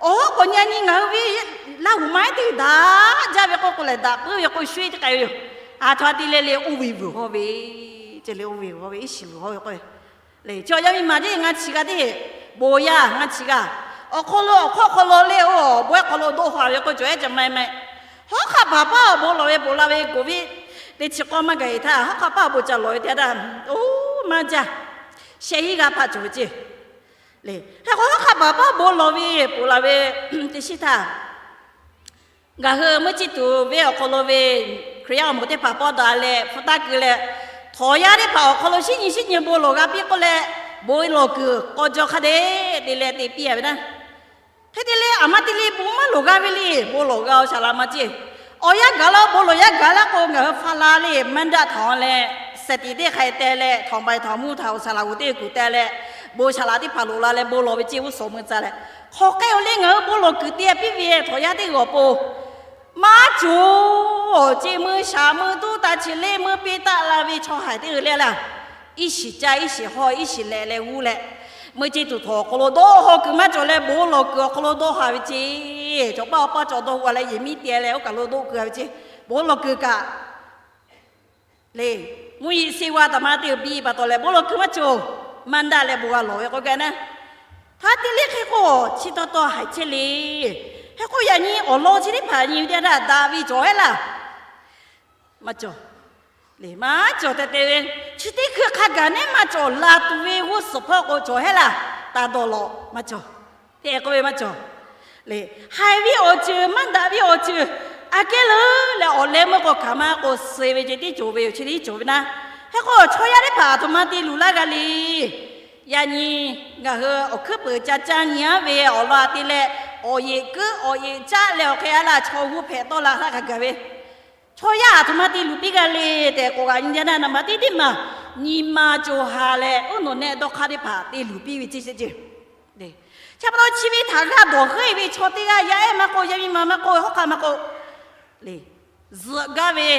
Awˬ hoˉ k'awꞈ nyi a nyi ngaˬ hui ve Laˇ huˍ ma ehˉ teˇ daꞈ jaˇ ve k'oˆ k'o lehˬ, daꞈ puiˉ ve k'oˆ shu e teˇ k'ai ve yoˬ. Aˬ htoꞈ ma te le le, oˇ ve vuiˬ hawˇ ve, ce le oˇ ve vuiˬ hawˇ ve, iˉ shiˍ vuiˬ hawˇ ve k'oˆ ve le. Chaw yaˇ miˇ ma teˇ ngaˇ chi g'aˇ teˇ, bon yaˇ ngaˇ chi g'aˇ, awˬ hk'aw lo awˬ hk'awˇ hk'aw lo le, oˇ awˬ bon ehˉ hk'aw lo dawˇ haw ve k'oˆ cawˬ ehˉ ca maˇ e maˇ e. Hawˉ hk'aˆ paˍ paˆ awˬ bon lawˬ ve ponˬ la ve koˍ viˆ teˇ chi k'awˇ maˇ gaˬ e htaˇ, hawˉ hk'aˆ paˆ awˬ bon ca lawˬ ve teˇ yanˇ htaˇ, oˇ maˇ jaˇ, shehˆ hinˉ g'aˇ hpaˆ cawˬ ve ceˇ. Leh, hk'e k'o hawˉ hk'aˆ paˍ paˆ bon lawˬ ve ponˬ la ve teˇ shinˉ htaˇ, ngaˬ hui meuˇ ceˇ tuˬ venˇ awˬ hk'aw lo ve Hkriꞈ yaˇ awˬ moˍ teˇ hpaˍ pawˇ daꞈ leh hpu taˇ keu leh, htawnˍ yaˇ teˇ hpaˍ awˬ hk'aw lo shinˉ nyi shinˉ nyi bon lawˬ g'a piˇ k'oˆ leh, bon lawˬ kuiˬ k'aw jaw hk'a dehꞈ te leh te piˇ a ve naˉ. Hk'e te leh aˬ ma te le bon maˇ lawˬ g'a ve le, bon lawˬ g'a oˬ shaˍ laꞈ ma ceˇ. Awˬ yanˇ gaˬ la bon lawˬ yanˇ gaˬ laˇ k'o ngaˬ hui hpaˇ la le maˇ daˆ htawnˍ leh, sehˍ tiꞈ teˇ hk'a te leh htawnˍ baiˬ htawnˍ mvuhˇ htaꞈ oˬ shaˍ laꞈ g'uˬ teˇ kuˬ te leh, bon shaˍ laꞈ teˇ hpaˍ loꞈ la leh bon lawˬ ve ceˇ g'uˇ suhˍ mui tcuh leh, Hk'aw k'ehˆ-oˬ le, ngaˬ hui bon lawˬ kuiˬ te piˇ ve htawˇ yaˇ teˇ g'aˇ awˬ pon maˇ cawˬ. Awˬ ceˬ meuˇ shaˍ meuˇ tuˉ taˇ chi leˇ meuˇ piˇ taˆ la ve chaw haiˬ teˇ g'aˇ le laˇ. Iˉ shiˍ caˇ iˉ shiˍ haw iˉ shiˍ lehˬ leh g'uˇ leh, meuˇ ceˇ tuˬ htawnˍ awˬ hk'aw lo dawˇ haw kuiˬ maˇ cawˬ leh bon lawˬ kuiˬ awˬ hk'aw lo dawˇ haˍ ve ceˇ. Cawˬ paˇ awˬ paˇ cawˬ dawˇ haˍ leh yehˬ miˉ te leh oˇ kaˬ lo dawˇ kuiˬ ve ceˇ. Bon lawˬ kuiˬ kaꞈ le, mvuhˇ yeˬ seˇ g'aˇ taˍ ma teˇ g'aˇ biˇ pa taw leh bon lawˬ kuiˬ maˇ cawˬ. Maˇ daꞈ leh bon g'a lawˬ ve k'o gaˇ naˉ, htaˇ teˇ leˇ hk'e k'o chi taw taw haiˬ chehˇ le. Hk'e k'o yaꞈ nyi awˬ lawn chi teˇ hpaˍ nyi ve teˇ htaˇ daꞈ ve cawˬ hehˉ laˇ. Maˇ cawˬ. Maˇ cawˬ tehꞈ te ve, chi teˇ hkui hk'a gaˬ neˉ maˇ cawˬ la tuˬ ve g'uˇ suhˍ hpawˇ k'o cawˬ hehˉ laˇ. Taˇ dawˇ law maˇ cawˬ. Teˇ k'oˆ ve maˇ cawˬ. Haiˬ ve awˬ ceuˬ maˇ daꞈ ve awˬ ceuˬ aꞈ kehˉ leuˉ leh awˬ leh meuˇ k'o hkanˍ maˇ k'o suh ve ceh tiˉ cawˬ ve yoˬ. Chi teˇ cawˬ ve naˉ, hk'e k'o chaw yaˇ teˇ hpaˍ aˬ htoꞈ ma te luˬ laˇ g'a le. Yaꞈ nyi ngaˬ hui awˬ hkuiˉ peuˍ ca caˇ nyi aˉ ve awˬ lawn te leh, awˬ yeꞈ kuiˉ awˬ yeꞈ caˆ leh awˬ hk'e a laˇ chaw g'uˇ hpehꞈ tawˆ la htaˇ hk'a gaˬ ve, chaw yaˇ aˬ htoꞈ ma te luˬ piˇ g'a le tehꞈ k'oˆ g'a nyi teˇ naˉ, naˍ baꞈ teˇ teˇ maˬ nyi ma co ha leh uˉ nawˬ nehˆ dawˇ hk'aˇ teˇ hpaˍ te luˬ piˇ ve ceˇ sheˍ ceˇ. Chi pa taw chi ve htaꞈ g'a dawˬ heuˆ ve chaw teˇ g'aˇ yaˇ ehˉ maˇ k'oˆ, yaˇ miˇ ma maˇ k'oˆ, hawˉ hk'aˇ maˇ k'oˆ, zuhꞈ gaˇ ve,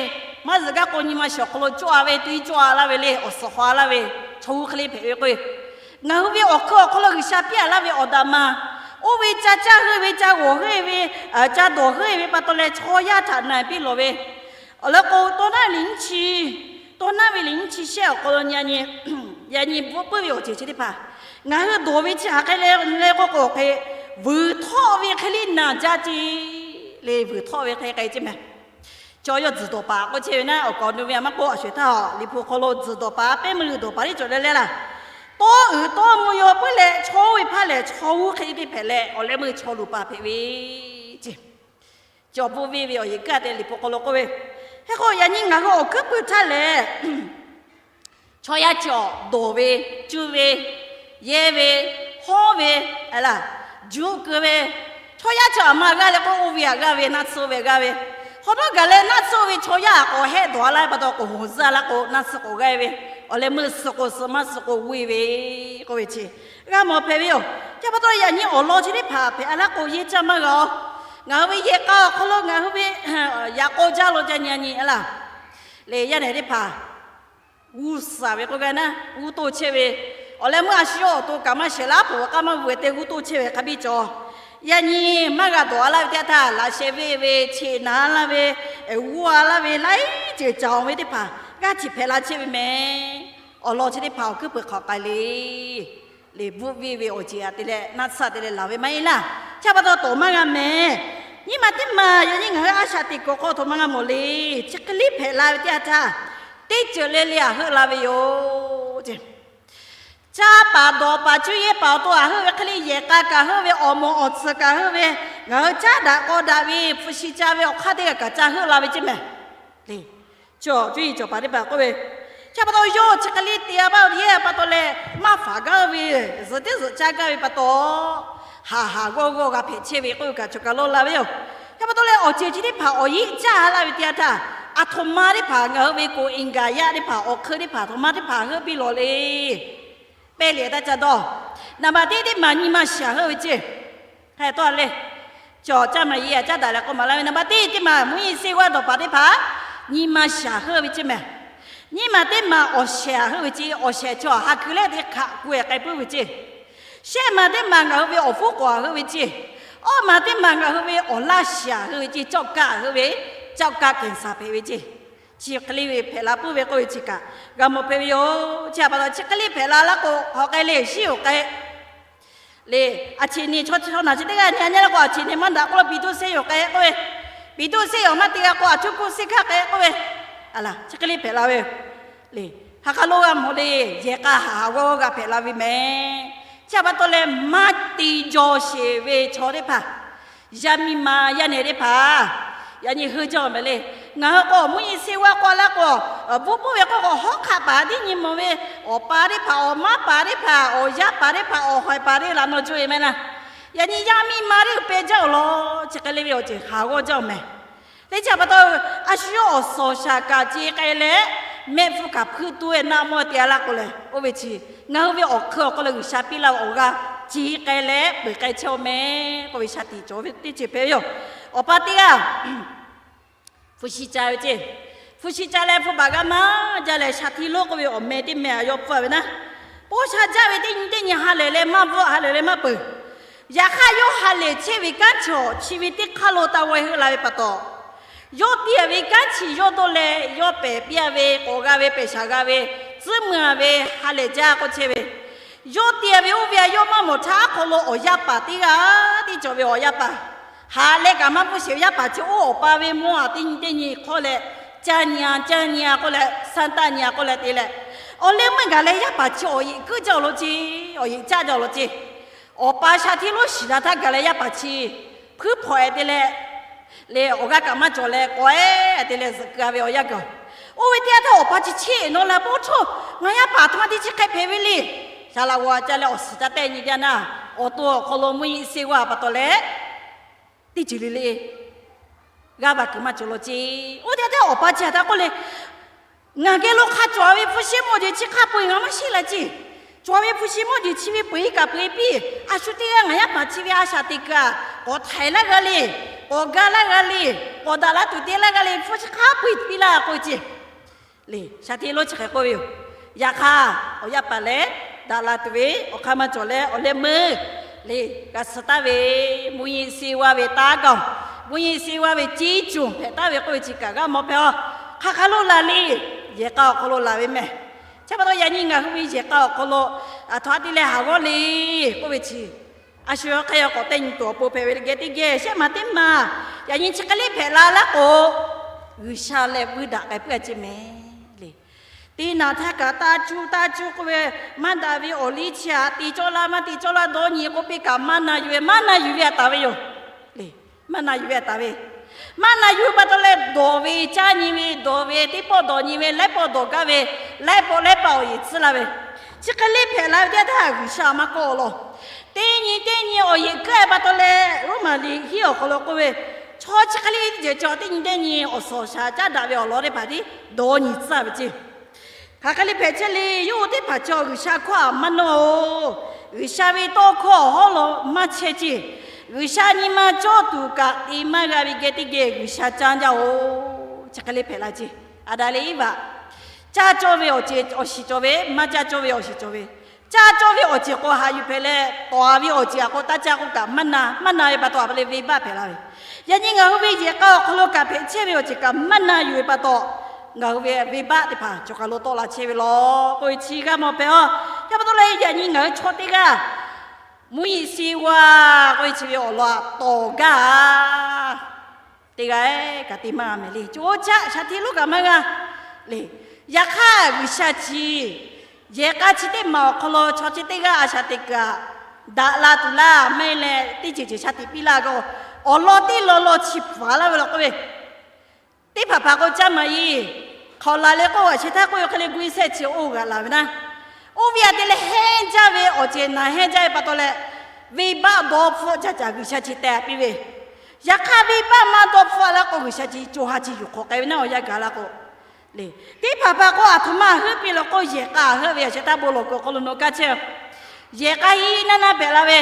maˇ zuhꞈ gaˇ k'o nyi ma shiˍ awˬ hk'aw lo cawˇ a ve, teˇ cawˇ a laˇ ve le, awˬ suhˍ hawˍ a laˇ ve, chaw g'uˇ hk'e le hpehꞈ ve k'o, ngaˬ hui ve awˬ hk'eun awˬ hk'aw lo G'uiˬsha piˇ a laˇ ve awˬ daꞈ ma, oˇ ve ca caˇ heuˆ ve, ca g'awˬ heuˆ ve, ca dawˬ heuˆ ve pa taw leh chaw yaˇ htaꞈ na piˇ lawˬ ve, awˬ lawn k'o tawˇ naˉ ve liꞈ nyiˇ chi, tawˇ naˉ ve liꞈ nyiˇ chi shehˆ awˬ hk'aw lo yaꞈ nyi, yaꞈ nyi bvuhꞈ puiˉ ve awˬ ceuˬ chi teˇ hpaˍ ngaˬ hui dawˬ ve chi hk'aˬ hk'e le k'o k'o, vuiˬ htawˆ ve hk'e le naˬ jaˇ ceˇ le. Vuiˬ htawˆ ve hk'e k'ai ceˇ mehˍ. Chaw yawˇ tzuhˬ dawˬ paˍ k'oˆ chehˇ ve naˉ, awˬ kaˍ awˬ nu ve a maˇ k'oˆ, a sho htaˇ Liꞈ hpu hk'aw lo tzuhˬ dawˬ paˍ, pehˉ meuˇ g'uiˬ dawˬ paˍ teˇ cawˬ leh leh laˇ. Tawˇ uiˍ tawˇ mvuh yaw puiˉ leh chaw oˇ ve hpaˇ lehˬ chaw g'uˇ hk'e te hpehꞈ leh awˬ leh meuˇ chaw luˬ paˍ hpehꞈ ve ceˇ. Cawˬ bvuhꞈ ve ve awˬ yeˬ kaˇ te Liꞈ hpu hk'aw lo k'oˆ ve, hk'e k'o yaꞈ nyi ngaˬ hui awˬ hkuiˉ pui htaˇ lehˬ, chaw yaˇ cawˬ dawˬ ve, cuˇ ve, yehˇ ve, hawˉ ve, a laˇ, juˆ keu ve, chaw yaˇ cawˬ aˬ ma g'aˇ leh k'o oˇ ve aꞈ g'aˇ ve, naˆ tsuhˇ oˇ ve g'aˇ ve, hk'awꞈ nawˉ gaˬ leh naˆ tsuhˇ oˇ ve chaw yaˇ aꞈ k'awꞈ hehˆ dawˬ a laˇ ve pa taw k'awꞈ hoˍ zuhˇ a laˇ k'o naˆ tsuhˇ k'awꞈ g'aˇ ve, awˬ leh meuˇ suhˍ k'oˍ suhˍ maˇ suhˍ k'oˍ g'uˇ ve k'oˆ ve chi g'a mawˬ hpehꞈ ve yoˬ. Chi pa taw yaꞈ nyi awˬ lawn chi teˇ hpaˍ hpehꞈ a laˇ k'o yehˇ caˇ maˇ g'a-oˬ. Ngaˬ hui ve yehˬ k'a awˬ hk'aw lo ngaˬ hui ve yaꞈ k'aw jaˇ lo ca nyi a nyi a laˇ. Leh yaˇ nehˬ teˇ hpaˍ g'uˇ suhˍ ve k'oˆ gaˇ naˉ g'uˇ toˇ chehˇ ve, awˬ leh meuˇ a shu yawˇ awˬ to kaꞈ maˇ shehˍ laˇ, a poˍ kaꞈ maˇ vuiˬ te g'uˇ toˇ chehˇ ve hk'a biˇ cawˬ. Yaꞈ nyi maˇ g'a dawˬ a laˇ ve teˇ yanˇ htaˇ laꞈ sheh venˇ ve, cheꞈ naˍ laˇ ve, g'uˇ a laˇ ve laiˉ ceuˬ caˍ ve teˇ hpaˍ g'aˇ hteꞈ hpehꞈ la chehˇ ve mehˍ. Awˬ lawn chi teˇ hpaˍ awˬ hkuiˉ pui hk'aˬ k'ai le. Leh bvuhꞈ venˇ ve awˬ ceuˬ aꞈ te leh naˆ tsuhˇ te leh laˬ ve maˇ heˆ laˇ. Chi pa taw tawˍ maˇ g'a mehˍ. Nyiˇ maˬ teˇ maˬ yaꞈ nyi ngaˬ hui a shaꞈ teꞈ kuiˬ hk'aw htoꞈ ma g'a mawˬ le. Chi hk'e liˇ hpehꞈ la ve teˇ yanˇ htaˇ, teˇ ceuˬ le le aꞈ heuˆ la ve yoˬ. Caˇ paˍ dawˬ paˍ cuˇ yehˇ paˍ awˬ to aꞈ heuˆ ve hk'e le, yehˬ k'a kaꞈ heuˆ ve, awˬ moˍ awˬ tsuhˍ kaꞈ heuˆ ve, ngaˬ hui caˉ daꞈ k'aw daꞈ ve hpu shi ca ve awˬ hk'aˇ teˇ g'aˇ kaꞈ ca heuˆ la ve ceˇ mehˍ. Leh cawˬ cuˇ yiˍ cawˬ paˍ teˇ hpaˍ k'oˆ ve, chi pa taw yawˇ chi hk'e le te a maˇ yehˇ pa taw leh maˇ faˍ gaˇ ve, zuhꞈ teˇ zuhꞈ caˇ gaˇ ve pa taw, haˍ haˍ g'awˇ g'awˇ g'a hpehꞈ chehˇ ve k'oˆ ve kaꞈ cawˬ kaˬ lo la ve yoˬ. Chi pa taw leh awˬ ceuˬ chi teˇ hpaˍ awˬ yeˆ caˇ laˇ ve teˇ yanˇ htaˇ, aˬ htoꞈ ma teˇ hpaˍ ngaˬ hui ve k'oˍ eˍgaˍyaˆ teˇ hpaˍ awˬ hk'eun teˇ hpaˍ aˬ htoꞈ ma teˇ hpaˍ heuˆ piˇ lawˬ le. Pehˇ leh taˇ ca dawˇ. Naˍ baꞈ teˇ teˇ maˬ nyi ma shaˍ heuˆ ve ceˇ. Hk'e tawˇ leh, cawˬ caˇ maˍ yehˬ aꞈ caˉ daꞈ leh k'oˆ maˍ laˇ ve, naˍ baꞈ teˇ teˇ maˬ mvuhˇ yeˬ seˇ g'aˇ dawˬ paˍ teˇ hpaˍ nyi ma shaˍ heuˆ ve ceˇ mehˍ. Nyiˇ maˬ teˇ maˬ awˬ shehˍ aꞈ heuˆ ve ceˇ, awˬ shehˍ chaw aꞈ ha kuiˬ leh te hk'aꞈ ku e k'ai puiˉ ve ceˇ. Shehˆ maˬ teˇ maˬ ngaˬ hui ve awˬ fuˉ k'awꞈ aꞈ heuˆ ve ceˇ. Awˇ maˬ teˇ maˬ ngaˬ hui ve awˬ laˇ shiˍ aꞈ heuˆ ve ceˇ, cawˇ kaˆ heuˆ ve, cawˇ kaˆ kehˬ saˍ hpehꞈ ve ceˇ. Chi hk'e le ve hpehꞈ la puiˉ ve k'oˆ ve chi kaꞈ g'a mawˬ hpehꞈ ve yoˬ. Chi pa taw chi hk'e le hpehꞈ la laˇ k'o hk'aˬ k'ai le, shiˉ yoˬ k'ai. Leh aˬ cheꞈ neˬ chaw chaw naˬ chi teˇ g'aˇ nyi a nyi laˇ k'o, aˬ cheꞈ neˬ maˇ daꞈ k'oˆ lo piˍ tuˇ seˇ yoˬ k'ai k'oˆ ve, piˍ tuˇ seˇ yoˬ maˇ te g'a k'o, aˬ htuˇ kuˇ seˇ hkaˇ k'ai k'oˆ ve, a laˬ chi hk'e le hpehꞈ la ve. Leh ha k'a lo g'a mawˬ le, yehˬ k'a haˍ haˍ g'awˇ g'awˇ g'a hpehꞈ la ve mehˍ. Chi pa taw leh maˇ te jaw sheˍ ve chaw teˇ hpaˍ, yaˇ miˇ ma yaˇ nehˬ teˇ hpaˍ, yaꞈ nyi heuˆ jaˇ mehˍ le. Ngaˬ hui k'o mvuhˇ yeˬ seˇ g'aˇ k'oˆ laˇ k'o, bvuhˆ puiˉ ve k'oˆ k'o, hawˉ hk'aˆ paˍ tiˉ nyi mawˬ ve, awˬ pa teˇ hpaˍ, awˬ maˇ paˍ teˇ hpaˍ, awˬ yaˇ paˍ teˇ hpaˍ, awˬ hawehˬ paˍ teˇ hpaˍ laꞈ nawˬ cuˇ e mehˍ laˇ. Yaꞈ nyi yaˇ miˇ ma teˇ g'uiˬ peh jaˇ-oˬ law, chi hk'e le ve awˬ ceuˬ haˍ g'awˇ jaˇ mehˍ. Teˇ chi pa taw, a shu yawˇ awˬ suhˍ awˬ shaˍ kaꞈ ce k'ai leh, mehˆ hpfuhˇ kaꞈ hpuiˇ tuˬ ve naˆ mawˇ te a laˇ k'o lehˬ, oˇ ve chi ngaˬ hui ve awˬ hk'eun awˬ hk'aw lo G'uiˬsha piˇ laˇ ve awˬ g'aˇ ciˍ k'ai leh peuˬ k'ai chehˇ-oˆ mehˍ k'oˆ ve shaˍ tiꞈ cawˬ ve teˇ ceuˬ hpehꞈ ve yoˬ. Awˬ pa teˇ g'aˇ hpu shi ca ve ceˇ. Hpu shi ca leh hpu baˬ g'a maˇ jaˇ leh, shaˍ tiꞈ lonˉ k'oˆ ve awˬ meh teˇ meh a yawˇ pfuhˇ ve naˉ, paw sha jaˇ ve teˇ nyi teˇ nyi ha lehˬ leh maˇ bvuhˆ, ha lehˬ leh maˇ peuˬ. Yaꞈ hk'aˇ, yawˇ ha lehˬ chehˇ ve kanˉ chaw chi ve teˇ hk'aˇ lo taˇ vaweh heuˆ la ve pa taw, yawˇ te-a ve kanˉ chi yawˇ dawˇ leh yawˇ pehˬ piˇ-a ve, k'awꞈ g'a ve, pehˬ shaˍ g'a ve, tcuhˉ mui-a ve, ha lehˬ jaˇ k'oˆ chehˇ ve, yawˇ te-a ve oˇ ve a yawˇ maˇ mawˬ htaˇ, aˉ hk'aw lo awˬ yaˇ paˍ teˇ g'aˇ tiˉ cawˬ ve awˬ yaˇ paˍ, haꞈ leh kaꞈ maˇ bvuhˆ sheˍ ve yaˇ paˍ chi oˇ awˬ pa ve mawˇ-a teˇ nyi teˇ nyi hk'awˇ leh, caˇ nyi-a caˇ nyi-a k'oˆ leh, sanˇ taˆ nyi-a k'oˆ leh te leh, awˬ leh meuˇ gaˬ leh yaˇ paˍ chi awˬ yeꞈ kuiˉ jaˇ-oˬ lo ceˇ, awˬ yeꞈ caˆ jaˇ-oˬ lo ceˇ. Awˬ pa shaˍ tiꞈ lonˉ shiˍ la htaˇ gaˬ leh yaˇ paˍ chi hpuiˉ hpawꞈ-e te leh, leh awˬ g'aˇ kaꞈ maˇ cawˬ leh k'awꞈ-e te leh zuhꞈ keu-a ve awˬ yanˇ gaˬ. Oˇ ve teˇ yanˇ htaˇ awˬ pa chi cheˇ-e nawˇ la, Paw htaˇ ngaˬ yaˇ paˍ aˬ htoꞈ ma te chi hk'e hpehꞈ ve le. Shaˍ laꞈ g'awˬ-a ca leh awˬ suhˍ ca tehˆ nyi teˇ yanˇ, awˬ to awˬ hk'aw lo mvuhˇ yeˇ se g'aˇ pa taw leh, teˇ ceuˬ le le g'aˇ va kuiˬ maˇ cawˬ law ceˇ. Oˇ teˇ yanˇ htaˇ awˬ pa chi htaꞈ k'oˆ le, Ngaˬ geh lo hk'a cawˬ ve hpu shi mawˇ jeˬ chi hk'a peu-eˬ ngaˬ maˇ sheˆ la ceˇ. Cawˬ ve hpu shi mawˇ jeˬ chi ve peu-eˬ kaꞈ peu-eˬ piˇ. A shu teˇ g'aˇ ngaˬ yaˇ paˍ chi ve a shaꞈ teꞈ kuiˬ-a, k'awꞈ htaiˍ laˇ g'a le, k'awꞈ ga laˇ g'a le, k'awꞈ daꞈ la tuˬ te laˇ g'a le, hpu shi hk'a peu-eˬ piˇ laˇ k'oˆ ve ceˇ. Leh shaˍ tiꞈ lonˉ chi hk'e k'oˆ ve yoˬ. Yaꞈ hk'aˇ, awˬ yaˇ paˍ lehˬ daꞈ la tuˬ ve awˬ hk'aˇ maˇ cawˬ leh, awˬ leh meuˇ leh g'a suh taˍ ve, mvuhˇ yeˇ se g'aˇ ve taˇ gaˬ-oˬ, mvuhˇ yeˇ se g'aˇ ve ceˇ cuˬ hpehꞈ taˍ ve k'oˆ ve chi kaꞈ g'a mawˬ hpehꞈ-aw. Hk'aˬ hk'aˬ lo laˬ le, yehˬ k'a awˬ hk'aw lo laˬ ve mehˬ. Chi pa taw yaꞈ nyi ngaˬ hui ve yehˬ k'a awˬ hk'aw lo aˬ htoꞈ ma te leh haˍ g'awˇ le k'oˆ ve chi, a shu yawˇ hk'aˇ yawˇ k'awꞈ teˇ nyi tuˬ awˬ pon hpehꞈ ve le geh teˇ geh shehˆ maˬ teˇ maˬ, yaꞈ nyi chi hk'e le hpehꞈ la laˇ k'o, G'uiˬsha leh vuiˇ daꞈ k'ai puiˉ-a ceˇ mehˍ le. Teˇ naˬ htaˇ kaꞈ taˇ cuˇ taˇ cuˇ k'oˆ ve, maˇ daꞈ ve awˬ liˇ chi htaꞈ te cawˇ laˇ, maˇ te cawˇ laˇ dawˇ nyi k'oˆ piˇ kaꞈ maˇ na yuˬ ve, maˇ na yuˬ ve a taˍ ve yoˬ. Leh maˇ na yuˬ ve a taˍ ve, maˇ na yuˬ pa taw leh dawˬ ve, caˇ nyi ve, dawˬ ve, teˇ pawˆ dawˬ nyi ve, laiˉ pawˆ dawˬ gaˇ ve, laiˉ pawˆ laiˉ pawˆ awˬ yeˬ tcuhˉ laˇ ve, chi hk'e le hpehꞈ la ve teˇ yanˇ htaˇ G'uiˬsha maˇ kawˆ law. Teˇ nyi teˇ nyi awˬ yeˬ kuiˉ-e pa taw leh, Roˉmaꞈ liꞈ hiˉ awˬ hk'aw lo k'oˆ ve, chaw chi hk'e le teˇ ceuˬ cawˬ teˇ nyi teˇ nyi awˬ suhˍ awˬ shaˍ caˉ daꞈ ve awˬ lawn teˇ hpaˍ tiˉ dawˇ nyi tcuhˉ ve ceˇ. Hk'aˬ hk'e le hpehꞈ chehˇ le, yawˇ hui teˇ hpaˍ chi G'uiˬsha hkawˇ htaꞈ maˇ nawˇ-oˬ. G'uiˬsha ve tawˇ hkawˇ awˬ hawˉ lo maˇ chehˇ ceˇ. G'uiˬsha nyi ma cawˇ tuˬ kaꞈ te maˇ g'a ve geh teˇ geh G'uiˬsha caˇ jaˇ-oˬ. Chi hk'e le hpehꞈ la ceˇ. Aˍdanˍ leh Eˇvaꞈ caˇ cawˇ ve awˬ ceuˬ awˬ shiˍ cawˬ ve, maˇ caˇ cawˇ ve awˬ shiˍ cawˬ ve. Caˇ cawˇ ve awˬ ceuˬ k'o haꞈ yuˬ hpehꞈ leh, tawˍ-a ve awˬ ceuˬ a k'o taˇ caˇ k'oˆ kaꞈ maˇ na, maˇ na ve pa taw a pa le venˇbaˆ hpehꞈ la ve. Yaꞈ nyi ngaˬ hui ve yehˬ k'a awˬ hk'aw lo kaꞈ hpehꞈ chehˇ ve awˬ ceuˬ kaꞈ maˇ na yuˬ ve pa taw, ngaˬ hui ve venˇbaˆ teˇ hpaˍ cawˬ kaˬ lo tawˆ la chehˇ ve law k'oˆ ve chi g'a mawˬ hpehꞈ-aw. Chi pa taw leh yaꞈ nyi ngaˬ hui chaw teˇ g'aˇ mvuhˇ yeˬ se g'aˇ k'oˆ ve chi ve awˬ lawn tawˍ gaˇ-a. Teˇ g'aˇ kaꞈ te maˇ g'a mehˍ le. Coˇ caˆ shaˍ tiꞈ lonˉ kaꞈ maˇ g'a le. Yaꞈ hk'aˇ G'uiˬsha chi yehˬ k'a chi teˇ maˬ awˬ hk'aw lo chaw chi teˇ g'aˇ a shaꞈ teꞈ kaꞈ daꞈ la tuˬ laˇ maˇ heˆ leh, teˇ ceuˬ ceuˬ shaˍ tiꞈ piˇ laˇ g'a-oˬ. Awˬ lawn teˇ lawn lawn chi hpaˍ laˇ ve law k'oˆ ve, teˇ hpaˍ hpaˍ k'o caˇ maˍ-e. Hk'awꞈ laˬ leh k'oˆ g'aꞈ sheh htaˇ k'oˆ ve hk'e le gu iˉ sehˆ chi oˇ g'aꞈ laˬ ve naˉ, oˇ ve a te leh hehnˇ jaˇ ve awˬ ceuˬ naˬ hehnˇ jaˇ ve pa taw leh, venˇbaˆ dawˇ hpfuhˆ caˇ caꞈ G'uiˬsha chi teh piˇ ve. Yaꞈ hk'aˇ venˇbaˆ maˇ dawˇ hpfuhˆ laˇ k'o, G'uiˬsha chi co ha chi yuˬ hk'awꞈ k'ai ve naˉ awˬ yanˇ gaˬ la k'o, le, teˇ hpaˍ hpaˍ k'o aˬ htoꞈ ma heuˆ piˇ law k'o, yehˬ k'a heuˆ ve a sheh htaˇ bon lawˬ kuiˬ awˬ hk'aw lo nawˬ kaˇ chehˇ. Yehˬ k'a hiˉ naˇ naˇ hpehꞈ la ve,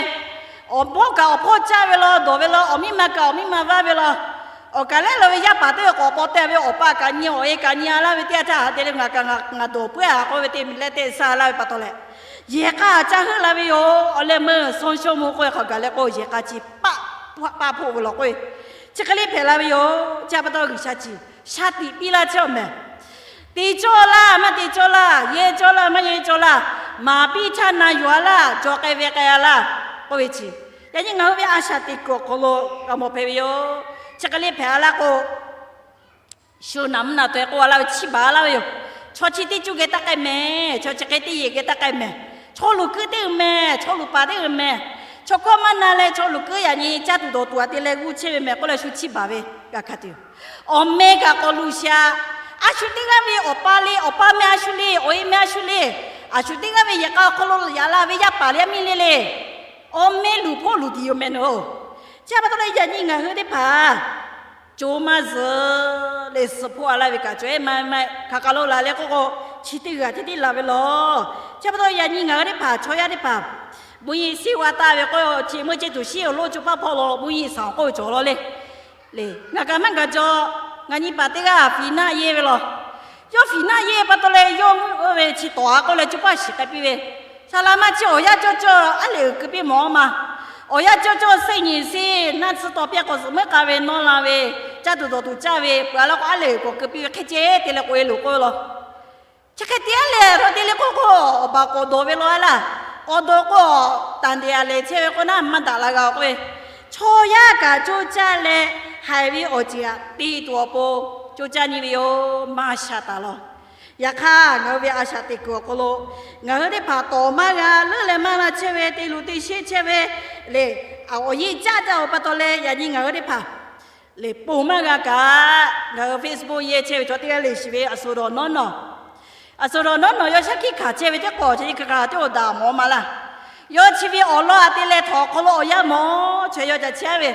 awˬ hpawˇ kaꞈ awˬ hpawˇ caˇ ve law, dawˬ ve law, awˬ miˇ ma kaꞈ awˬ miˇ ma vaˇ ve law, awˬ kaˬ lehˉ la ve yaˇ paˍ teˇ ve k'awꞈ paw teh ve awˬ pa kaꞈ nyi awˬ e kaꞈ nyi-a laˇ ve teˇ yanˇ htaˇ, ha te leh ngaˬ kaꞈ ngaˬ dawˬ puiˉ-a k'oˆ ve teˇ miˬ leh teˇ saˇ laˇ ve pa taw leh, yehˬ k'a caˇ heuˆ la ve yoˬ. Awˬ leh meuˇ sawˇ shawˇ mvuh k'oˆ ve hk'awꞈ gaˬ leh k'o, yehˬ k'a chi paˆ paˆ hpoˆ ve law k'oˆ ve, chi hk'e le hpehꞈ la ve yoˬ. Chi pa taw G'uiˬsha chi shaˍ tiꞈ piˇ laˇ chehˇ-oˬ mehˍ. Te cawˇ laˇ maˇ te cawˇ laˇ, yehˇ cawˇ laˇ maˇ yehˇ cawˇ laˇ, maˍ piˇ htaˇ na yuˬ-a laˇ, cawˬ k'ai ve k'ai-a laˇ k'oˆ ve chi, yaꞈ nyi ngaˬ hui ve a shaˍ teꞈ kuiˬ awˬ hk'aw lo g'a mawˬ hpehꞈ ve yoˬ. Chi hk'e le hpehꞈ-a laˇ k'o, shu naˍ mvuhˇ naˍ taweh k'oˆ-a laˇ ve chiˇ baˬ-a laˇ ve yoˬ. Chaw chi teˇ cuˇ geh taˇ k'ai mehˍ, chaw chi hk'e teˇ yehˬ geh taˇ k'ai mehˍ, chaw luˬ kuiˉ teˇ g'uiˬ mehˍ, chaw luˬ paˍ teˇ g'uiˬ mehˍ, chaw hkawˇ maˇ na leh chaw luˬ kuiˉ yaꞈ nyi caˇ tuˬ dawˬ tuˬ a te leh g'uˇ chehˇ ve mehˍ k'oˆ leh shu chiˇ baˬ ve g'a hk'a tuˬ yoˬ. Awˬ meh kaꞈ k'awꞈ luˬ sheˍ-a. A shu teˇ g'aˇ ve awˬ pa le, awˬ pa meh a shu le, awˬ e meh a shu le, a shu teˇ g'aˇ ve yehˬ k'a awˬ hk'aw lo yaꞈ la ve yaˇ paˍ le yaˇ miˇ le le, awˬ meh luˬ hpoˆ luˬ tiˍ yoˬ mehˍ nawˬ-oˬ. Chi pa taw leh yaꞈ nyi ngaˬ hui teˇ hpaˍ co maˇ zuhˬ leh suh hpoˆ-a laˇ ve kaꞈ cawˬ-e maˇ maˇ hk'aˬ hk'aˬ lo laˬ leh k'oˆ k'o, chi teˇ g'aˇ tiˉ tiˉ laˬ ve law. Chi pa taw yaꞈ nyi ngaˬ hui teˇ hpaˍ chaw yaˇ teˇ hpaˍ Mvuhˇ yeˬ shiˉ g'a taˍ ve k'o, chi meuˇ ceˇ tuˬ shiˉ awˬ lonˉ coˇ paˆ hpawˇ lo mvuhˇ yeˬ shaˍ k'oˆ ve cawˬ law le. Le, ngaˬ kaꞈ maˇ gaˬ jaw, ngaˬ nyi paˍ teˇ g'aˇ fiˍ naˆ yehˇ ve law. Yawˇ fiˍ naˆ yehˇ pa taw leh, yawˇ mvuhˇ ve chi tawˍ a k'oˆ leh coˇ paˆ shiˍ k'ai piˇ ve, Saˍ laꞈ maˇ chi awˬ yanˇ cawˇ cawˇ aˉ lehˬ uiˍ keu piˇ mawˬ ma. Awˬ yanˇ cawˇ cawˇ sehnˉ nyi sehnˉ naˆ tsuhˇ taw piˇ k'awꞈ zuhꞈ meuˉ k'a ve nawˇ la ve, caˇ tuˬ dawˬ tuˬ caˇ ve, peuˬ a laˇ k'o aˉ lehˬ uiˍ k'awꞈ keu piˇ ve hk'e ceh te leh k'oꞈ e loˬ k'oˆ ve law. Chi hk'e te aˉ lehˬ htaꞈ te leh k'oˆ k'o, awˬ baˬ k'awꞈ dawˬ ve law a laˇ. K'awꞈ dawˬ k'o, taˍ ndeꞈ a lehˬ chehˇ ve k'o naˉ maˇ daꞈ la g'a k'oˆ ve, chaw yaˇ kaꞈ coˇ caˇ leh haiˬ ve awˬ ceuˬ htaꞈ te tuˬ awˬ pon coˇ caˇ nyi ve yoˬ. Maˇ sha taˍ law. Yaꞈ hk'aˇ, ngaˬ hui ve a shaꞈ teꞈ kuiˬ awˬ hk'aw lo ngaˬ hui teˇ hpaˍ tawˍ maˇ g'a, leuˉ leh maˇ la chehˇ ve, te luˬ te sheˆ chehˇ ve, le, awˬ yeˇ caˇ caˇ-oˬ pa taw leh, yaꞈ nyi ngaˬ hui teˇ hpaˍ le, ponˬ maˇ g'a kaꞈ, ngaˬ hui Facebook yehˇ chehˇ ve chaw teˇ g'aˇ le shiˍ ve, a shuˍ dawˬ nawˉ nawˬ, a shuˍ dawˬ nawˉ nawˬ yawˇ shaˉ hkiˆ hkanˍ chehˇ ve teˇ k'awꞈ chi hk'e kaꞈ teˇ oˇ daꞈ mawˬ ma laˇ. Yawˇ chi ve awˬ lawn a te leh htawnˍ awˬ hk'aw lo awˬ yanˇ mawˬ chaweh yawˇ ca chehˇ ve,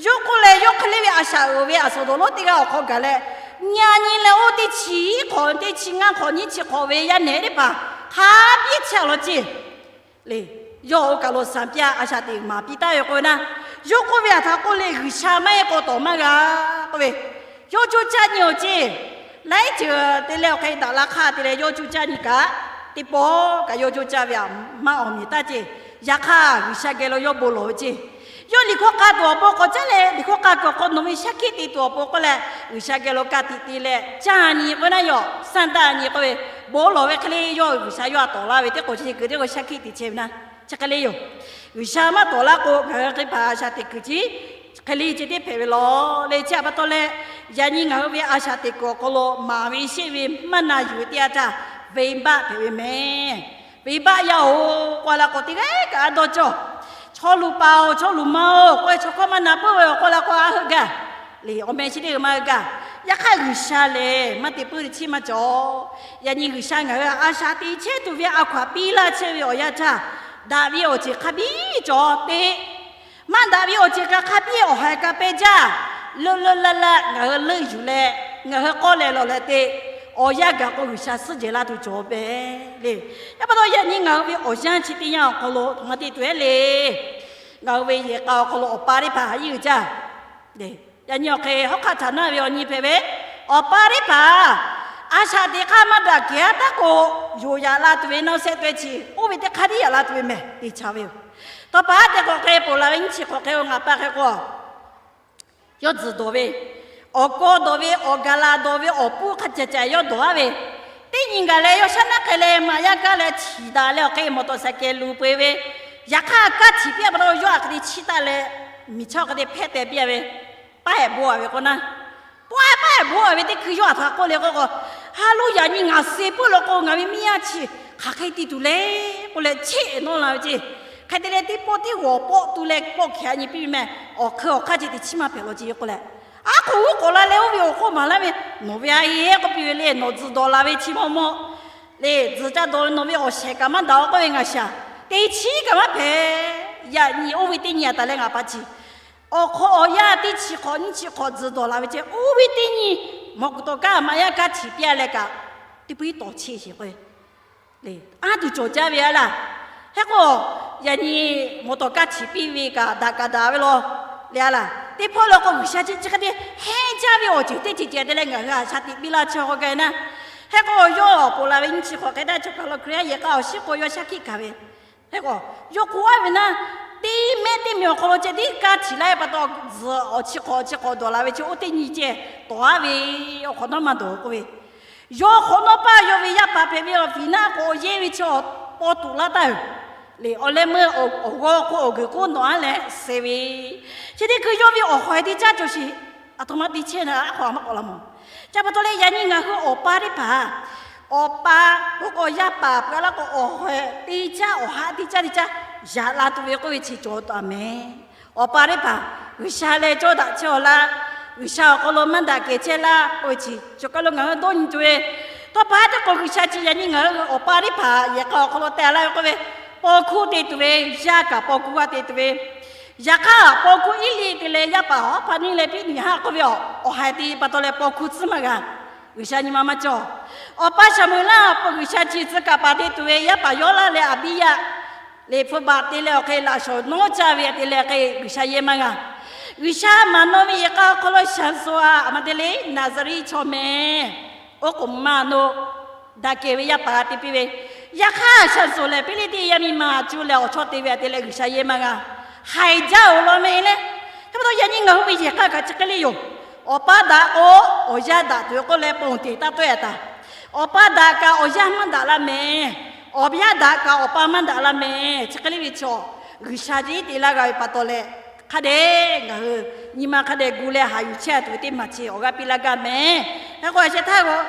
yawˇ k'oˆ leh yawˇ hk'e le ve a shaꞈ uiˍ ve a shuˍ dawˬ lonˉ teˇ g'aˇ awˬ hk'aw gaˬ leh, nyi a nyi leh oˇ teˇ chi iˉ hk'awꞈ teˇ chi ngaˇ hk'awꞈ nyiˇ chi hk'awꞈ ve yaˇ nehˬ teˇ hpaˍ hk'a biˇ chehˇ a law ceˇ. Le, yawˇ oˇ kaˬ lo saˍ piˇ a shaꞈ teꞈ maˍ piˇ taˍ ve k'oˆ ve naˆ, yawˇ k'oˆ ve htaꞈ k'oˆ leh G'uiˬsha maˇ heˆ k'o tawˍ maˇ g'a k'oˆ ve, yawˇ coˇ caˇ nyi awˬ ceˇ. Laiˉ ceuˬ te leh awˬ hk'e daꞈ la hk'aˇ te leh yawˇ coˇ caˇ nyi kaꞈ, teˇ pawˆ kaꞈ yawˇ coˇ caˇ ve htaꞈ maˇ awˬ miˬ taˇ ceˇ. Yaꞈ hk'aˇ, G'uiˬsha geh lo yawˇ bon lawˬ ve ceˇ. Yawˇ liꞈ hkawˇ k'a tuˬ awˬ pon k'awꞈ caˉ leh, liꞈ hkawˇ k'a kuiˬ awˬ hk'aw nawˬ ve shaˉ hkiˆ te tuˬ awˬ pon k'oˆ leh, G'uiˬsha geh lo ka tiꞈ te leh caˇ nyi k'oˆ naˆ, yawˇ sanˇ daꞈ nyi k'oˆ ve, bon lawˬ ve hk'e le yawˇ G'uiˬsha yawˇ htaꞈ tawˍ laˇ ve teˇ k'oˍ chi kuiˬ teˇ k'oˍ shaˉ hkiˆ te chehˇ ve naˆ, chi hk'e le yoˬ. G'uiˬsha maˇ tawˍ laˇ k'o, ngaˬ hui hk'e hpaˍ a shaꞈ teꞈ kuiˬ chi hk'e le ceh teˇ hpehꞈ ve law le. Chi htaꞈ pa taw leh, yaꞈ nyi ngaˬ hui ve a shaꞈ teꞈ kuiˬ awˬ hk'aw lo maˍ ve sheˆ ve maˇ na yuˬ ve teˇ yanˇ htaˇ, venˇbaˆ hpehꞈ ve mehˍ. Venˇbaˆ yaˇ-oˬ, k'oˆ la k'o teˇ g'aˇ kaꞈ a dawˇ cawˇ. Chaw luˬ paˍ-oˬ, chaw luˬ ma-oˬ, k'oˆ ve chaw hkawˇ maˇ na puiˉ ve awˬ k'oˆ la k'o a heuˆ gaˇ. Le, awˬ meh chi teˇ g'aˇ maˇ heuˆ gaˇ. Yaꞈ hk'aˇ G'uiˬsha lehˬ maˇ te puiˉ teˇ chi maˇ cawˬ. Yaꞈ nyi G'uiˬsha ngaˬ hui a shaꞈ teꞈ chehˇ tuˬ ve a hkaw aꞈ piˇ laˇ chehˇ ve awˬ yanˇ htaˇ, daꞈ ve awˬ ceuˬ hk'a biˇ cawˬ te, maˇ daꞈ ve awˬ ceuˬ kaꞈ hk'a biˇ awˬ haiˬ kaꞈ peh jaˇ. Leuˆ leuˆ laˇ laˇ ngaˬ hui leuˆ yuˬ leh, ngaˬ hui k'awˇ leh lawˬ leh te, awˬ yanˇ gaˬ k'o G'uiˬsha suhˉ jehˬ laˇ tuˬ cawˬ pehˍ le. Yaꞈ pa taw yaꞈ nyi ngaˬ hui ve awˬ yanˇ chi teˇ yanˇ awˬ hk'aw lo htoꞈ ma te tuˬ ehˉ le. Ngaˬ hui ve yehˬ k'a awˬ hk'aw lo awˬ pa teˇ hpaˍ haꞈ yiˉ uiˍ jaˇ. Yaꞈ nyi awˬ hk'e hawˉ hk'aˆ htaꞈ naˇ ve awˬ nyi hpehꞈ ve, awˬ pa teˇ hpaˍ a shaꞈ teꞈ hk'aˇ maˇ daꞈ kehˬ a taˉ k'o, yonˍ yaꞈ la tuˬ ve nawˇ sehˆ tawehˇ chi oˇ ve teˇ hk'aˇ tiˉ yaꞈ la tuˬ ve mehˍ te chaꞈ ve yoˬ. Tawˇ pa haˉ te k'awꞈ hk'e ponˬ laˬ ve nyiˇ chi hk'awꞈ hk'e ngaˬ pa hk'e k'o, yawˇ tzuhˬ dawˬ ve, awˬ kaw dawˬ ve, awˬ gaˬ laˬ dawˬ ve, awˬ pfuhˇ hk'a caˬ caˬ yawˇ dawˬ aˉ ve, teˇ nyi gaˬ leh yawˇ shaˉ naˉ hk'e leh maꞈ yaˇ kaˇ leh chiˬ daꞈ leh awˬ hk'e mawˬ tawˍ shaˍ kehˬ luˬ peu-eˬ ve, yaꞈ hk'aˇ kaˇ htiꞈ piˇ a pa taw yawˇ a hk'e te chiˇ taˆ leh, miˬ chaˇ hk'e te hpehˇ teh piˇ a ve, paˇ ehˍ bon a ve k'o naˆ, paˇ ehˍ paˇ ehˍ bon a ve teˇ hkui yawˇ a htaꞈ k'oˆ le k'o k'o, Ha lo yaꞈ nyi ngaˬ suh puiˉ lo k'o ngaˬ ve miˇ yaˇ chi hk'aˬ hk'e te tuˬ le k'oˆ leh cheˆ nawˇ la ve ceˇ. Hk'e te leh teˇ pawˆ teˇ g'awˬ pawˆ tu leh pawˆ hkeh a nyi piˇ ve meh, awˬ hk'eun awˬ hk'aˇ chi teꞈ chiˇ maˇ hpehꞈ law ceˇ k'oˆ leh, aˉ hk'oˆ g'uˇ k'awꞈ la leh oˇ ve awˬ hk'oˆ maˍ laˇ ve, Nawˬ ve a e k'oˆ piˇ ve le, nawˬ tzuhˬ dawˬ laˬ ve chi maw maw le, tzuhˬ ca dawˬ ve nawˬ ve awˬ shehˍ kaꞈ maˇ daꞈ-oˬ k'oˆ ve ngaˬ shaˍ, teꞈ chiˉ kaꞈ maˇ hpehꞈ. Yaꞈ nyi oˇ ve teˇ nyi a taˍ leh ngaˬ pa chi awˬ hk'aw awˬ yanˇ teˇ chi hk'awꞈ nyiˇ chi hk'awꞈ tzuhˬ dawˬ laˬ ve ceh, oˇ ve teˇ nyi mawˬ kuiˬ tawˍ kaˇ maꞈ yaˇ kaˇ htiꞈ piˇ a leh kaꞈ, teˇ pui tawˍ cheˇ sheˍ k'o, le, anˇ tuˬ cawˬ jaˇ ve a laˇ. Hk'e k'o, yaꞈ nyi mawˬ tawˍ kaˇ htiꞈ piˇ ve kaꞈ daꞈ kaꞈ daꞈ ve law le a laˇ. Teˇ hpawˇ lo k'o G'uiˬsha chi chi hk'e te hehnˇ jaˇ ve awˬ ceuˬ teˇ ceuˬ ceh te leh ngaˬ hui a shaꞈ teꞈ piˇ laˇ chi k'o gaˬ naˆ. Hk'e k'o yawˇ ponˬ laˬ ve nyiˇ chi hk'awꞈ hk'e daꞈ chaw kaˬ lo Hkriꞈ yaˇ yehˬ k'a awˬ shiˉ k'o yawˇ shaˉ hkiˆ hkanˍ ve, hk'e k'o, yawˇ k'oˆ a ve naˆ, teˇ mehˆ teˇ miˬ awˬ hk'aw lo ceh tiˉ kaˇ htiꞈ laˇ ve pa taw, tzuhˬ awˬ chi hk'awꞈ chi hk'awꞈ dawˬ laˬ ve chi oˇ teˇ nyi ceh tawˍ a ve, awˬ hk'awꞈ nawˉ maˇ dawˬ k'oˆ ve, yawˇ hk'awꞈ nawˉ paˇ yawˇ ve yaˇ paˍ hpehꞈ ve awˬ fiˍ naˆ k'o yehˇ ve chi awˬ paw tuꞈ laˇ taˇ ve le. Awˬ leh meuˇ awˬ g'awˇ k'o awˬ guiˬ k'oˆ nawˬ a leh suh ve, chi teˇ hkui yawˇ ve awˬ hawˬ e teˇ caˉ cawˬ sheˍ. Aˬ htoꞈ ma te chehˇ na aˉ hk'aw a maˇ k'awꞈ la mawˬ. Ca pa taw leh yaꞈ nyi ngaˬ hui awˬ pa teˇ hpaˍ, awˬ pa k'o k'o yaˇ paˍ peuˬ a laˇ k'o awˬ hawˬ e teˇ caˉ awˬ haˆ teˇ caˉ teˇ caˉ yaꞈ la tuˬ ve k'oˆ ve chi cawˬ taˍ mehˍ. Awˬ pa teˇ hpaˍ G'uiˬsha leh cawˇ daꞈ chehˇ awˬ laˇ, G'uiˬsha awˬ hk'aw lo maˇ daꞈ kehˬ chehˇ laˇ k'oˆ ve chi cawˬ kaˬ lo ngaˬ hui dawˇ nyi tuˬ ve, tawˇ pa teˇ k'o G'uiˬsha chi yaꞈ nyi ngaˬ hui awˬ pa teˇ hpaˍ yehˬ k'a awˬ hk'aw lo teh laˇ ve k'oˆ ve, paw hkuˇ te tuˬ ve, yaˇ kaꞈ paw hkuˇ g'a te tuˬ ve, yaꞈ hk'aˇ paw hkuˇ iˉ liˇ te leh yaˇ paˍ Hawˉhpaˇniˆ leh Piˇnuˍyaˍhaˆ k'oˆ ve awˬ haiˬ te pa taw leh paw hkuˇ tcuhˉ maˇ g'a. G'uiˬsha nyi ma maˇ cawˬ. Awˬ pa Saˍmoeˍlaˆ k'o G'uiˬsha chi tcuh kaˍ paˍ te tuˬ ve yaˇ paˍ Yawˇlaˆ leh Aˍbiˇyaˆ Liꞈ hpu baꞈ te leh awˬ hk'e laꞈ shawˍ nawˉ caˇ ve htaꞈ te leh hk'e G'uiˬsha yehˇ maˇ g'a. G'uiˬsha maˍ naw ve yehˬ k'a awˬ hk'aw lo shaˍ suhˍ a, a ma te le Naˍzaˍriˆ chaw meh, oˉ k'oˍ maˇ naw, daꞈ kehˬ ve yaˇ paˍ te piˇ ve. Yaꞈ hk'aˇ shaˍ suhˍ lehˬ, Hpiˇliˇtiˆ yaˇ miˇ ma a cuˇ leh awˬ chawˇ te ve htaꞈ te leh G'uiˬsha yehˇ maˇ g'a. Haiˬ jaˇ-oˬ law meh le. Hk'e pa taw yaꞈ nyi ngaˬ hui ve yehˬ k'a kaꞈ chi hk'e le yoˬ. Awˬ pa daꞈ k'o, awˬ yaˇ daꞈ tuˬ ve k'oˆ leh ponˬ teˍ taˇ tawˆ-e taˍ. Awˬ pa daꞈ kaꞈ awˬ yaˇ maˇ daꞈ laˇ meh. Awˬ yaˇ daꞈ kaꞈ awˬ pa maˇ daꞈ laˇ meh. Chi hk'e le ve chaw, G'uiˬsha jiˇ te laˇ g'a ve pa taw leh, hk'a dehꞈ ngaˬ hui nyi ma hk'a dehꞈ gu leh haꞈ yuˬ chehˇ tuˬ ve teˇ maˬ chi awˬ g'aˇ piˇ laˇ gaˇ meh. Hk'e k'o a sheh htaˇ,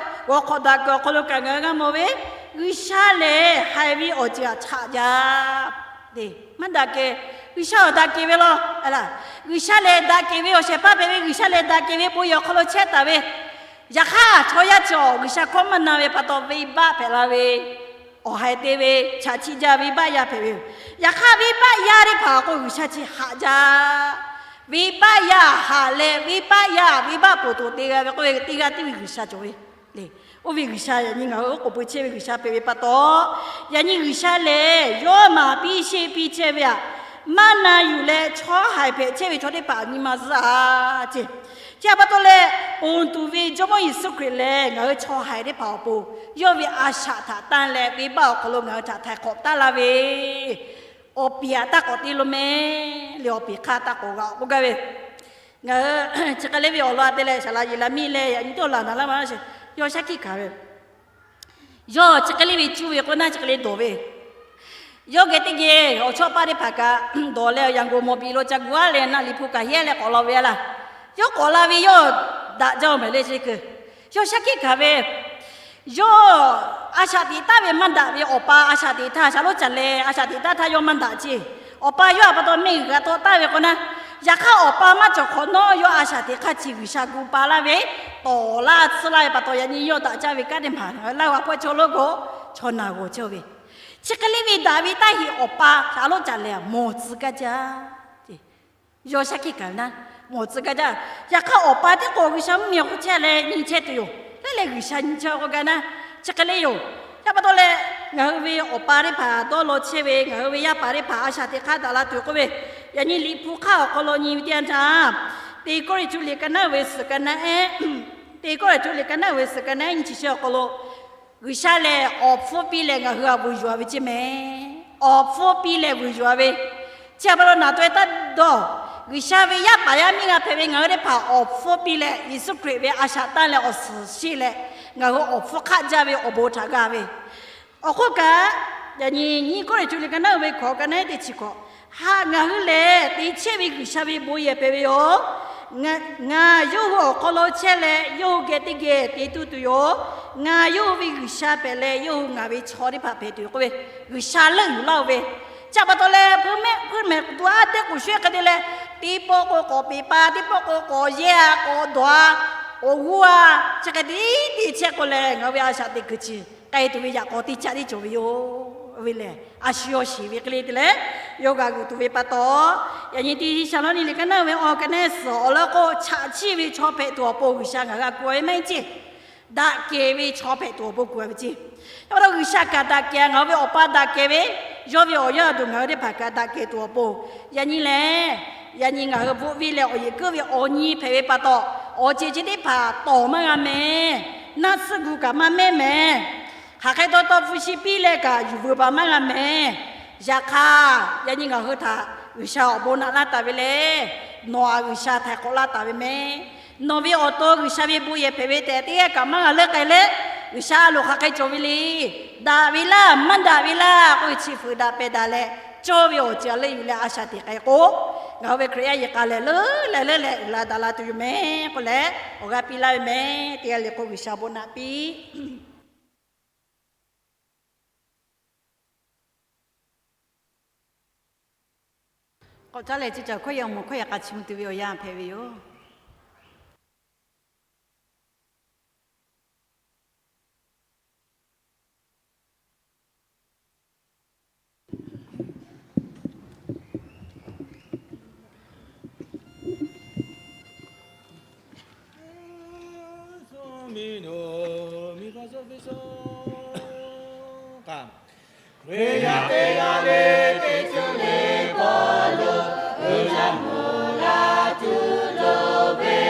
g'awˬ hk'awꞈ daꞈ kuiˬ awˬ hk'aw lo kaꞈ ngaˬ hui g'a mawˬ ve, G'uiˬsha lehˬ haiˬ ve awˬ ceuˬ htaꞈ chaꞈ jaˇ. Maˇ daꞈ kehˬ. G'uiˬsha awˬ daꞈ kehˬ ve law. G'uiˬsha lehˬ daꞈ kehˬ ve awˬ shehˍ hpaˇ hpehꞈ ve, G'uiˬsha lehˬ daꞈ kehˬ ve bon yehˬ awˬ hk'aw lo chehˇ taˍ ve. Yaꞈ hk'aˇ chaw yaˇ chi awˬ G'uiˬsha hkawˇ maˇ na ve pa taw venˇbaˆ hpehꞈ la ve, awˬ haiˬ te ve, chaꞈ chiˆ jaˇ venˇbaˆ yaˇ hpehꞈ ve yoˬ. Yaꞈ hk'aˇ venˇbaˆ yaˇ teˇ hpaˍ k'o G'uiˬsha chi haꞈ jaˇ. Venˇbaˆ yaˇ haꞈ leh venˇbaˆ yaˇ venˇbaˆ poˬ toˬ te g'a ve k'oˆ ve teˇ g'aˇ tiˉ ve G'uiˬsha cawˬ ve le. Oˇ ve G'uiˬsha yaꞈ nyi ngaˬ hui oˉ k'oˍ pui chehˇ ve G'uiˬsha hpehꞈ ve pa taw, yaꞈ nyi G'uiˬsha lehˬ yawˇ maˍ piˇ sheˆ piˇ chehˇ ve htaꞈ maˇ na yuˬ leh chaw haiˬ hpehꞈ chehˇ ve chaw teˇ hpaˍ nyi ma zuhˆ a ce. Chi htaꞈ pa taw leh, ponˬ tuˬ ve Jawˇmawˇ Yeˍsuˆ Hkriꞈ lehˬ ngaˬ hui chaw haiˬ teˇ hpaˍ awˬ pon yawˇ ve a shaꞈ htaꞈ tanˇ leh venˇbaˆ awˬ hk'aw lo ngaˬ hui htaꞈ htaiˍ hk'awꞈ taˉ laˇ ve awˬ piˍ htaꞈ taˇ k'awꞈ te lo meh le. Awˬ piˍ hk'aˇ taˇ k'awꞈ g'a k'oˆ gaˇ ve, ngaˬ hui chi hk'e le ve awˬ lawn te leh saˍ laꞈ yeˬ laꞈ miˇ leh yaꞈ nyi teˇ awˬ laˬ naˍ laˇ ma sheˍ, yawˇ shaˉ hkiˆ hkanˍ ve, yawˇ chi hk'e le ve cuˇ ve k'o naˇ chi hk'e le dawˬ ve, yawˇ geh teˇ geh awˬ chawˇ paˇ teˇ hpaˍ kaꞈ dawˬ leh Yangon mawˬ piˍ lo ca gu aˉ leh naˆ liꞈ hpu kaꞈ heˉ leh k'awꞈ law ve a laˇ. Yawˇ k'awꞈ la ve yawˇ daꞈ jaˇ-oˬ mehˍ le chi keu. Yawˇ shaˉ hkiˆ hkanˍ ve, yawˇ a shaꞈ teꞈ taˉ ve maˇ daꞈ ve awˬ pa a shaꞈ teꞈ htaˇ shaˍ lonˉ caˬ leh a shaꞈ teꞈ taˉ htaˇ yawˇ maˇ daꞈ ce. Awˬ pa yawˇ htaꞈ pa taw mehˆ g'uiˬ g'a tawˆ taˍ ve k'o naˇ, yaꞈ hk'aˇ awˬ pa maˇ cawˬ hk'awꞈ nawˉ yawˇ a shaꞈ teꞈ hk'aˇ chi G'uiˬsha gu pa laˇ ve, tawˍ laˇ tsuhˇ laˇ ve pa taw yaꞈ nyi yawˇ daꞈ jaˇ ve kanˉ teˇ maˬ laˇ g'a hpawehˇ chaw lonˉ k'o, chaw naˬ g'awˬ chehˇ ve. Chi hk'e le ve daꞈ ve taˇ heꞈ awˬ pa shaˍ lonˉ caˬ lehˬ mawˬ tcuh gaˇ jaˇ. Yawˇ shaˉ hkiˆ hkanˍ ve naˇ, mawˬ tcuh gaˇ jaˇ. Yaꞈ hk'aˇ awˬ pa teˇ k'o G'uiˬsha mvuhˇmiˬ awˬ hk'aw chehˇ leh nyi chehˇ tuˬ yoˬ. Leh lehˬ G'uiˬsha nyi chehˇ k'o gaˇ naˇ, chi hk'e le yoˬ. Chi pa taw leh, ngaˬ hui ve awˬ pa teˇ hpaˍ dawˇ law chehˇ ve, ngaˬ hui ve yaˇ paˍ teˇ hpaˍ a shaꞈ teꞈ hk'aˇ daꞈ la tuˬ k'oˆ ve, yaꞈ nyi liꞈ hpu hk'aˇ awˬ hk'aw lo nyi ve teˇ yanˇ htaˇ, Teˇ Kawˇrenˍhtuˆ liꞈ ka naˉ uiˍ ve suhˍ ka naˉ ehˉ, Teˇ Kawˇrenˍhtuˆ liꞈ ka naˉ uiˍ ve suhˍ ka naˉ ehˉ nyi chi sheh awˬ hk'aw lo, G'uiˬsha lehˬ awˬ hpfuhˇ piˇ leh ngaˬ hui htaꞈ vuiˬ yuˬ-a ve ceˇ mehˍ. Awˬ hpfuhˇ piˇ leh vuiˬ yuˬ-a ve, chi htaꞈ pa taw naˬ taweh taˇ dawˇ. G'uiˬsha ve yaˇ paˍ yaˇ miˇ g'a hpehꞈ ve ngaˬ hui teˇ hpaˍ awˬ hpfuhˇ piˇ leh Yeˍsuˆ Hkriꞈ ve a shaꞈ tanˇ leh awˬ suhˍ sheˆ leh ngaˬ hui awˬ hpfuhˇ hk'aˆ jaˇ ve awˬ bon htaꞈ g'a ve, awˬ hk'oˆ kaꞈ, yaꞈ nyi nyiˇ Kawˇrenˍhtuˆ liꞈ ka naˉ uiˍ ve hkawꞈ ka naˉ ehˉ teˇ chi hkawꞈ, ha ngaˬ hui lehˬ te chehˇ ve G'uiˬsha ve bon yehˬ hpehꞈ ve yoˬ. Ngaˬ yawˇ hui awˬ hk'aw lo chehˇ leh yawˇ hui geh teˇ geh te tuˬ tuˬ yoˬ. Ngaˬ yawˇ hui ve G'uiˬsha hpehꞈ leh yawˇ hui ngaˬ ve chaw teˇ hpaˍ hpehꞈ tuˬ yoˬ k'oˆ ve, G'uiˬsha leuˆ yuˬ laˇ-oˬ ve. Chi htaꞈ pa taw leh hpeuꞈ mehˆ hpeuꞈ mehˍ tuˬ a teˇ k'oˍ sho hk'e te leh, teˇ pawˆ k'o k'awꞈ peꞈ pa, teˇ pawˆ k'o k'awꞈ yehˇ-a, k'awꞈ dawˬ-a, k'awꞈ g'uˇ-a, chi hk'e te te chehˇ k'o lehˬ ngaˬ hui ve a shaꞈ teꞈ kuiˬ chi k'ai tuˬ ve yaꞈ k'aw teˇ caˆ teˇ cawˬ ve yoˬ. Ve lehˬ a shu yawˇ shiˍ ve hk'e le te leh, yawˇ g'a g'uiˬ tuˬ ve pa taw, yaꞈ nyi Teˇ Saˍlawˇniˆ liꞈ ka naˉ ve awˬ ka naˉ suhˍ awˬ lawn k'o, chaꞈ chiˆ ve chaw hpehꞈ tuˬ awˬ pon G'uiˬsha ngaˬ hui htaꞈ gu-a ve maˇ heˆ ceˇ. Daꞈ kehˬ ve chaw hpehꞈ tuˬ awˬ pon kuˬ-a ve ceˇ. Chi pa taw G'uiˬsha kaꞈ daꞈ kehˬ, ngaˬ hui ve awˬ pa daꞈ kehˬ ve, yawˇ ve awˬ yaˇ awˬ duˬ ngaˬ hui teˇ hpaˍ kaꞈ daꞈ kehˬ tuˬ awˬ pon, yaꞈ nyi lehˬ, yaꞈ nyi ngaˬ hui bvuhꞈ viˇ leh awˬ yehˬ keuˆ ve awˬ nyi hpehꞈ ve pa taw, awˬ ceuˬ chi teˇ hpaˍ tawˍ maˇ g'a mehˍ. Naˆ tsuhˇ gu kaꞈ maˇ mehˉ mehˍ. Hk'aˬ hk'e taw taw hpu shi piˇ leh kaꞈ yuˬ veuˬ baˬ maˇ g'a mehˍ. Yaꞈ hk'aˇ, yaꞈ nyi ngaˬ hui htaꞈ G'uiˬsha awˬ bon naꞈ laˇ taˍ ve lehˬ, nawˬ htaꞈ G'uiˬsha htaiˍ hk'awꞈ laˇ taˍ ve mehˍ. Nawˬ ve awˬ to G'uiˬsha ve bon yehˬ hpehꞈ ve tehꞈ teˇ g'aˇ kaꞈ maˇ g'a leuˆ k'ai leh, G'uiˬsha a loˍ hk'aˬ hk'e cawˬ ve le. Daꞈ ve laˇ maˇ daꞈ ve laˇ k'oˆ ve chi fuiˍ daꞈ pehˬ daꞈ leh, cawˇ ve awˬ ceuˬ a leuˆ yuˬ leh a shaꞈ teꞈ k'ai k'o, ngaˬ hui ve Hkriꞈ yaˇ yehˬ k'a lehˬ leuˉ leh leuˉ leh uiˍ la daꞈ la tuˬ yoˬ mehˍ k'oˆ leh, awˬ g'aˇ piˇ laˇ ve mehˍ. Teˇ g'aˇ le k'o G'uiˬsha bon naꞈ piˇ k'awꞈ caˉ leh, chi caˬ hkawˇ yaˇ awˬ moˍ hkawˇ yaꞈ k'a chi mvuh tuˬ ve awˬ yanˇ hpehꞈ ve yoˬ. Hkriꞈ yaˇ teˇ g'aˇ le teˇ ceuˬ le k'awꞈ lo, G'uiˬsha mvuhˇ la tuˬ loˍ ve,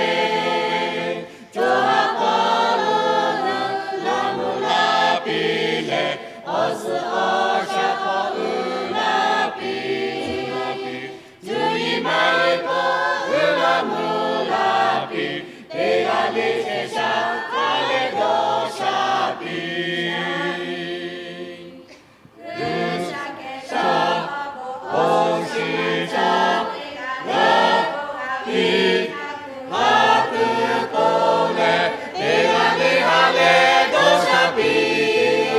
co ha k'aw lo ngaˬ hui la mvuhˇ la piˇ leh, awˬ suhˍ awˬ shaˍ k'awꞈ uiˍ la piˇ. Cuˇ yiˍ maˇ heˆ k'o, g'uiˬ la mvuhˇ la piˇ, teˇ g'aˇ le chehˇ sha hk'a leh dawˇ sha piˇ. G'uiˬsha kehˬ shaˉ, awˬ shiˍ cawˬ, g'a piˇ, ha kuiˬ k'oˆ leh, teˇ g'aˇ le ha leh dawˇ sha piˇ.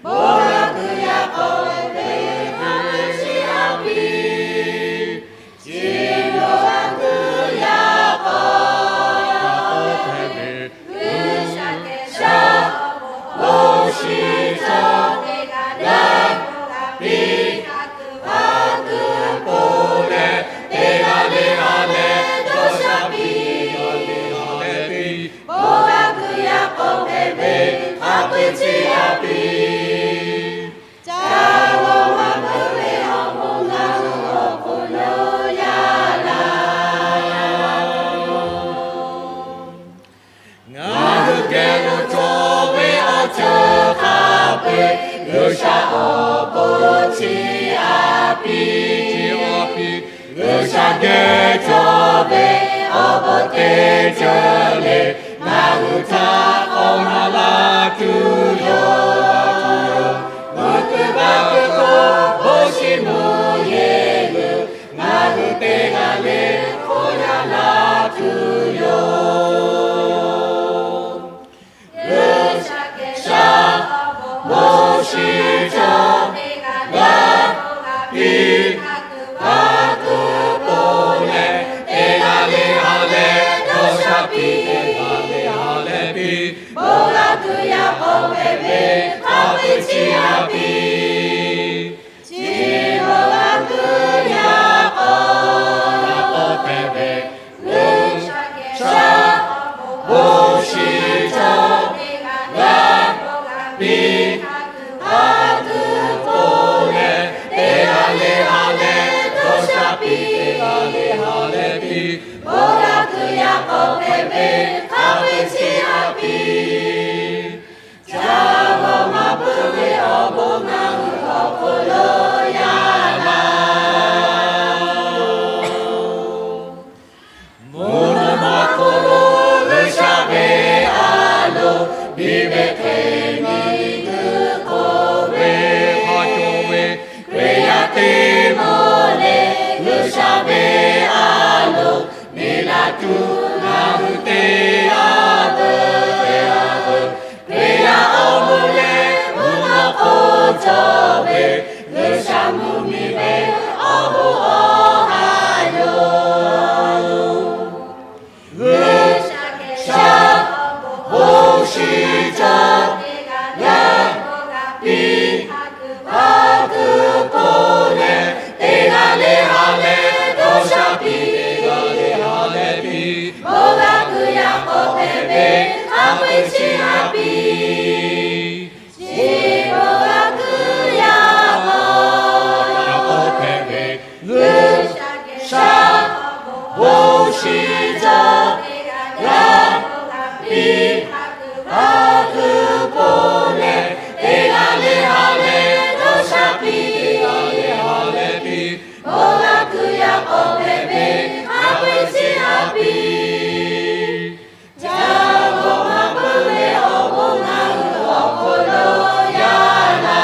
Bon g'a kuiˬ yaꞈ k'aw ve, ha kuiˬ chi a piˇ. Chi beuꞈ g'a kuiˬ yaꞈ k'aw, G'uiˬsha kehˬ shaˉ, awˬ shiˍ cawˬ, g'a piˇ, ha kuiˬ k'oˆ leh, teˇ g'aˇ le ha leh dawˇ sha piˇ. Bon g'a kuiˬ yaꞈ k'aw hpehꞈ ve, ha kuiˬ chi a piˇ. Ca g'awˇ maˇ peuˬ ve awˬ bon ngaˬ hui awˬ hk'aw lo yaˇ laˇ. Ngaˬ hui geh lo cawˬ ve awˬ ceuˬ hk'a peu-eˬ, G'uiˬsha awˬ bon chi a piˇ. G'uiˬsha geh cawˬ ve awˬ bon teˇ ceuˬ le, ngaˬ hui htaꞈ k'awꞈ maˍ laˇ tuˬ yoˬ. G'uiˬ kuiˬ baˆ kuiˬ k'o, bon shiˍ mvuhˇ yeˬ g'uiˬ, ngaˬ hui teˇ g'aˇ le k'oˆ yaˇ laˇ tuˬ yoˬ. G'uiˬsha kehˬ shaˉ, bon shiˍ cawˬ, g'a piˇ, ha kuiˬ k'oˆ leh, teˇ g'aˇ le ha leh dawˇ sha piˇ. Teˇ g'aˇ le ha leh piˇ. Bon g'a kuiˬ yaꞈ k'aw hpehꞈ ve, ha kuiˬ chi a piˇ. Chi beuꞈ g'a kuiˬ yaꞈ k'aw, yaꞈ k'aw hpehꞈ ve, G'uiˬsha kehˬ shaˉ, bon shiˍ cawˬ, g'a piˇ, ha kuiˬ k'oˆ leh, teˇ g'aˇ le ha leh dawˇ sha piˇ. Teˇ g'aˇ le ha leh piˇ. Bon g'a kuiˬ yaꞈ k'aw hpehꞈ ve, ha kuiˬ chi a piˇ. Ca g'awˇ maˇ peuˬ ve awˬ bon ngaˬ hui awˬ hk'aw lo yaˇ laˇ. Mvuhˇ naw ma hk'aw lo G'uiˬsha ve a loˍ, biˇ ve hk'e miˬguiˬ hk'oˆ ve hk'a cawˬ ve Hkriꞈ yaˇ teˇ moˍ le, G'uiˬsha ve a loˍ miˬ la tuˬ ngaˬ hui teˇ g'aˇ veuˬ teˇ g'aˇ veuˬ, Hkriꞈ yaˇ awˬ moˍ leh mvuhˇ naw hk'oˆ cawˬ ve G'uiˬsha mvuhˇmiˬ ve awˬ hoˉ awˬ ha yoˬ. G'uiˬsha kehˬ shaˉ, bon shiˍ cawˬ, g'a piˇ, ha kuiˬ k'oˆ leh, teˇ g'aˇ le ha leh dawˇ sha piˇ. Teˇ g'aˇ le ha leh piˇ. Bon g'a kuiˬ yaꞈ k'aw hpehꞈ ve, ha kuiˬ chi a piˇ. Chi beuꞈ g'a kuiˬ yaꞈ k'aw, yaꞈ k'aw hpehꞈ ve, G'uiˬsha kehˬ shaˉ, bon shiˍ cawˬ, g'a piˇ, ha kuiˬ k'oˆ leh, teˇ g'aˇ le ha leh dawˇ sha piˇ. Teˇ g'aˇ le ha leh piˇ. Bon g'a kuiˬ yaꞈ k'aw hpehꞈ ve, ha kuiˬ chi a piˇ. Ca g'awˇ maˇ peuˬ ve awˬ bon ngaˬ hui awˬ hk'aw lo yaˇ laˇ.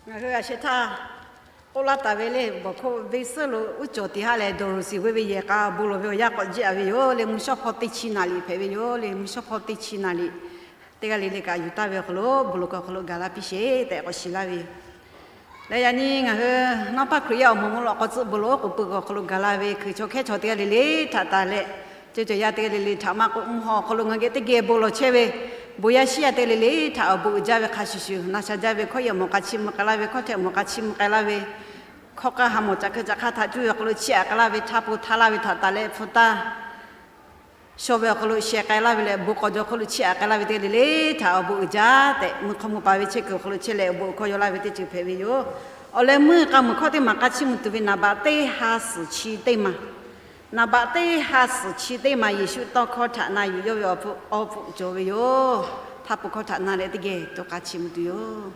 Ngaˬ hui a sheh htaˇ k'oˆ laˇ taˍ ve le, bawˬ hk'oˆ venˇ suhˉ lo uˉ cawˬ tiꞈ ha lehˬ, dawˬ loˬ shiˍ ve ve yehˬ k'a bon lawˬ ve awˬ yanˇ k'awꞈ jiˆ a ve yoˬ le. Mvuhˇ shawˉ hpawˇ teˇ chi naˍ riˍ hpehꞈ ve yoˬ le. Mvuhˇ shawˉ hpawˇ teˇ chi naˍ riˍ teˇ g'aˇ le le kaꞈ yuˬ taˍ ve awˬ hk'aw lo bon lawˬ k'o awˬ hk'aw lo gaˬ la piˇ sheˍ tehꞈ k'awꞈ shiˍ laˇ ve yoˬ. Leh yaꞈ nyi ngaˬ hui Nanˇ paˆ Hkriꞈ yaˇ awˬ moˍ mvuhˇ lo k'aw tcuhˆ bon lawˬ oˉ k'oˍ pui k'o awˬ hk'aw lo gaˬ la ve Hkriꞈ chaw hkehˉ chaw teˇ g'aˇ le le htaꞈ taˍ leh, ceuˬ cawˬ yaˇ teˇ g'aˇ le le htaꞈ maˇ k'oˆ, mvuhˇ haw awˬ hk'aw lo ngaˬ geh teˇ geh bon lawˬ chehˇ ve Bon yaˇ shiˉ yaˇ teˇ le le htaꞈ awˬ bon uiˍ jaˇ ve hk'a shuˍ shuˍ, na sha jaˇ ve hkawˇ yehˬ mawˬ k'a chiˇ mvuh k'ai laˇ ve, hkawˇ htehꞈ mawˬ k'a chiˇ mvuh k'ai laˇ ve, hkawˇ k'a ha mawˬ caꞈ hkui caꞈ hk'aˇ htaꞈ cuˇ ve awˬ hk'aw lo chiˇ aꞈ k'ai laˇ ve, htaˇ po htaˇ laˇ ve htaꞈ taˍ leh hpu taˇ shaw ve awˬ hk'aw lo sheh k'ai laˇ ve leh, bon k'awꞈ jaw hk'oˆ lo chiˇ aꞈ k'ai laˇ ve teˇ le le htaꞈ awˬ bon uiˍ jaˇ tehꞈ, mvuhˇ hk'awˇ mvuhˇ paˍ ve chehˇ kuiˬ awˬ hk'aw lo chehˇ leh awˬ bon hkawˇ yaw laˇ ve teˇ ceuˬ hpehꞈ ve yoˬ. Awˬ leh meuˇ k'a muiˬ hkawˇ teˇ maˬ k'a chiˇ mvuh tuˬ ve naˍ baꞈ teˇ ha suhˍ chi teˇ maˬ, naˍ baꞈ teˇ ha suhˍ chi teˇ maˬ Yeˍsuˆ tawˇ hkawˇ htaꞈ na yuˬ yawˇ ve awˬ hpu awˬ hpfuhˆ cawˬ ve yoˬ. Htaˇ po hkawˇ htaꞈ na leh teˇ geh to k'a chiˇ mvuh tuˬ yoˬ.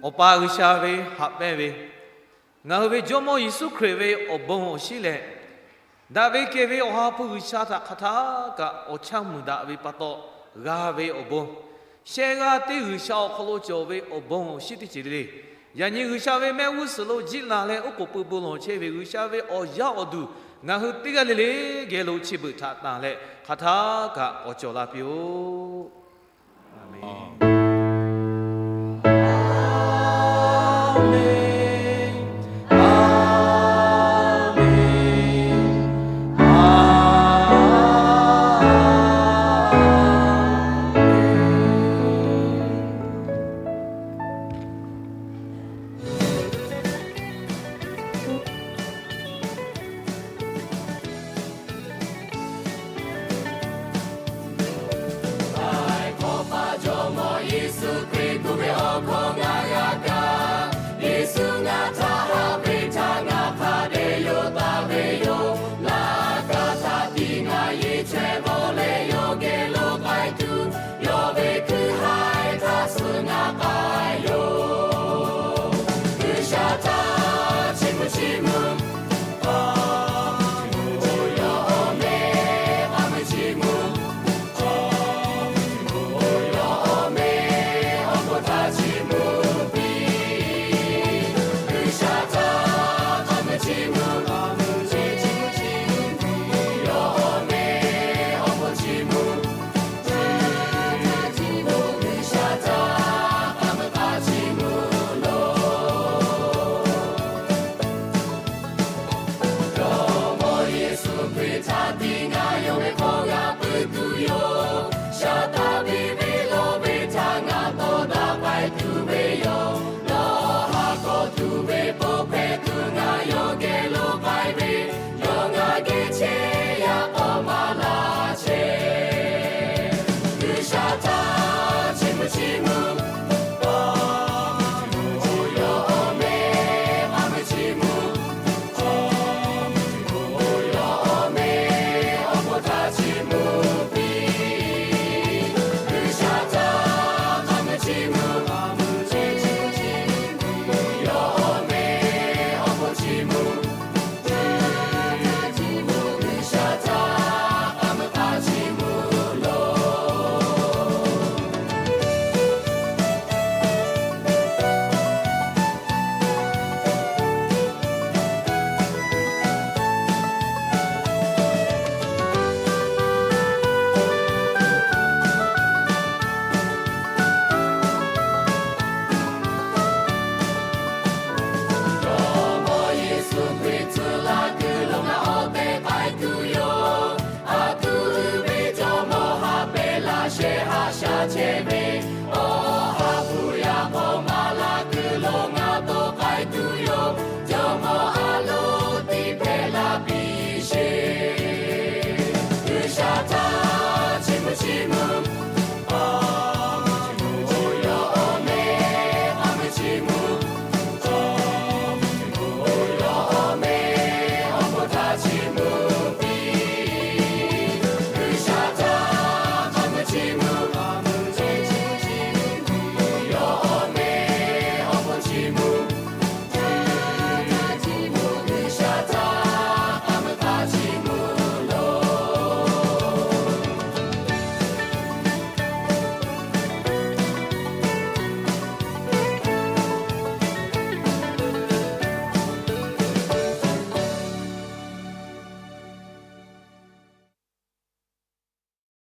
Awˬ pa G'uiˬsha ve haꞈ pehnˇ ve, ngaˬ hui ve Jawˇmawˇ Yeˍsuˆ Hkriꞈ ve awˬ bon awˬ shinˉ leh, daꞈ ve kehˬ ve Awˬ ha hpu G'uiˬsha htaꞈ hk'aˬ htaˇ kaꞈ awˬ chaˇ muiˬ daꞈ ve pa taw g'a ve awˬ bon, shehˆ g'aˇ teˇ G'uiˬsha awˬ hk'aw lo cawˬ ve awˬ bon awˬ shinˉ teˇ ceuˬ le le, yaꞈ nyi G'uiˬsha ve mehˆ g'uˇ suhˍ lo jiˆ la leh oˉ k'oˍ pui bon lawˬ chehˇ ve G'uiˬsha ve awˬ yaˇ awˬ duˬ ngaˬ hui teˇ g'aˇ le le geh lo chi beuꞈ htaꞈ tanˬ leh hk'aˬ htaˇ kaꞈ k'awꞈ cawˬ la piˇ-oˆ. chi mvuh